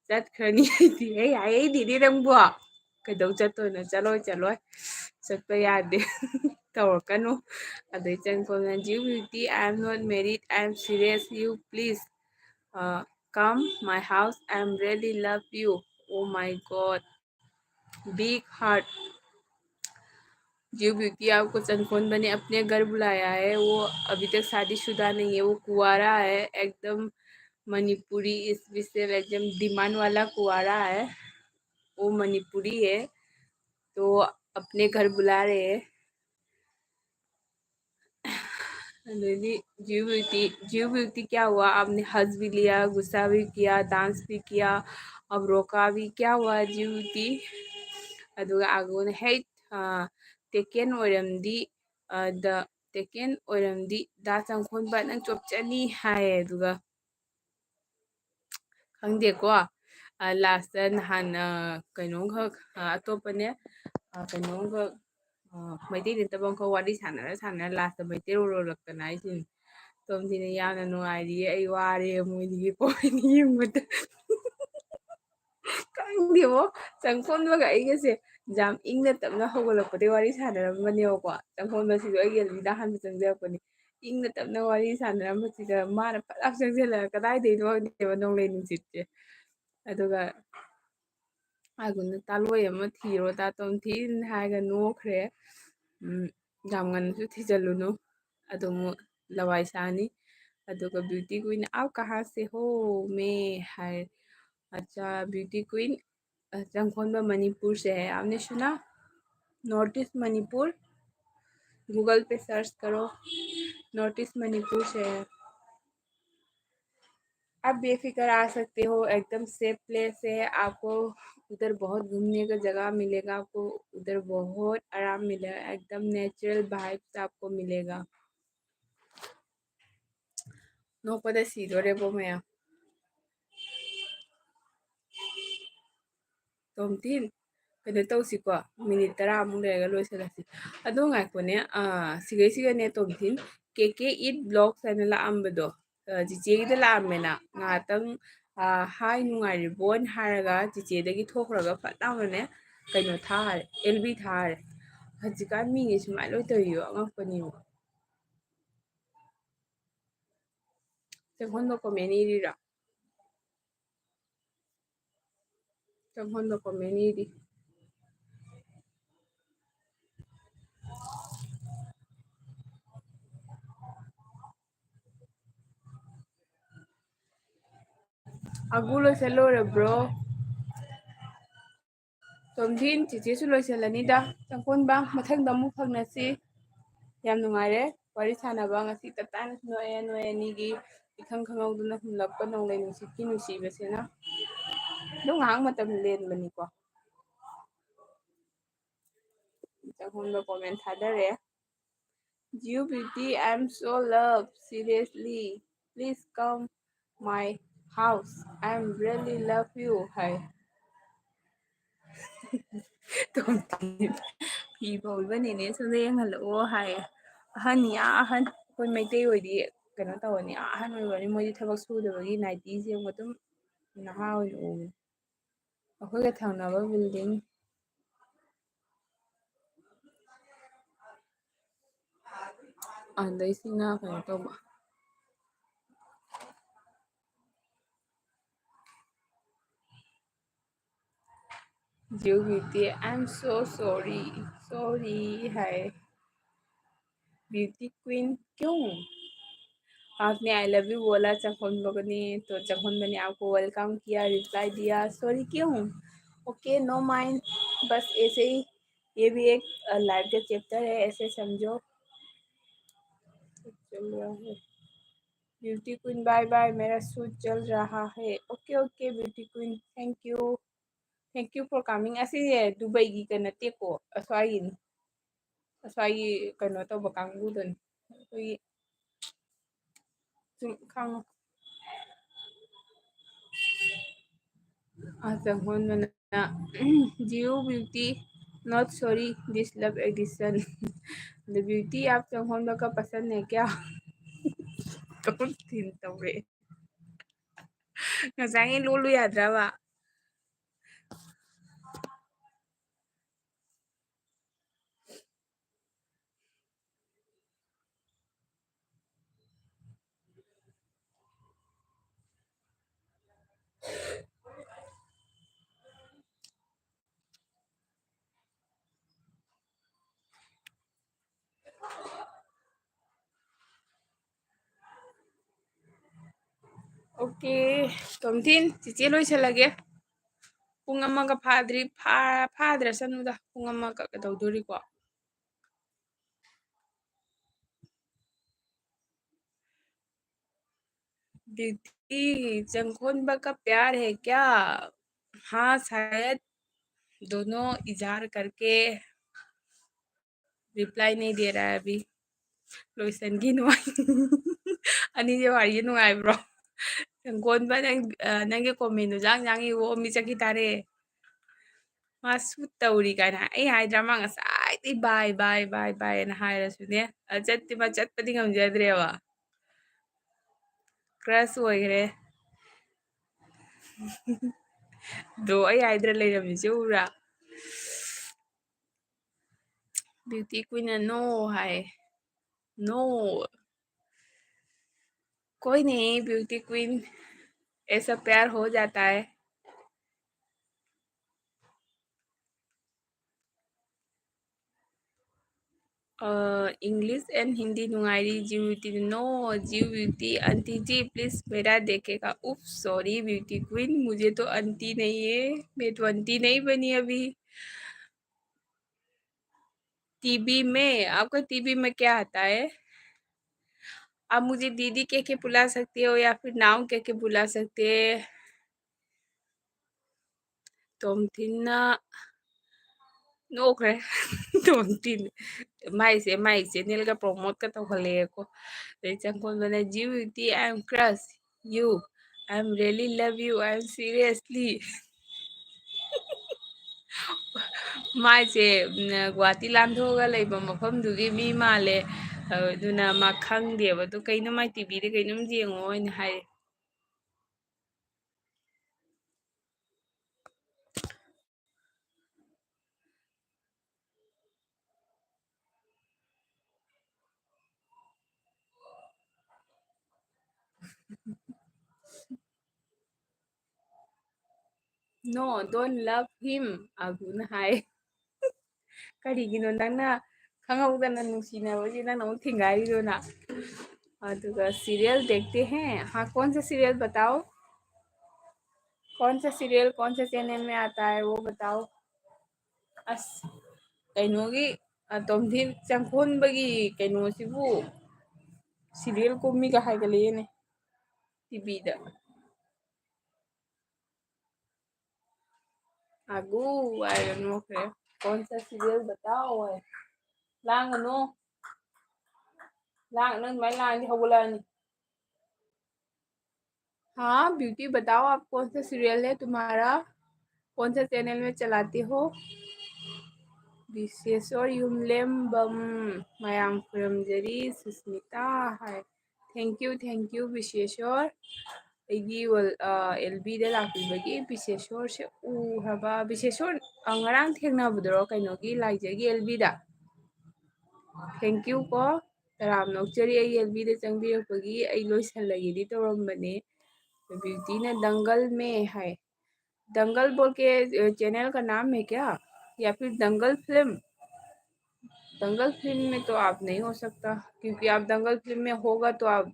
ꯆꯠꯈ꯭ꯔꯅꯤ" ꯍꯥꯏꯗꯤ, "ꯑꯩ ꯍꯥꯏꯔꯛꯏꯗꯨꯗꯤ ꯅꯪꯕꯣ꯫ ꯀꯩꯗꯧ ꯆꯠꯇꯣꯏꯅꯣ? ꯆꯠꯂꯣꯏ, ꯆꯠꯂꯣꯏ꯫ ꯆꯠꯄ ꯌꯥꯗꯦ꯫ ꯇꯧꯔꯛꯀꯅꯨ"꯫ ꯑꯗꯩ ꯆꯪꯈꯣꯟꯕꯅ, "You beauty, I am not married, I am serious, you please, uh, come my house, I am really love you." Oh my God. Big heart. जीव ब्यूटी आपको चंदखोंबा ने अपने घर बुलाया है। वो अभी तक शादीशुदा नहीं है, वो कुंवारा है, एकदम मणिपुरी स्पेशल, एकदम डिमांड वाला कुंवारा है। वो मणिपुरी है, तो अपने घर बुला रहे हैं। जीव ब्यूटी, जीव ब्यूटी क्या हुआ? आपने हंस भी लिया, गुस्सा भी किया, डांस भी किया, अब रोका भी, क्या हुआ जीव ब्यूटी? ꯑꯗꯨꯒ ꯑꯥꯒꯨꯅ, "ꯍꯦꯠ, ꯇꯦꯀꯦꯟ ꯑꯣꯏꯔꯝꯗꯤ, ꯗ ꯇꯦꯀꯦꯟ ꯑꯣꯏꯔꯝꯗꯤ ꯗꯥ ꯆꯪꯈꯣꯟꯕ ꯅꯪ ꯆꯣꯞꯆꯅꯤ" ꯍꯥꯏꯌꯦ꯫ ꯑꯗꯨꯒ ꯈꯪꯗꯦꯀꯣ, ꯂꯥꯁꯇ ꯅꯍꯥꯟ ꯀꯩꯅꯣꯝꯈꯛ, ꯑꯇꯣꯞꯄꯅꯦ, ꯀꯩꯅꯣꯝꯈꯛ, ꯃꯩꯇꯩ ꯅꯠꯇꯕ ꯑꯃꯈꯛ ꯋꯥꯔꯤ ꯁꯥꯟꯅꯔ ꯁꯥꯟꯅꯔ ꯂꯥꯁꯇ ꯃꯩꯇꯩꯔꯣꯜ ꯂꯣꯜꯂꯛꯇꯅ ꯍꯥꯏꯁꯤꯅꯤ꯫ ꯇꯣꯝꯊꯤꯅ, "ꯌꯥꯝꯅ ꯅꯨꯡꯉꯥꯏꯔꯤꯌꯦ ꯑꯩ ꯋꯥꯔꯦ ꯃꯣꯏꯅꯤꯒꯤ ꯀꯣꯃꯦꯟ ꯌꯦꯡꯕꯗ"꯫ ꯈꯪꯗꯦꯕꯣ, ꯆꯪꯈꯣꯟꯕꯒ ꯑꯩꯒꯁꯦ ꯌꯥꯝ ꯏꯪꯅ ꯇꯞꯅ ꯍꯧꯒꯠꯂꯛꯄꯗꯒꯤ ꯋꯥꯔꯤ ꯁꯥꯟꯅꯔꯝꯕꯅꯦꯕꯀꯣ꯫ ꯆꯪꯈꯣꯟꯕꯁꯤꯁꯨ ꯑꯩꯒꯤ ꯑꯗꯨꯗ ꯑꯍꯥꯟꯕ ꯆꯪꯖꯔꯛꯄꯅꯤ꯫ ꯏꯪꯅ ꯇꯞꯅ ꯋꯥꯔꯤ ꯁꯥꯟꯅꯔꯝꯕꯁꯤꯗ ꯃꯥꯅ ꯐꯠ ꯂꯥꯎ ꯆꯪꯁꯤꯜꯂꯒ ꯀꯗꯥꯏꯗꯩꯅꯣ ꯈꯪꯗꯦꯕ ꯅꯣꯡꯂꯩ ꯅꯨꯡꯁꯤꯠꯁꯦ꯫ ꯑꯗꯨꯒ ꯑꯥꯒꯨꯅ, "ꯇꯥꯂꯣꯏ ꯑꯃ ꯊꯤꯔꯣ ꯇꯥ ꯇꯣꯝꯊꯤꯟ" ꯍꯥꯏꯔꯒ ꯅꯣꯛꯈ꯭ꯔꯦ꯫ ꯎꯝ, ꯌꯥꯝ ꯉꯟꯅꯁꯨ ꯊꯤꯖꯜꯂꯨꯅꯨ, ꯑꯗꯨ ꯑꯃꯨꯛ ꯂꯋꯥꯏ ꯁꯥꯅꯤ꯫ ꯑꯗꯨꯒ ꯕ꯭ꯌꯨꯇꯤ ꯀ꯭ꯋꯤꯟ, "आप कहाँ से हो?" ꯃꯦ ꯍꯥꯏ꯫ ꯑꯠꯆꯥ, ꯕ꯭ꯌꯨꯇꯤ ꯀ꯭ꯋꯤꯟ, ꯆꯪꯈꯣꯟꯕ ꯃꯅꯤꯄꯨꯔ ꯁꯦ ꯍꯦ, आपने सुना? North East Manipur, Google पे सर्च करो, North East Manipur से है। आप बेफिक्र आ सकते हो, एकदम सेफ प्लेस है। आपको उधर बहुत घूमने का जगह मिलेगा, आपको उधर बहुत आराम मिलेगा, एकदम नेचुरल वाइब्स आपको मिलेगा꯫ ꯅꯣꯛꯄꯗ ꯁꯤꯗꯣꯔꯦꯕꯣ ꯃꯌꯥꯝ꯫ ꯇꯣꯝꯊꯤꯟ, ꯀꯩꯅꯣ ꯇꯧꯁꯤꯀꯣ, ꯃꯤꯅꯤꯠ ꯇꯔꯥꯃꯨꯛ ꯂꯩꯔꯒ ꯂꯣꯏꯁꯤꯜꯂꯁꯤ꯫ ꯑꯗꯣ ꯉꯥꯏꯈꯣꯅꯦ, ꯁꯤꯒꯩꯁꯤꯒꯅꯦ ꯇꯣꯝꯊꯤꯟ, ꯀꯦ ꯀꯦ ꯏꯠ ꯕ꯭ꯂꯣꯛꯁ ꯍꯥꯏꯅ ꯂꯥꯛꯑꯝꯕꯗꯣ, ꯆꯤꯆꯦꯒꯤꯗ ꯂꯥꯛꯑꯝꯃꯦꯅ, ꯉꯥꯏꯍꯥꯛꯇꯪ ꯍꯥꯏ ꯅꯨꯡꯉꯥꯏꯔꯤꯕꯣꯅ ꯍꯥꯏꯔꯒ ꯆꯤꯆꯦꯗꯒꯤ ꯊꯣꯛꯈ꯭ꯔꯒ ꯐꯠ ꯂꯥꯎꯅꯅꯦ ꯀꯩꯅꯣ ꯊꯥꯔꯦ, ꯑꯦꯜ ꯕꯤ ꯊꯥꯔꯦ꯫ ꯍꯧꯖꯤꯛꯀꯥꯟ ꯃꯤꯒꯤ ꯁꯨꯃꯥꯏꯅ ꯂꯣꯏ ꯇꯧꯔꯤꯌꯣ, ꯑꯉꯛꯄꯅꯤꯉꯣ꯫ ꯆꯪꯈꯣꯟꯕ ꯀꯣꯃꯦꯟ ꯏꯔꯤꯔꯣ? ꯆꯪꯈꯣꯟꯕ ꯀꯣꯃꯦꯟ ꯏꯔꯤ꯫ ꯑꯒꯨ ꯂꯣꯏꯁꯜꯂꯣꯏꯔꯕ꯭ꯔꯣ? ꯇꯣꯝꯊꯤꯟ, ꯆꯤꯆꯦꯁꯨ ꯂꯣꯏꯁꯜꯂꯅꯤꯗ꯫ ꯆꯪꯈꯣꯟꯕ, ꯃꯊꯪꯗ ꯑꯃꯨꯛ ꯐꯪꯅꯁꯤ꯫ ꯌꯥꯝ ꯅꯨꯡꯉꯥꯏꯔꯦ ꯋꯥꯔꯤ ꯁꯥꯟꯅꯕ꯫ ꯉꯁꯤ ꯇꯞ ꯇꯥꯅꯁꯨ ꯅꯣꯛꯑꯦ, ꯅꯣꯏ ꯑꯅꯤꯒꯤ ꯏꯈꯪ ꯈꯪꯍꯧꯗꯅ ꯍꯨꯝꯂꯛꯄ ꯅꯣꯡꯂꯩ ꯅꯨꯡꯁꯤꯠꯀꯤ ꯅꯨꯡꯁꯤꯕꯁꯤꯅ꯫ ꯑꯗꯨꯝ ꯉꯥꯏꯍꯥꯛ ꯃꯇꯝ ꯂꯦꯟꯕꯅꯤꯀꯣ꯫ ꯆꯪꯈꯣꯟꯕ comment ꯊꯥꯗꯔꯦ꯫ Jiu Beauty, I'm so love, seriously. Please come my house. I'm really love you ꯍꯥꯏ꯫ ꯇꯣꯝꯊꯤꯟ, ꯐꯤ ꯐꯧꯔꯤꯕ ꯅꯦꯅꯦ ꯁꯣꯝꯗ ꯌꯦꯡꯍꯜꯂꯛꯑꯣ ꯍꯥꯏ꯫ ꯑꯍꯟ, ꯌꯥ ꯑꯍꯟ, ꯑꯩꯈꯣꯏ ꯃꯩꯇꯩ ꯑꯣꯏꯗꯤ ꯀꯩꯅꯣ ꯇꯧꯔꯅꯤ, ꯑꯥ ꯑꯍꯟ ꯑꯣꯏꯔꯅꯤ꯫ ꯃꯣꯏꯗꯤ ꯊꯕꯛ ꯁꯨꯗꯕꯒꯤ nightyꯁꯦ ꯑꯃꯨꯛ ꯑꯗꯨꯝ ꯅꯍꯥ ꯑꯣꯏꯅ ꯎꯕꯅꯤ꯫ ꯑꯩꯈꯣꯏꯒ ꯊꯪꯅꯕ building꯫ ꯑꯗꯩꯁꯤꯅ ꯀꯩꯅꯣ ꯇꯧꯕ꯫ Jiu Beauty, I'm so sorry, sorry high. Beauty queen क्यों? आपने I love you बोला चंखोन बगने, तो चंखोन बने आपको welcome किया, reply दिया, sorry क्यों? OK, no mind, बस ऐसे ही, ये भी एक, अ, life का chapter है, ऐसे समझो। चल रहा है। Beauty queen, bye bye, मेरा shoot चल रहा है। OK, OK, beauty queen, thank you, thank you for coming. ꯑꯁꯤꯁꯦ ꯗꯨꯕꯩꯒꯤꯒ ꯅꯠꯇꯦꯀꯣ, ꯑꯁ꯭ꯋꯥꯏꯒꯤꯅꯤ꯫ ꯑꯁ꯭ꯋꯥꯏꯒꯤ ꯀꯩꯅꯣ ꯇꯧꯕ ꯀꯥꯡꯕꯨꯗꯨꯅꯤ꯫ ꯑꯩꯈꯣꯏꯒꯤ ꯁꯨꯝ ꯈꯪꯉꯣ꯫ ꯑꯥ, ꯆꯪꯈꯣꯟꯕꯅ, Jiu Beauty, not sorry, this love edition. The beauty आप चंखोन का पसंद है क्या? ꯀꯃꯟ ꯊꯤꯟ ꯇꯧꯔꯦ꯫ ꯉꯁꯥꯏꯒꯤ ꯂꯣꯜꯂꯨ ꯌꯥꯗ꯭ꯔꯕ? Okay, ꯇꯣꯝꯊꯤꯟ, ꯆꯤꯆꯦ ꯂꯣꯏꯁꯜꯂꯒꯦ꯫ ꯄꯨꯡ ꯑꯃꯒ ꯐꯥꯗ꯭ꯔꯤ, ꯐꯥ-, ꯐꯥꯗ꯭ꯔꯁꯅꯨꯗ, ꯄꯨꯡ ꯑꯃꯒ ꯀꯩꯗꯧꯗꯣꯔꯤꯀꯣ? Beauty, जंगखोनबा का प्यार है क्या? हाँ, शायद दोनों इजहार करके reply नहीं दे रहा है अभी। ꯂꯣꯏꯁꯟꯈꯤꯅꯨ꯫ ꯑꯅꯤꯁꯦ ꯋꯥꯔꯤ ꯅꯨꯡꯉꯥꯏꯕ꯭ꯔꯣ? ꯁꯪꯒꯣꯟꯕ, ꯅꯪ, ꯑ, ꯅꯪꯒꯤ comment ꯗꯨ ꯖꯥꯡ ꯖꯥꯡ ꯏꯋꯣ, ꯃꯤ ꯆꯠꯈꯤ ꯇꯥꯔꯦ꯫ ꯃꯥ shoot ꯇꯧꯔꯤ ꯀꯥꯏꯅ ꯍꯥꯏ-, ꯑꯩ ꯍꯥꯏꯗ꯭ꯔꯥ, ꯃꯥ ꯉꯁꯥꯏꯗꯩ bye, bye, bye, bye ꯅ ꯍꯥꯏꯔꯁꯨꯅꯦ꯫ ꯑ, ꯆꯠꯇꯤ ꯃꯥ ꯆꯠꯄꯗꯤ ꯉꯝꯖꯗ꯭ꯔꯦꯕ꯫ Crush ꯑꯣꯏꯈ꯭ꯔꯦ꯫ ꯑꯗꯣ ꯑꯩ ꯍꯥꯏꯗ꯭ꯔꯥ ꯂꯩꯔꯝꯃꯤꯁꯦ ꯎꯕ꯭ꯔꯥ? Beauty queen ꯅ no ꯍꯥꯏ꯫ No. कोई नहीं, beauty queen, ऐसा प्यार हो जाता है। अ, English and हिंदी नुंगाई रही, जीव beauty, no, जीव beauty, aunty जी, please मेरा देखेगा। उफ, sorry beauty queen, मुझे तो aunty नहीं है, मैं तो aunty नहीं बनी अभी। टीवी में, आपका टीवी में क्या आता है? आप मुझे दीदी कह के बुला सकते हो या फिर नाम कह के बुला सकते हैं। ꯇꯣꯝꯊꯤꯟꯅ ꯅꯣꯛꯈ꯭ꯔꯦ꯫ ꯇꯣꯝꯊꯤꯟ꯫ ꯃꯥꯏꯁꯦ, ꯃꯥꯏ channel ꯒ promote ꯀ ꯇꯧꯈꯠꯂꯛꯑꯦꯀꯣ꯫ ꯑꯗꯩ ꯆꯪꯈꯣꯟꯕꯅ, "G Beauty, I am crush you. I am really love you. I am seriously." ꯃꯥꯏꯁꯦ, ꯎꯝ, ꯒꯨꯍꯥꯇꯤ ꯂꯥꯟꯊꯣꯛꯑꯒ ꯂꯩꯕ ꯃꯐꯝꯗꯨꯒꯤ ꯃꯤ ꯃꯥꯜꯂꯦ꯫ ꯑꯗꯨꯅ ꯃꯥ ꯈꯪꯗꯦꯕ꯫ ꯑꯗꯨ ꯀꯩꯅꯣ ꯃꯥꯏ ꯇꯤꯚꯤꯗ ꯀꯩꯅꯣꯝ ꯌꯦꯡꯉꯣ ꯑꯣꯏꯅ ꯍꯥꯏ꯫ "No, don't love him," ꯑꯒꯨꯅ ꯍꯥꯏ꯫ ꯀꯔꯤꯒꯤꯅꯣ ꯅꯪꯅ ꯈꯪꯍꯧꯗꯅ ꯅꯨꯡꯁꯤꯅꯕꯁꯦ ꯅꯪꯅ ꯑꯃꯨꯛ ꯊꯤꯡꯒꯥꯏꯔꯤꯗꯨꯅ? अदुगा serial देखते हैं। हाँ, कौन सा serial बताओ? कौन सा serial कौन से channel में आता है, वो बताओ। ꯑꯁ, ꯀꯩꯅꯣꯒꯤ, ꯑ, ꯇꯣꯝꯊꯤꯟ ꯆꯪꯈꯣꯟꯕꯒꯤ ꯀꯩꯅꯣꯁꯤꯕꯨ serial ꯀꯨꯝꯃꯤꯒ ꯍꯥꯏꯒꯠꯂꯛꯑꯦꯅꯦ ꯇꯤꯚꯤꯗ꯫ ꯑꯒꯨ ꯍꯥꯏꯔꯒ ꯅꯣꯛꯈ꯭ꯔꯦ꯫ कौन सा serial बताओ ꯍꯥꯏ꯫ ꯂꯥꯡꯒꯅꯨ꯫ ꯂꯥꯡ-, ꯅꯪ ꯑꯗꯨꯃꯥꯏꯅ ꯂꯥꯡꯉꯗꯤ ꯍꯧꯒꯠꯂꯛꯑꯅꯤ꯫ हाँ, ब्यूटी बताओ, आप कौन सा serial है तुम्हारा? कौन सा channel में चलाती हो? ꯕꯤꯁꯦꯁꯣꯔ ꯌꯨꯝꯂꯦꯝꯕꯝ, ꯃꯌꯥꯝ ꯈꯨꯔꯨꯝꯖꯔꯤ, ꯁꯨꯁꯃꯤꯇꯥ ꯍꯥꯏ꯫ Thank you, thank you, ꯕꯤꯁꯦꯁꯣꯔ꯫ ꯑꯩꯒꯤ ꯋꯜ-, ꯑ, ꯑꯦꯜꯕꯤꯗ ꯂꯥꯛꯄꯤꯕꯒꯤ꯫ ꯕꯤꯁꯦꯁꯣꯔꯁꯦ ꯎꯈ꯭ꯔꯕ? ꯕꯤꯁꯦꯁꯣꯔ, ꯑ, ꯉꯔꯥꯡ ꯊꯦꯡꯅꯕꯗꯨꯔꯣ ꯀꯩꯅꯣꯒꯤ ꯂꯥꯏꯖꯒꯤ ꯑꯦꯜꯕꯤꯗ? Thank you ꯀꯣ꯫ ꯇꯔꯥꯝꯅ ꯑꯣꯛꯆꯔꯤ ꯑꯩꯒꯤ ꯑꯦꯜꯕꯤꯗ ꯆꯪꯕꯤꯔꯛꯄꯒꯤ꯫ ꯑꯩ ꯂꯣꯏꯁꯜꯂꯒꯦꯗꯤ ꯇꯧꯔꯝꯕꯅꯦ꯫ ꯕ꯭ꯌꯨꯇꯤꯅ दंगल में ꯍꯥꯏ। दंगल बोल के, अ, channel का नाम है क्या? या फिर दंगल फिल्म? दंगल फिल्म में तो आप नहीं हो सकता, क्योंकि आप दंगल फिल्म में होगा तो आप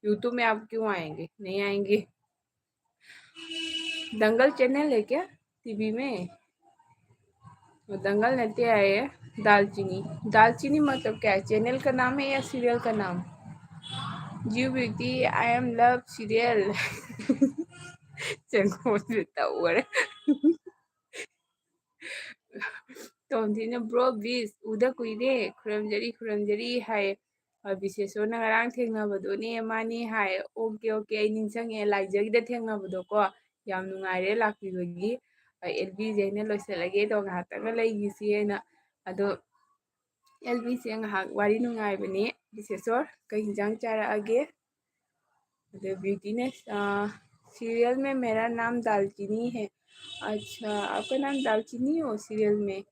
YouTube में आप क्यों आएंगे? नहीं आएंगे। दंगल channel है क्या टीवी में? वो दंगल नृत्य है, दालचीनी। दालचीनी मतलब क्या है? Channel का नाम है या serial का नाम? Jiu Beauty, I am love serial. ꯆꯪꯈꯣꯟꯁꯦ ꯇꯧꯈꯔꯦ꯫ ꯇꯣꯝꯊꯤꯅ, "Bro, ꯕꯤꯁ, ꯎꯗ ꯀꯨꯏꯔꯦ, ꯈꯨꯔꯨꯝꯖꯔꯤ, ꯈꯨꯔꯨꯝꯖꯔꯤ" ꯍꯥꯏ꯫ ꯑ, ꯕꯤꯁꯦꯁꯣꯔꯅ ꯉꯔꯥꯡ ꯊꯦꯡꯅꯕꯗꯨꯅꯦ, ꯃꯥꯅꯦ ꯍꯥꯏ꯫ "ꯑꯣꯀꯦ, ꯑꯣꯀꯦ, ꯑꯩ ꯅꯤꯡꯁꯤꯡꯉꯦ, ꯂꯥꯏꯖꯒꯤꯗ ꯊꯦꯡꯅꯕꯗꯣꯀꯣ꯫ ꯌꯥꯝ ꯅꯨꯡꯉꯥꯏꯔꯦ ꯂꯥꯛꯄꯤꯕꯒꯤ꯫ ꯑ, ꯑꯦꯜꯕꯤꯁꯦ ꯑꯩꯅ ꯂꯣꯏꯁꯤꯜꯂꯒꯦ ꯑꯗꯣ ꯉꯥꯏꯍꯥꯛꯇꯪꯒ ꯂꯩꯈꯤꯁꯤ" ꯍꯥꯏꯅ꯫ ꯑꯗꯣ ꯑꯦꯜꯕꯤꯁꯦ ꯉꯥꯏꯍꯥꯛ ꯋꯥꯔꯤ ꯅꯨꯡꯉꯥꯏꯕꯅꯦ꯫ ꯕꯤꯁꯦꯁꯣꯔ, ꯀꯩ ꯍꯤꯟꯖꯥꯡ ꯆꯥꯔꯛꯑꯒꯦ? ꯑꯗꯣ ꯕ꯭ꯌꯨꯇꯤꯅ, ꯑ, "सीरियल में मेरा नाम दालचीनी है।" "अच्छा, आपका नाम दालचीनी हो सीरियल में?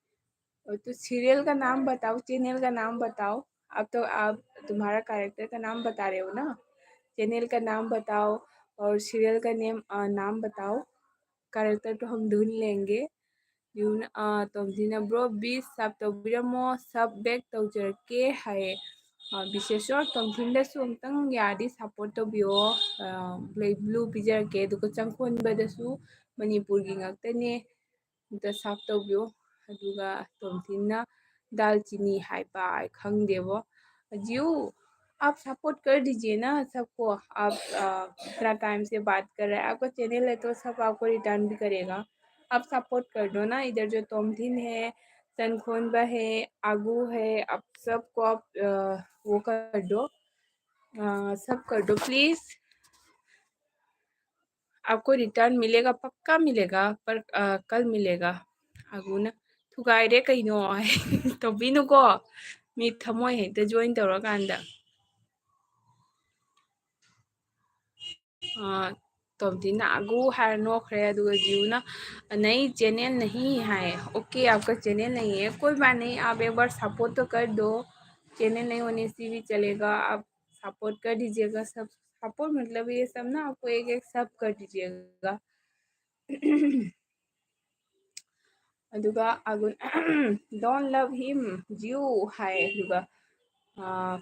और तो सीरियल का नाम बताओ, चैनल का नाम बताओ। अब तो आप, तुम्हारा कैरेक्टर का नाम बता रहे हो ना। चैनल का नाम बताओ और सीरियल का नेम, अ, नाम बताओ। कैरेक्टर तो हम ढूंढ लेंगे।" ꯌꯨꯅ, ꯑ, ꯇꯣꯝꯊꯤꯅ, "Bro, ꯕꯤꯁ, ꯁꯕ ꯇꯧꯕꯤꯔꯝꯃꯣ, ꯁꯕ ꯕꯦꯛ ꯇꯧꯖꯔꯛꯀꯦ" ꯍꯥꯏꯌꯦ꯫ ꯕꯤꯁꯦꯁꯣꯔ ꯇꯣꯝꯊꯤꯟꯗꯁꯨ ꯑꯃꯨꯛꯇꯪ ꯌꯥꯔꯗꯤ ꯁꯞꯄꯣꯔꯠ ꯇꯧꯕꯤꯌꯣ꯫ ꯕ꯭ꯂꯦꯛ ꯕ꯭ꯂꯨ ꯄꯤꯖꯔꯛꯀꯦ, ꯑꯗꯨꯒ ꯆꯪꯈꯣꯟꯕꯗꯁꯨ ꯃꯅꯤꯄꯨꯔꯒꯤ ꯉꯥꯛꯇꯅꯦ, ꯑꯝꯇ ꯁꯞ ꯇꯧꯕꯤꯌꯣ꯫ ꯑꯗꯨꯒ ꯇꯣꯝꯊꯤꯟꯅ ꯗꯥꯜꯆꯤꯅꯤ ꯍꯥꯏꯕ ꯑꯩ ꯈꯪꯗꯦꯕꯣ꯫ जियो, आप सपोर्ट कर दीजिए ना सबको। आप इतना टाइम से बात कर रहे हैं, आपका चैनल है तो सब आपको रिटर्न भी करेगा। आप सपोर्ट कर दो ना। इधर जो तोमथिन है, चनखोनबा है, आगू है, आप सबको आप वो कर दो, सब कर दो प्लीज। आपको रिटर्न मिलेगा, पक्का मिलेगा, पर कल मिलेगा। आगू ना थुगाइरे कहीं नो है। तो बिनु को ꯃꯤ ꯊꯃꯣꯏ ꯍꯦꯛꯇ ꯖꯣꯏꯟ ꯇꯧꯔꯀꯥꯟꯗ꯫ ꯇꯣꯝꯊꯤꯟꯅ ꯑꯒꯨ ꯍꯥꯏꯔ ꯅꯣꯛꯈ꯭ꯔꯦ꯫ ꯑꯗꯨꯒ ꯖꯤꯎꯅ, "नहीं, चैनल नहीं है।" "ओके, आपका चैनल नहीं है, कोई बात नहीं, आप एक बार सपोर्ट तो कर दो। चैनल नहीं होने से भी चलेगा, आप सपोर्ट कर दीजिएगा।" सब सपोर्ट मतलब ये सब ना, आपको एक एक सब कर दीजिएगा। ꯑꯗꯨꯒ ꯑꯒꯨꯟ, "Don't love him, you" ꯍꯥꯏ꯫ ꯑꯗꯨꯒ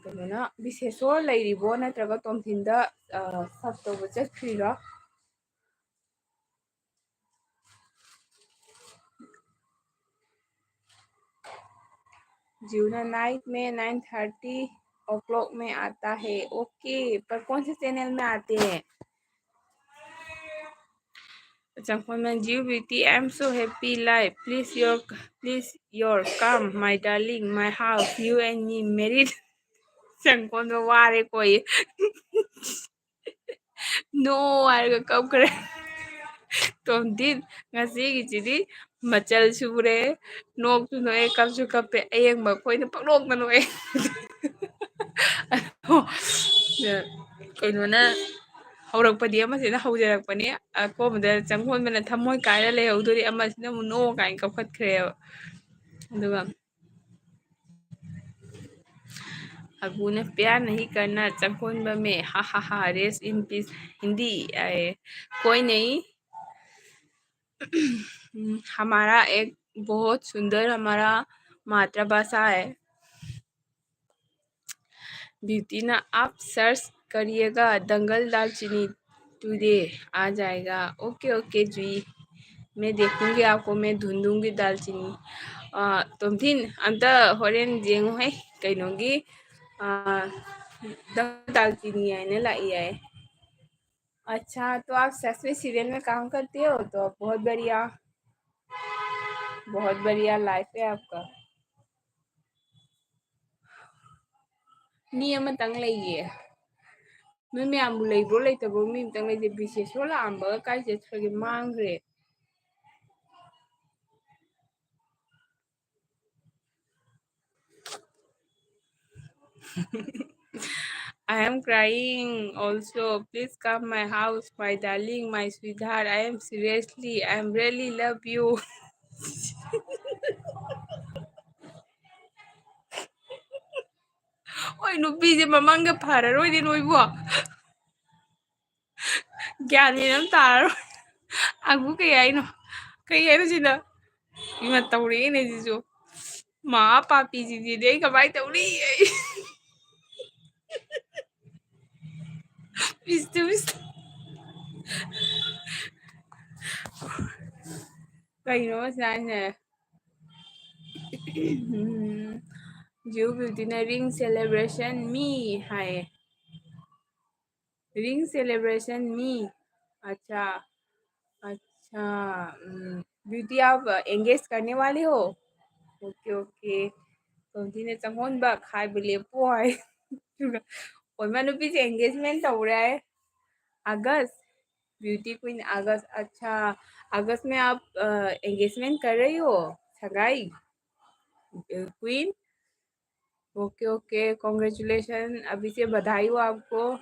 ꯀꯩꯅꯣꯅ, "ꯕꯤꯁꯦꯁꯣꯔ ꯂꯩꯔꯤꯕꯣ ꯅꯠꯇ꯭ꯔꯒ ꯇꯣꯝꯊꯤꯟꯗ ꯁꯞ ꯇꯧꯕ ꯆꯠꯈ꯭ꯔꯤꯔꯣ?" जीवना, नाइट में नाइन थर्टी ओ क्लॉक में आता है। ओके, पर कौन से चैनल में आते हैं? चंखोन में, "जीव beauty, I am so happy life। Please your, please your come, my darling, my house, you and me married." ꯆꯪꯈꯣꯟꯕ ꯋꯥꯔꯦ ꯀꯣꯏ꯫ ꯅꯣ ꯍꯥꯏꯔꯒ ꯀꯞꯈ꯭ꯔꯦ꯫ ꯇꯣꯝꯊꯤꯟ, ꯉꯁꯤꯒꯤꯁꯤꯗꯤ ꯃꯆꯜ ꯁꯨꯔꯦ꯫ ꯅꯣꯛꯁꯨ ꯅꯣꯛꯑꯦ, ꯀꯞꯁꯨ ꯀꯞꯄꯦ꯫ ꯑꯌꯦꯡꯕ ꯑꯩꯈꯣꯏꯅ ꯄꯪꯅꯣꯛꯇ ꯅꯣꯛꯑꯦ꯫ ꯑꯗꯣ, ꯀꯩꯅꯣꯅ ꯍꯧꯔꯛꯄꯗꯤ ꯑꯃꯁꯤꯅ ꯍꯧꯖꯔꯛꯄꯅꯤ꯫ ꯑꯀꯣꯟꯕꯗ ꯆꯪꯈꯣꯟꯕꯅ ꯊꯃꯣꯏ ꯀꯥꯏꯔ ꯂꯩꯍꯧꯗꯣꯔꯤ, ꯑꯃꯁꯤꯅ ꯑꯃꯨꯛ ꯅꯣ ꯀꯥꯏꯅ ꯀꯞꯈꯠꯈ꯭ꯔꯦꯕ꯫ ꯑꯗꯨꯒ ꯑꯒꯨꯅ, "प्यार नहीं करना चंखोनबा में, हा हा हा, rest in peace हिंदी, आए, कोई नहीं, हमारा एक बहुत सुंदर हमारा मातृभाषा है।" ब्यूटी ना, आप सर्च करिएगा दंगल दालचीनी, टुडे आ जाएगा। ओके ओके जुई, मैं देखूंगी आपको, मैं ढूंढूंगी दालचीनी꯫ ꯑ, ꯇꯣꯝꯊꯤꯟ, ꯑꯝꯇ ꯍꯣꯔꯦꯟ ꯌꯦꯡꯉꯨꯍꯦ, ꯀꯩꯅꯣꯒꯤ, ꯑ, ꯗꯪꯒꯜ ꯗꯥꯜꯆꯤꯅꯤ ꯍꯥꯏꯅ ꯂꯥꯛꯏ ꯍꯥꯏ꯫ अच्छा, तो आप सच में सीरियल में काम करते हो? तो बहुत बढ़िया, बहुत बढ़िया लाइफ है आपका। ꯃꯤ ꯑꯃꯇꯪ ꯂꯩꯌꯦ꯫ ꯅꯣꯏ ꯃꯌꯥꯝꯕꯨ ꯂꯩꯕ꯭ꯔꯣ ꯂꯩꯇꯕ꯭ꯔꯣ? ꯃꯤ ꯑꯃꯇꯪ ꯂꯩꯇꯦ꯫ ꯕꯤꯁꯦꯁꯣꯔ ꯂꯥꯛꯑꯝꯕꯒ ꯀꯥꯏ ꯆꯠꯈ꯭ꯔꯒꯦ? ꯃꯥꯡꯈ꯭ꯔꯦ꯫ I am crying also. Please come my house, my darling, my sweetheart. I am seriously, I am really love you. ꯍꯣꯏ, ꯅꯨꯄꯤꯁꯦ ꯃꯃꯥꯡꯒ ꯐꯔꯔꯣꯏꯅꯦ ꯅꯣꯏꯕꯨ꯫ ꯒ꯭ꯌꯥꯟ ꯃꯦꯟ ꯑꯃ ꯇꯥꯔꯔꯣꯏ꯫ ꯑꯒꯨ ꯀꯩ ꯍꯥꯏꯅꯣ? ꯀꯩ ꯍꯥꯏꯅꯣ ꯁꯤꯗ? ꯏꯃꯥ, ꯇꯧꯔꯛꯑꯦꯅꯦ ꯁꯤꯁꯨ꯫ ꯃꯥ ꯄꯥꯄꯤꯁꯤꯡꯁꯤꯗꯤ ꯑꯩ ꯀꯃꯥꯏꯅ ꯇꯧꯅꯤ? ꯑꯩ ꯄꯤꯁꯇꯨ, ꯄꯤꯁꯇꯨ꯫ ꯀꯩꯅꯣ ꯁꯤ ꯍꯥꯏꯁꯦ? ꯎꯝ, ꯖꯤꯑꯣ ꯕ꯭ꯌꯨꯇꯤꯅ ring celebration me ꯍꯥꯏꯌꯦ꯫ Ring celebration me. अच्छा, अच्छा, हम्म, ब्यूटी आप एंगेज करने वाले हो? Okay, okay. ꯇꯣꯝꯊꯤꯅ ꯆꯪꯉꯣꯟꯕ ꯈꯥꯏꯕ ꯂꯦꯞꯄꯣ ꯍꯥꯏ꯫ ꯑꯗꯨꯒ ꯑꯣꯏꯃ ꯅꯨꯄꯤꯁꯦ engagement ꯇꯧꯔꯦ ꯍꯥꯏ꯫ August, beauty queen August. अच्छा, अगस्त में आप, अ, engagement कर रही हो? सगाई? अ, क्वीन? ओके, ओके, कॉन्ग्रेचुलेशन, अभी से बधाई हो आपको।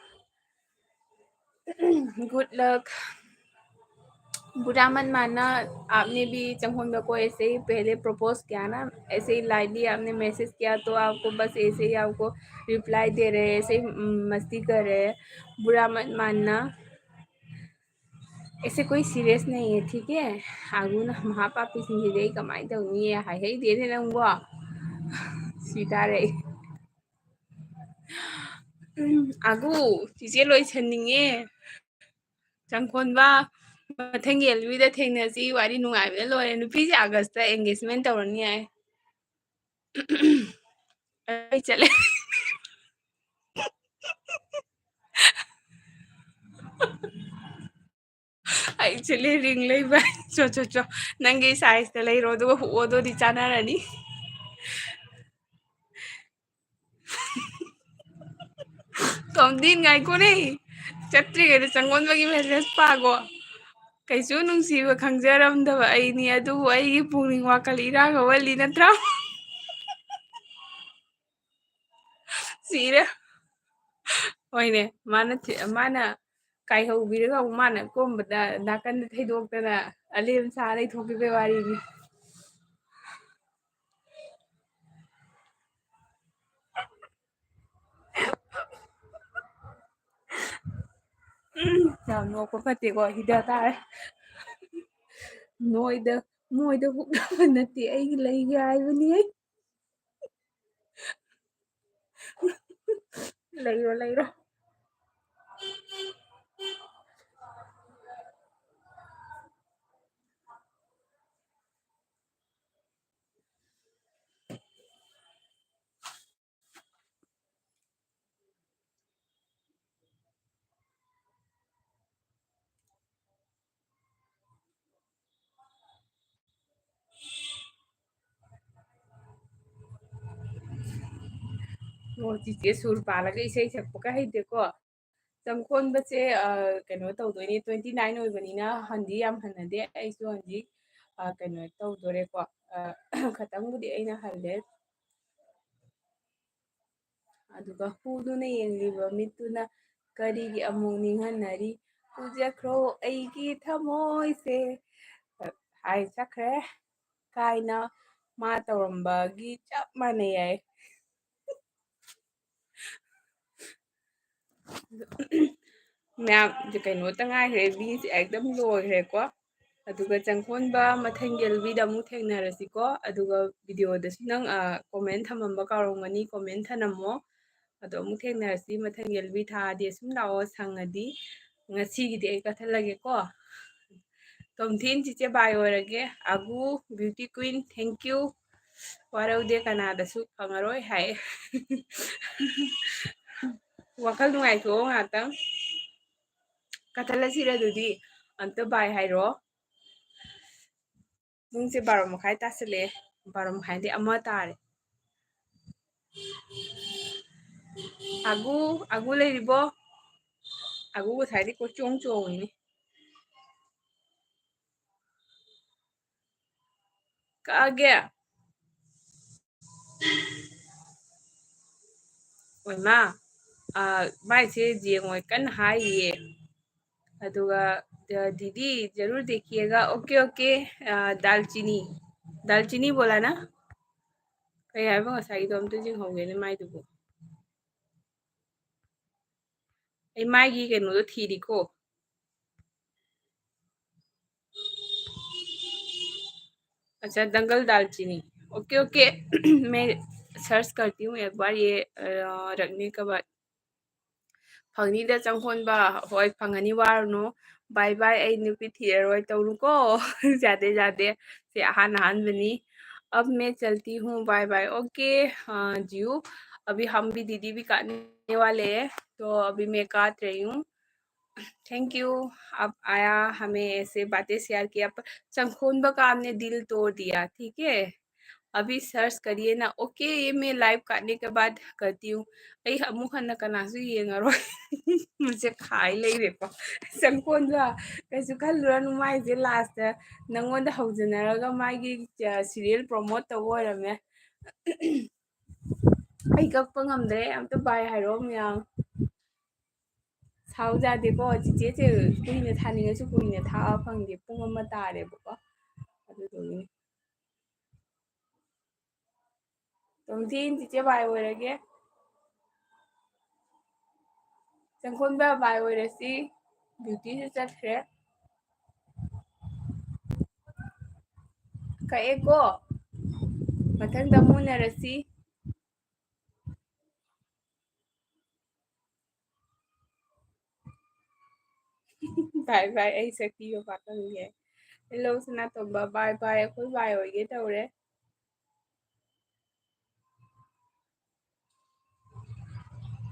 Good luck. बुरा मत मानना, आपने भी चंगोन को ऐसे ही पहले प्रपोज किया ना, ऐसे ही लाइटली आपने मैसेज किया, तो आपको बस ऐसे ही आपको रिप्लाई दे रहे हैं, ऐसे ही, उम, मस्ती कर रहे हैं। बुरा मत मानना। ऐसे कोई सीरियस नहीं है, ठीक है? ꯑꯒꯨꯅ ꯃꯍꯥ ꯄꯥꯄꯤꯁꯤꯡꯁꯤꯗꯤ ꯑꯩ ꯀꯃꯥꯏꯅ ꯇꯧꯅꯤ? ꯍꯥꯏꯍꯩꯗꯦꯅꯦ ꯅꯪꯕꯣ꯫ ꯁꯤ ꯇꯥꯔꯦ ꯑꯩ꯫ ꯎꯝ, ꯑꯒꯨ, ꯆꯤꯆꯦ ꯂꯣꯏꯁꯟꯅꯤꯡꯉꯦ꯫ ꯆꯪꯈꯣꯟꯕ, ꯃꯊꯪꯒꯤ ꯑꯦꯜꯕꯤꯗ ꯊꯦꯡꯅꯁꯤ꯫ ꯋꯥꯔꯤ ꯅꯨꯡꯉꯥꯏꯕꯅ ꯂꯣꯏꯔꯦ꯫ ꯅꯨꯄꯤꯁꯦ ꯑꯥꯒꯁꯇ engagement ꯇꯧꯔꯅꯤ ꯍꯥꯏ꯫ ꯑꯩ ꯆꯠꯂꯦ꯫ ꯑꯩ ꯆꯠꯂꯦ, ring ꯂꯩꯕ꯫ ꯆꯣ, ꯆꯣ, ꯆꯣ꯫ ꯅꯪꯒꯤ sizeꯇ ꯂꯩꯔꯣ, ꯑꯗꯨꯒ ꯍꯨꯛꯑꯣ, ꯑꯗꯨꯗꯤ ꯆꯥꯟꯅꯔꯅꯤ꯫ ꯇꯣꯝꯗꯤꯟ, ꯉꯥꯏꯈꯣꯅꯦ꯫ ꯆꯠꯇ꯭ꯔꯤꯉꯩꯗ ꯆꯪꯉꯣꯟꯕꯒꯤ message ꯄꯥꯒꯣ꯫ "ꯀꯩꯁꯨ ꯅꯨꯡꯁꯤꯕ ꯈꯪꯖꯔꯝꯗꯕ ꯑꯩꯅꯤ, ꯑꯗꯨꯕꯨ ꯑꯩꯒꯤ ꯄꯨꯛꯅꯤꯡ ꯋꯥꯈꯜ ꯏꯔꯥꯡ ꯍꯧꯍꯜꯂꯤ ꯅꯠꯇ꯭ꯔꯥ?" ꯁꯤꯔꯦ꯫ ꯍꯣꯏꯅꯦ, ꯃꯥꯅ ꯊꯤ-, ꯃꯥꯅ ꯀꯥꯏꯍꯧꯕꯤꯔꯒ ꯑꯃꯨꯛ ꯃꯥꯅ ꯀꯣꯝꯕꯗ ꯅꯥꯀꯟꯗ ꯊꯩꯗꯣꯛꯇꯅ ꯑꯂꯦꯝ ꯁꯥ ꯂꯩꯊꯣꯛꯈꯤꯕꯩ ꯋꯥꯔꯤꯅꯤ꯫ ꯎꯝ, ꯌꯥꯝ ꯅꯣꯛꯄ ꯐꯠꯇꯦꯀꯣ, ꯍꯤꯗ ꯇꯥꯔꯦ꯫ ꯅꯣꯏꯗ, ꯃꯣꯏꯗ ꯍꯨꯛꯅꯕ ꯅꯠꯇꯦ, ꯑꯩꯒꯤ ꯂꯩꯒꯦ ꯍꯥꯏꯕꯅꯤ꯫ ꯂꯩꯔꯣ, ꯂꯩꯔꯣ꯫ ꯑꯣ, ꯆꯤꯆꯦ ꯁꯨꯔ ꯄꯥꯜꯂꯒ ꯏꯁꯩ ꯁꯛꯄꯒ ꯍꯩꯇꯦꯀꯣ꯫ ꯆꯪꯈꯣꯟꯕꯁꯦ, ꯑ, ꯀꯩꯅꯣ ꯇꯧꯗꯣꯏꯅꯦ, twenty nine ꯑꯣꯏꯕꯅꯤꯅ ꯍꯟꯗꯤ ꯌꯥꯝ ꯍꯟꯅꯗꯦ꯫ ꯑꯩꯁꯨ ꯍꯧꯖꯤꯛ, ꯑ, ꯀꯩꯅꯣ ꯇꯧꯗꯣꯔꯦꯀꯣ꯫ ꯑ, ꯈꯇꯪꯕꯨꯗꯤ ꯑꯩꯅ ꯍꯜꯂꯦ꯫ ꯑꯗꯨꯒ ꯍꯨꯗꯨꯅ ꯌꯦꯡꯂꯤꯕ ꯃꯤꯠꯇꯨꯅ ꯀꯔꯤꯒꯤ ꯑꯃꯨꯛ ꯅꯤꯡꯍꯟꯅꯔꯤ? ꯎꯖꯈ꯭ꯔꯣ ꯑꯩꯒꯤ ꯊꯃꯣꯏꯁꯦ꯫ ꯍꯥꯏ ꯆꯠꯈ꯭ꯔꯦ ꯀꯥꯏꯅ ꯃꯥ ꯇꯧꯔꯝꯕꯒꯤ ꯆꯞ ꯃꯥꯟꯅꯩ ꯍꯥꯏ꯫ ꯃꯌꯥꯝ, ꯀꯩꯅꯣꯇ ꯉꯥꯏꯈ꯭ꯔꯦ, ꯕꯤꯁꯦ ꯑꯦꯛꯗꯝ ꯂꯣꯏꯈ꯭ꯔꯦꯀꯣ꯫ ꯑꯗꯨꯒ ꯆꯪꯈꯣꯟꯕ ꯃꯊꯪꯒꯤ ꯑꯦꯜꯕꯤꯗ ꯑꯃꯨꯛ ꯊꯦꯡꯅꯔꯁꯤꯀꯣ꯫ ꯑꯗꯨꯒ ꯚꯤꯗꯤꯑꯣꯗꯁꯨ ꯅꯪ, ꯑ, comment ꯊꯝꯃꯝꯕ ꯀꯥꯎꯔꯝꯒꯅꯤ, comment ꯊꯅꯝꯃꯣ꯫ ꯑꯗꯣ ꯑꯃꯨꯛ ꯊꯦꯡꯅꯔꯁꯤ ꯃꯊꯪꯒꯤ ꯑꯦꯜꯕꯤ ꯊꯥꯗꯤ ꯑꯁꯨꯝ ꯂꯥꯛꯑꯣ ꯁꯪꯉꯗꯤ꯫ ꯉꯁꯤꯒꯤꯗꯤ ꯑꯩ ꯀꯠꯊꯠꯂꯒꯦꯀꯣ꯫ ꯇꯣꯝꯊꯤꯟ ꯆꯤꯆꯦ bye ꯑꯣꯏꯔꯒꯦ꯫ ꯑꯒꯨ beauty queen, thank you꯫ ꯋꯥꯔꯧꯗꯦ, ꯀꯅꯥꯗꯁꯨ ꯐꯪꯉꯔꯣꯏ ꯍꯥꯏ꯫ ꯋꯥꯈꯜ ꯅꯨꯡꯉꯥꯏꯊꯣꯛꯑꯣ ꯉꯥꯛꯇꯪ꯫ ꯀꯠꯊꯠꯂꯁꯤꯔ ꯑꯗꯨꯗꯤ? ꯑꯝꯇ bye ꯍꯥꯏꯔꯣ꯫ ꯄꯨꯡꯁꯦ ꯕꯥꯔꯣ ꯃꯈꯥꯏ ꯇꯥꯁꯜꯂꯛꯑꯦ꯫ ꯕꯥꯔꯣ ꯃꯈꯥꯏꯗꯤ ꯑꯃ ꯇꯥꯔꯦ꯫ ꯑꯒꯨ, ꯑꯒꯨ ꯂꯩꯔꯤꯕꯣ? ꯑꯒꯨ ꯉꯁꯥꯏꯗꯤ ꯀꯣꯏꯆꯣꯡ ꯆꯣꯡꯉꯤꯅꯦ꯫ ꯀꯛꯑꯒꯦ꯫ ꯑꯣꯏꯃꯥ, ꯑ, ꯃꯥꯏꯁꯦ ꯌꯦꯡꯉꯣꯏ ꯀꯟꯅ ꯍꯥꯏꯔꯤꯌꯦ꯫ ꯑꯗꯨꯒ, ꯑ, "दीदी जरूर देखिएगा।" "OK, OK, ꯑ, दालचीनी, दालचीनी बोला ना?" ꯀꯩ ꯍꯥꯏꯕ ꯉꯁꯥꯏꯒꯤꯗꯣ? ꯑꯝꯇ ꯌꯦꯡꯍꯧꯒꯦꯅꯦ ꯃꯥꯏꯗꯨꯕꯨ꯫ ꯑꯩ ꯃꯥꯒꯤ ꯀꯩꯅꯣꯗꯣ ꯊꯤꯔꯤꯀꯣ꯫ अच्छा, दंगल दालचीनी। OK, OK। मैं सर्च करती हूँ एक बार ये, अ, रखने के बाद। ꯐꯪꯅꯤꯗ ꯆꯪꯈꯣꯟꯕ꯫ ꯍꯣꯏ, ꯐꯪꯉꯅꯤ, ꯋꯥꯔꯨꯅꯨ꯫ Bye bye, ꯑꯩ ꯅꯨꯄꯤ ꯊꯤꯔꯔꯣꯏ ꯇꯧꯅꯨꯀꯣ꯫ ꯌꯥꯗꯦ, ꯌꯥꯗꯦ꯫ ꯁꯤ ꯑꯍꯥꯟ ꯑꯍꯥꯟꯕꯅꯤ꯫ अब मैं चलती हूँ, bye bye। OK, हाँ, जियो। अभी हम भी दीदी भी काटने वाले हैं, तो अभी मैं काट रही हूँ। Thank you, आप आया, हमें ऐसे बातें शेयर किया। पर चंखोनबा का आपने दिल तोड़ दिया, ठीक है? अभी सर्च करिए ना। OK, ये मैं लाइव काटने के बाद करती हूँ। ꯑꯩ ꯑꯃꯨꯛ ꯍꯟꯅ ꯀꯅꯥꯁꯨ ꯌꯦꯡꯉꯔꯣꯏ꯫ ꯃꯁꯦ ꯈꯥꯏ ꯂꯩꯔꯦꯀꯣ꯫ ꯆꯪꯈꯣꯟꯗꯣ ꯀꯩꯁꯨ ꯈꯜꯂꯨꯔꯅꯨ, ꯃꯥꯏꯁꯦ ꯂꯥꯁꯇ ꯅꯪꯉꯣꯟꯗ ꯍꯧꯖꯅꯔꯒ ꯃꯥꯒꯤ, ꯑ, ꯁꯤꯔꯤꯌꯦꯜ ꯄ꯭ꯔꯣꯃꯣꯠ ꯇꯧꯕ ꯑꯣꯏꯔꯝꯃꯦ꯫ ꯑꯩ ꯀꯛꯄ ꯉꯝꯗ꯭ꯔꯦ꯫ ꯑꯝꯇ bye ꯍꯥꯏꯔꯛꯑꯣ ꯃꯌꯥꯝ꯫ ꯁꯥꯎ ꯌꯥꯗꯦꯀꯣ ꯆꯤꯆꯦꯁꯦ, ꯀꯨꯏꯅ ꯊꯥꯅꯤꯡꯉꯁꯨ ꯀꯨꯏꯅ ꯊꯥꯕ ꯐꯪꯗꯦ, ꯄꯨꯡ ꯑꯃ ꯇꯥꯔꯦꯕꯀꯣ꯫ ꯑꯗꯨꯗꯨꯒꯤꯅꯤ꯫ ꯇꯣꯝꯊꯤꯟ ꯆꯤꯆꯦ bye ꯑꯣꯏꯔꯒꯦ꯫ ꯆꯪꯈꯣꯟꯕ bye ꯑꯣꯏꯔꯁꯤ꯫ ꯕ꯭ꯌꯨꯇꯤꯁꯨ ꯆꯠꯈ꯭ꯔꯦ꯫ ꯀꯛꯑꯦꯀꯣ꯫ ꯃꯊꯪꯗ ꯑꯃꯨꯛ ꯎꯅꯔꯁꯤ꯫ Bye bye, ꯑꯩ ꯁꯛꯊꯤꯕ ꯄꯥꯈꯪꯁꯦ꯫ Hello ꯁꯅꯥꯇꯣꯝꯕ, bye bye, ꯑꯩꯈꯣꯏ bye ꯑꯣꯏꯒꯦ ꯇꯧꯔꯦ꯫